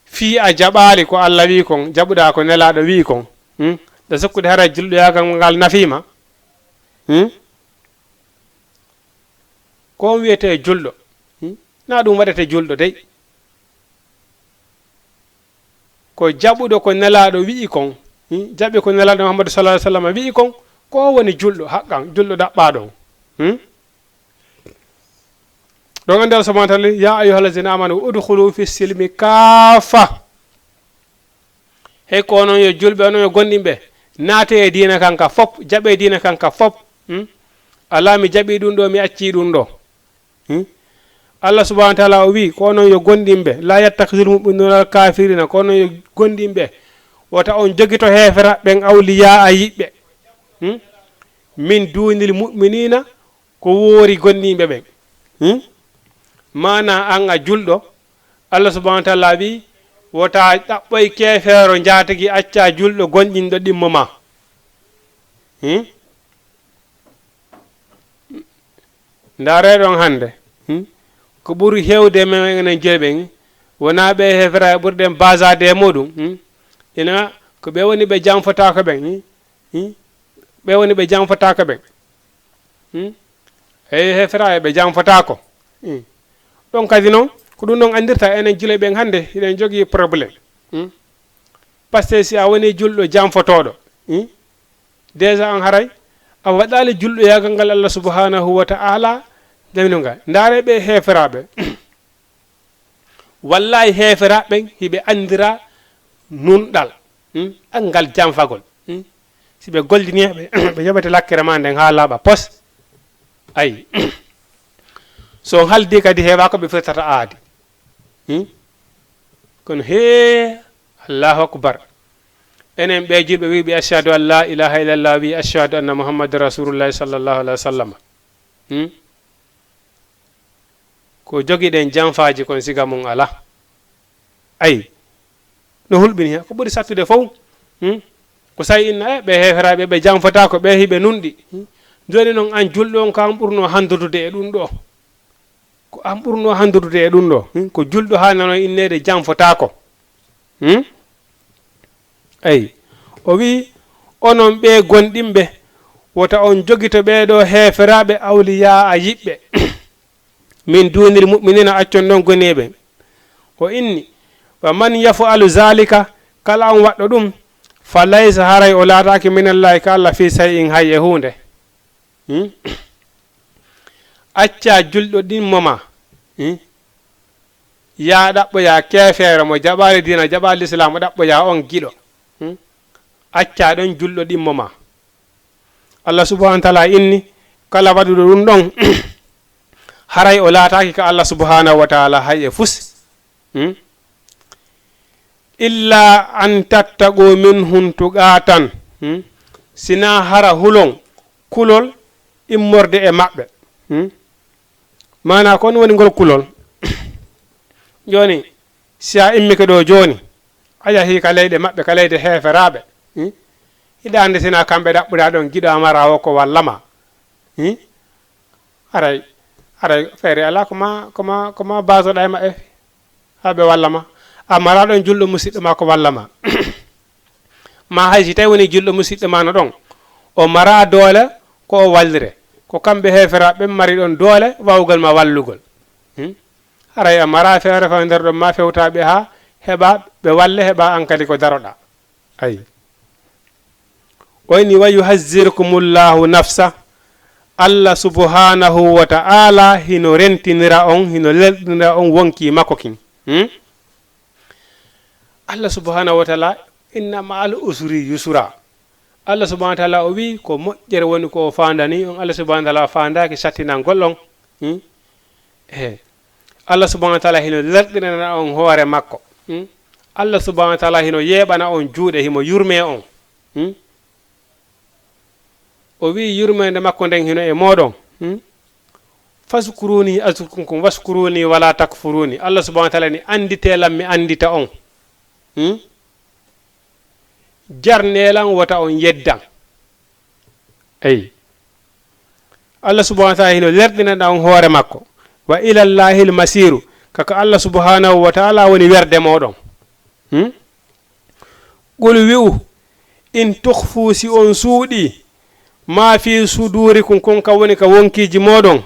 Fii a jaɓaali ko Allah wi'i kon, jaɓuɗaa ko Nelaaɗo wi'i kon. Hmm? Ɗa sokkude hara julɗoyaagal ngal nafiima? Hmm? Ko on wiyetee julɗo? Hmm? Na ɗum waɗete julɗo dey. Ko jaɓuɗo ko Nelaaɗo wi'i kon. Hmm? Jaɓi ko Nelaaɗo Muhammadu sallallahu alaihi wa sallam wi'i kon, ko woni julɗo haqqan, julɗo ɗaɓɓaaɗo on. Hmm? Ɗon anndi Allah subhanahu wa ta'ala, ya ayyuhallazina amanu udkhulu fi silmi kaffa. Hey ko onon yo julɓe, onon yo gonɗinɓe, naate e diina kan ka fop, jaɓe diina kan ka fop. Hmm? Alaa mi jaɓi ɗum ɗo, mi acci ɗum ɗo. Hmm? Allah subhanahu wa ta'ala o wi, ko onon yo gonɗinɓe, la yattakhizul mu'minuna al kafirina, ko onon yo gonɗinɓe, wota on jogito heefera ɓen awliyaa yiɓɓe. Hmm? Min dunil mu'minina, ko woori gonɗinɓe ɓen. Hmm? Maana an a julɗo, Allah subhanahu wa ta'ala wi, wota ɗaɓɓoy keefeero njaatigi acca julɗo gonɗinɗo ɗimmo ma. Hmm? Ndaare ɗon hannde. Hmm? Ko ɓuri heewde men enen julɓe ɓen, wonaa ɓe heefera ɓurɗen basaade e muɗum. Hmm? Ina ko ɓe woni ɓe janfotaako ɓen. Hmm? Hmm? Ɓe woni ɓe janfotaako ɓen. Hmm? E heeferaaɓe ɓe janfotaako. Hmm. Ɗon kadi noon, ko ɗum ɗon anndirta enen julɓe ɓen hannde, hiɗen jogii problème. Hmm? Par ce que si a woni julɗo janfotooɗo, hmm? Déjà an haray, a waɗaali julɗoyaagal ngal Allah subhanahu wa ta'ala, damino ngal. Ndaare ɓe heeferaaɓe. Wallahi heeferaaɓe ɓen hiɓe anndira nunɗal, hmm, anngal janfagol. Hmm. Si ɓe gollini, ɓe, ɓe yoɓete lakkere ma nden haa laaɓa pos. Ayi. So on haldi kadi heewaa ko ɓe firtata aadi. Hmm. Kono hee, Allahu akbar. Enen ɓe julɓe wi ɓe ashhadu an la ilaha illallah, wi ashhadu anna Muhammadan rasulullahi sallallahu alaihi wa sallam. Hmm. Ko jogiɗen janfaaji kon siga mum alaa. Ayi, no hulɓini heen, ko ɓuri sattude fof, hmm? Ko sayi inna, e, ɓe heeferaaɓe, ɓe janfotaako, ɓe hiɓe nunɗi. Hmm? Jooni noon, aan julɗo on, ko aan ɓurnoo hanndudude e ɗum ɗo. Ko an ɓurno handordude e ɗum ɗo. Hmm? Ko julɗo haanano inneede janfotaako. Hmm? Eyi, o wi'i, "Onon ɓee gonɗinɓe, wota on jogito ɓee ɗoo heeferaaɓe awliyaa a yiɓɓe, min duunil mu'miniina, accon ɗon goniiɓe." O inni, "Wa man yaf'alu zaalika, kala on waɗɗo ɗum, fa laysa, haray o laataaki, minallaahi, ka Allah, fii say'in, hay e huunde." Hmm? Accaa julɗo ɗimmo ma. Hmm? Yaa ɗaɓɓoyaa keefeero mo jaɓaali diina, jaɓaali lislaam, o ɗaɓɓoyaa on giɗo. Hmm? Accaa ɗon julɗo ɗimmo ma. Allah subhanahu wa taala inni, kala waɗuɗo ɗum ɗon, haray o laataaki ka Allah subhanahu wa taala hay e fus. Hmm? Illa an tattaqu minhum tuqatan. Hmm? Sinaa hara hulon kulol immorde e maɓɓe. Hmm? Maanaa ko on woni ngol kulol. Jooni, si a immike ɗo jooni, a yahii ka leyɗe maɓɓe, ka leyɗe heeferaaɓe. Hmm? Hiɗa anndi sinaa kamɓe ɗaɓɓuɗaa ɗon giɗo a maraa o ko walla ma. Hmm? Aray, aray feere alaa ko ma, ko ma, ko ma baasoɗaa e maɓɓe. Haa ɓe walla ma. A maraa ɗon julɗo musiɗɗo ma ko walla ma. Ma hay si tawi woni julɗo musiɗɗo ma no ɗon, o maraa doole ko o wallire. Ko kamɓe heeferaaɓe ɓen mari ɗon doole waawugol ma wallugol. Hmm? Haray a maraa feere faa nder ɗon ma fewtaaɓe haa heɓa ɓe walle, heɓa an kadi ko daroɗaa. Ayi. O inni, "Wa yuhazzirukumullahu nafsa." Allah subhanahu wa ta'ala hino rentinira on, hino lelɗinira on wonkii makko kin. Hmm? Allah subhanahu wa ta'ala, "Inna ma'al usri yusra." Allah subhanahu wa ta'ala o wi'i ko moƴƴere woni ko o faandani on. Allah subhanahu wa ta'ala faandaaki sattinangol on. Hmm? Eh. Allah subhanahu wa ta'ala hino lerɗinana on hoore makko. Hmm? Allah subhanahu wa ta'ala hino yeeɓana on juuɗe, himo yurmee on. Hmm? O wi'i yurmeende makko nden hino e mooɗon. Hmm? "Fazkuruni azkurkum, washkuruni wala takfuruni." Allah subhanahu wa ta'ala ni, "Annditee lan, mi anndita on." Hmm? "Jarnee lan, wota on yeddan." Eyi. Allah subhanahu wa ta'ala hino lerɗinana on hoore makko. "Wa ilallahil masiru." Kaka Allah subhanahu wa ta'ala woni werde mooɗon. Hmm? "Qul," wi'u, "in tukhfu," si on suuɗii, "ma fi sudurikum," kon ka woni ka wonkiiji mooɗon,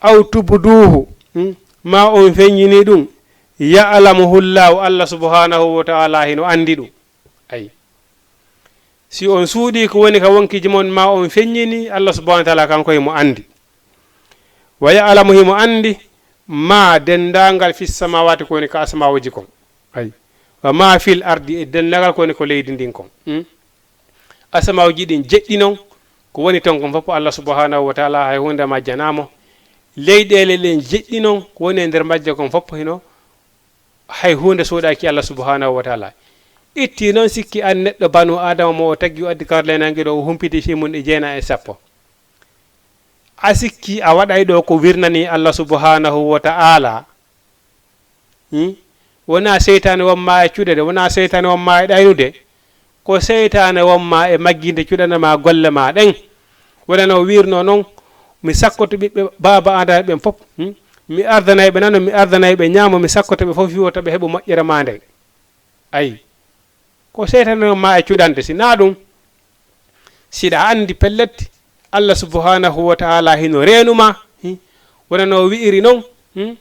"aw tubduhu," hmm, ma on feññini ɗum, "ya'lamuhu Llahu," Allah subhanahu wa ta'ala hino anndi ɗum. Ayi. Si on suuɗii ko woni ka wonkiiji mon, ma on feññini, Allah subhanahu wa ta'ala kanko himo anndi. "Wa ya'lamu," himo anndi, "ma," denndaangal, "fis samawati," ko woni ka asamaawoji kon. Ayi. "Wa ma fil ardi," e denndaangal ko woni ko leydi ndin kon. Hmm? Asamaawoji ɗin jeɗɗi non, ko woni ton kon fof Allah subhanahu wa ta'ala hay huunde majjanaamo. Leyɗeele ɗen jeɗɗi non, ko woni e nder majje kon fof hino hay huunde suuɗaaki Allah subhanahu wa ta'ala. Itti non sikki an neɗɗo banu Adama mo o tagi o addi kar leynaange ɗo o humpiti fii mun ɗi jeenayi e sappo. A sikki a waɗay ɗo ko wirnani Allah subhanahu wa ta'ala. Hmm? Wonaa seytaane wonma e cuɗede, wonaa seytaane wonma e ɗaynude. Ko seytaane wonma e majjinde cuɗande ma golle ma ɗen. Wonano wirno non, mi sakkoto ɓiɓɓe baaba Adama ɓen fof. Hmm? Mi ardanay ɓe nano, mi ardanay ɓe ñaamo, mi sakkoto ɓe fof fii wota ɓe heɓu moƴƴere ma nden. Ayi. Ko seytaane ma e cuɗante, si naa ɗum, siɗa anndi pellet, Allah subhanahu wa ta'ala hino reenu ma, hi, wonano wi'iri non, hmm,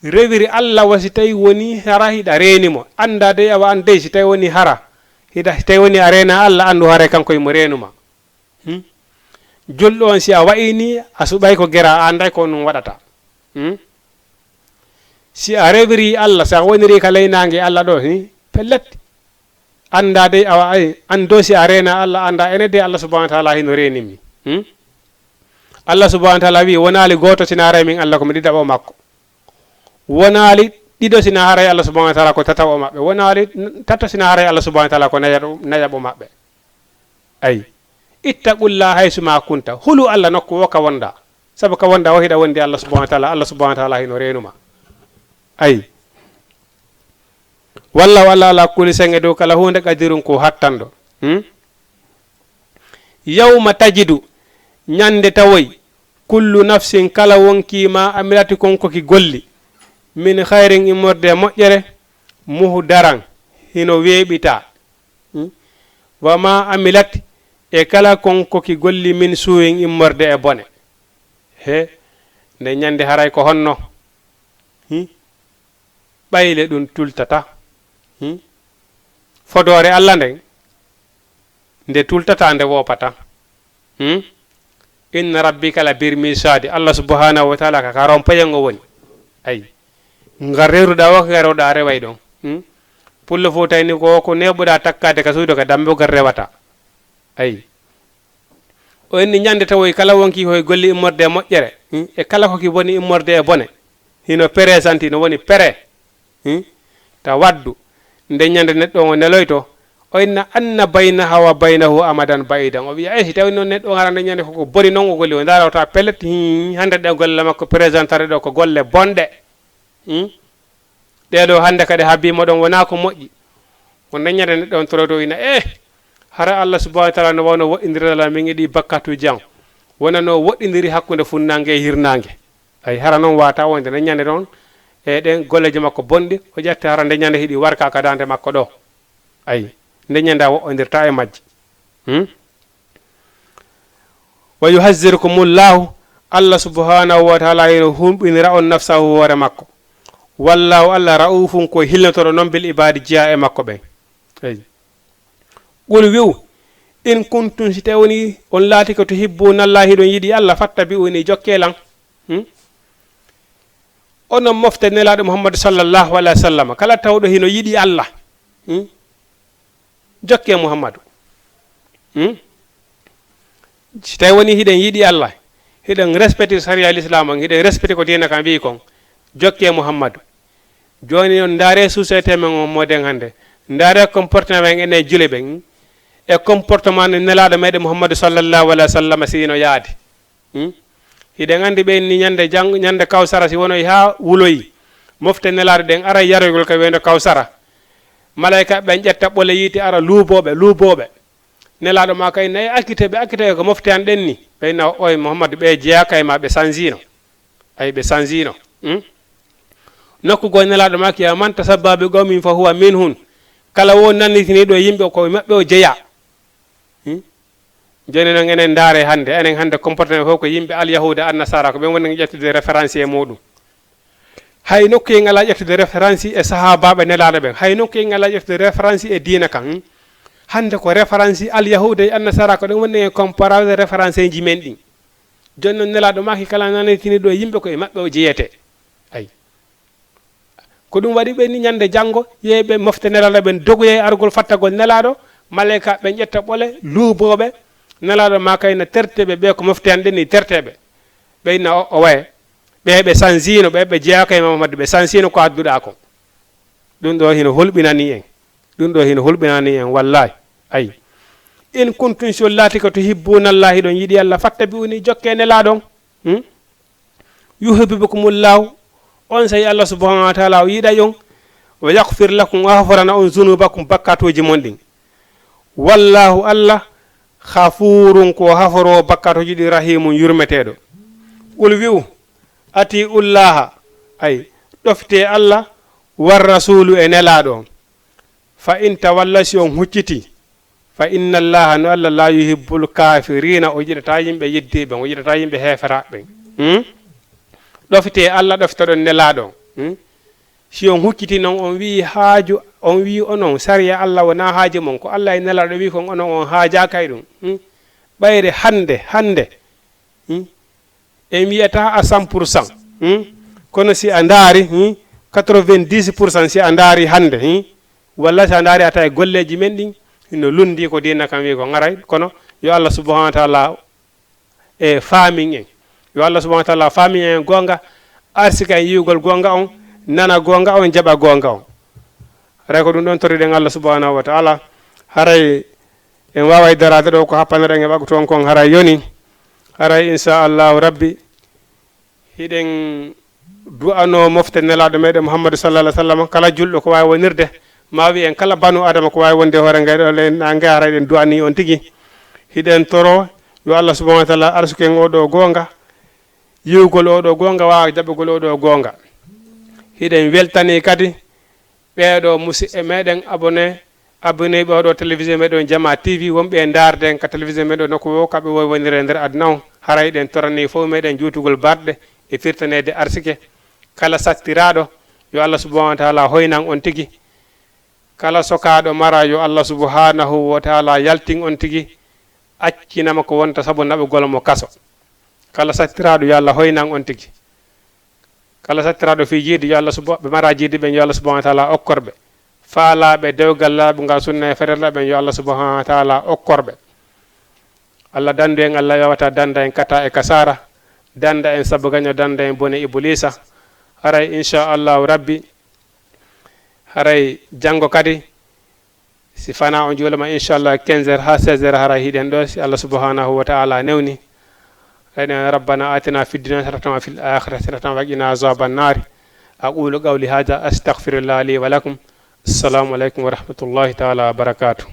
rewiri Allah wa si tawi woni hara hiɗa reeni mo. Annda dey awa an dey si tawi woni hara, hiɗa, si tawi woni a reena Allah, anndu haray kanko himo reenu ma. Hmm? Julɗo on si a wa'ini, a suɓay ko gera, a annday ko ɗum waɗata. Hmm? Si a rewiri Allah, si a woniri ka leynaange Allah ɗo, hi, pellet. Annda dey, awa, ay, an do si a reena Allah, annda ene dey Allah subhanahu wa ta'ala hino reeni mi. Hmm? Allah subhanahu wa ta'ala wi'i, wonaali gooto si na haray min Allah ko mi ɗiɗaɓo makko. Wonaali ɗiɗo si na haray Allah subhanahu wa ta'ala ko tataɓo maɓɓe. Wonaali n-, tato si na haray Allah subhanahu wa ta'ala ko nayaɗo-, nayaɓo maɓɓe. Ay. Ittaqullaha haysu ma kunta. Hulu Allah nokku wo ka wonda. Sabu ka wonda wo hiɗa wondi Allah subhanahu wa ta'ala. Allah subhanahu wa ta'ala hino reenu ma. Ay. Wallahu Allah ala kulli shay'in e dow kala huunde qadirun ko hattanɗo. Hmm? Yawma tajidu, ñande tawoy, Kullu nafsin, kala wonkii ma amilati kon ko ki golli, min khayrin, immorde e moƴƴere, muhdaran, hino weeɓitaa. Hmm? Wa ma amilat, e kala kon ko ki golli, min suu'in, immorde e bone. He, nde ñande haray ko honno? Hmm? Ɓayle ɗum tultata. Hmm? Fodoore Alla nden, nde tultata, nde woopata. Hmm? Inna rabbika la bil mirsadi. Allah subhanahu wa taala ka, ka rompoyen o woni. Ay. Ngar rewruɗa o, ka rewɗa a reway ɗon. Hmm? Pullo fof tawi ni ko, ko neɓuɗa takkaade ka suudu ka dambugal rewata. Ay. O inni ñande tawoy kala wonki hoy golli immorde e moƴƴere. Hmm? E kala ko ki boni immorde e bone. Hino présente, no woni prêt. Hmm? Ta waddu. Nde ñande neɗɗo on o neloyto, o inna anna baynaha wa baynahu amadan ba'idan. O wiya, "Eh, si tawi noon neɗɗo on hara nde ñande koko boni noon o golli, o ndaara o tawa pellet, hmm, hannde ɗe golle makko présentare ɗo ko golle bonɗe." Hmm? Ɗee ɗo hannde kadi habbii mo ɗon wonaa ko moƴƴi. Ko nde ñande neɗɗo on toroyto o ina, "Eh, hara Allah subhanahu wa taala no wano woɗɗindiral min e ɗi bakkatuuji an. Wonano woɗɗindiri hakkunde funnaange e hirnaange." Ay, hara noon waata wonde nde ñande noon, e ɗen golleeji makko bonɗi, o ƴetta hara nde ñande hiɗi warka ka daande makko ɗo. Ay, nde ñande a woɗɗondirta e majji. Hmm? Wa yuhazzirukumullahu, Allah subhanahu wa taala hino humɓinira on nafsahu hoore makko. Wallahu, Allah ra'ufun ko hilnotoɗo noon bil ibadi jeya e makko ɓen. Ay. Qul wi'u, in kuntum, si tawi woni on laati ko tuhibbuna Allah, hiɗon yiɗi Allah, fattabi'uni, jokke lan. Hmm? Onon mofte Nelaaɗo Muhammadu sallallahu alaihi wa sallam. Kala tawɗo hino yiɗi Allah. Hmm? Jokke Muhammadu. Hmm? Si tawi woni hiɗen yiɗi Allah, hiɗen respecte sariya l'islam on, hiɗen respecte ko diina kan wi'i kon, jokke Muhammadu. Jooni on ndaare société men on moden hannde. Ndaare comportement men enen jule ɓen. E comportement no Nelaaɗo meɗen Muhammadu sallallahu alaihi wa sallam si hino yaadi. Hmm? Hiɗen anndi ɓen ni ñande jang-, ñande kawsara si wonoy haa wuloyi. Mofte Nelaaɗo ɗen ara yaroygol ka weendu kawsara. Malayka ɓen ƴetta ɓole yiite ara luubooɓe, luubooɓe. Nelaaɗo ma kay nayi akkite ɓe, akkite ko mofte an ɗen ni. Ɓe na oy Muhammadu ɓe jeyaa kay ma ɓe sanjino. Ay ɓe sanjino. Hmm? Nokku goo Nelaaɗo ma kiya man tasabba bi qawmin fa huwa minhum. Kala wo nannitiniiɗo e yimɓe ko e maɓɓe o jeyaa. Hmm? Jooni noon enen ndaare hannde, enen hannde comportement fof ko yimɓe alyahuuda annasara, ko ɓen woni ƴettude référence e muɗum. Hay nokku en alaa ƴettude référence e sahaabaaɓe Nelaaɗo ɓen. Hay nokku en alaa ƴettude référence e diina kan. Hmm? Hannde ko référence alyahuuda e annasara ko ɗum woni en comparable référence ji men ɗin. Jooni noon Nelaaɗo maaki kala nanitiniiɗo e yimɓe ko e maɓɓe o jeyete. Ay. Ko ɗum waɗi ɓe ni ñande janngo yehi ɓe mofte Nelaaɗo ɓen dogoya e argol fattagol Nelaaɗo. Malayka ɓen ƴetta ɓole luubooɓe. Nelaaɗo maaka ina terteɓe ɓe ko mofte an ɗen ni terteɓe. Ɓe ina o, o waye. Ɓe ɓe sanjino, ɓe ɓe jeyaaka e Muhammadu, ɓe sanjino ko adduɗaa kon. Ɗum ɗo hino hulɓinani en. Ɗum ɗo hino hulɓinani en, wallahi. Ay. In kuntum, si on laati ko tuhibbuna Allah, hiɗon yiɗi Allah, fattabi'uni, jokke Nelaaɗo on. Hmm? Yuhibbukumullahu, on sey Allah subhanahu wa taala o yiɗay on. Wa yaghfir lakum, o haforana on zunubakum, bakkatuuji mon ɗin. Wallahu, Allah, ghafurun, ko haforoowo bakkatuuji ɗi, rahimun, yurmeteeɗo. Qul wi'u, atiullaha, ay, ɗoftee Allah, war rasulu e Nelaaɗo on. Fa in tawalla, si on hucciti, fa inna Allaha, no Allah, la yuhibbul kafirina, o yiɗata yimɓe yeddiiɓe, o yiɗata yimɓe heeferaaɓe. Hmm? Ɗoftee Allah, ɗoftoɗon Nelaaɗo on. Hmm? Si on hucciti noon, on wi'i haaju, on wi'i onon sariya Allah wonaa haaju mon, ko Allah e Nelaaɗo wi'i kon onon on haajaaka e ɗum. Hmm? Ɓayre hannde, hannde, hmm? En wiyata à cent pour cent. Hmm? Kono si a ndaari, hmm, quatre-vingt-dix pour cent si a ndaari hannde, hmm, walla si a ndaari a tawi golleeji men ɗin, no lunndi ko diina kan wi ko ngaray, kono yo Allah subhanahu wa taala e faamin en. Yo Allah subhanahu wa taala faamin en goonga, arsika en yi'ugol goonga on, nana goonga on, jaɓa goonga on. Haray ko ɗum ɗon torriɗen Allah subhanahu wa taala. Haray en waaway daraade ɗo ko happanoɗen e waqtu on kon haray yoni. Haray, insha Allahu Rabbi, hiɗen du'ano mofte Nelaaɗo meɗen Muhammadu sallallahu alaihi wa sallam. Kala julɗo ko waawi wonirde, ma wi en kala banu Adama ko waawi wonde e hoore ngay ɗo, le-, na ngay haray ɗen du'ani on tigi. Hiɗen toro yo Allah subhanahu wa taala arsuken o ɗo goonga. yiwgol oɗo goonga, waawa jaɓugol oɗo goonga. Hiɗen weltanii kadi ɓeeɗo musiɓɓe meɗen abonné, abonné ɓe oɗo télévision meɗen Jama T V, wonɓe e ndaarde en ka télévision meɗen nokku o, kamɓe woy wonire e nder aduna on. Haray ɗen toranii fof meɗen juutugol barɗe e firtaneede arsike. Kala sattiraaɗo, yo Allah subhanahu wa taala hoynan on tigi. Kala sokaaɗo mara, yo Allah subhanahu wa taala yaltin on tigi, accinama ko wonta sabu naɓugol mo kaso. Kala sattiraaɗo, yo Allah hoynan on tigi. Kala sattiraaɗo fii jiidi, yo Allah suba-, ɓe mara jiidi ɓen, yo Allah subhanahu wa taala okkor ɓe. Faalaaɓe dewgal laaɓungal sunna e farilla ɓen, yo Allah subhanahu wa taala okkor ɓe. Allah dandu en, Allah yawata danda en kata e kasara, danda en sabu gaño, danda en bone Ibuliisa. Haray, inchallahu rabbi, haray janngo kadi, si fana on juulama, inchallah, quinze heures haa seize heures, haray hiɗen ɗo, si Allah subhanahu wa taala newni. Eɗen, ربنا آتنا في الدنيا حسنة وفي الآخرة حسنة وقنا عذاب النار. أقول قولي هذا، أستغفر الله لي ولكم. السلام عليكم ورحمة الله تعالى وبركاته.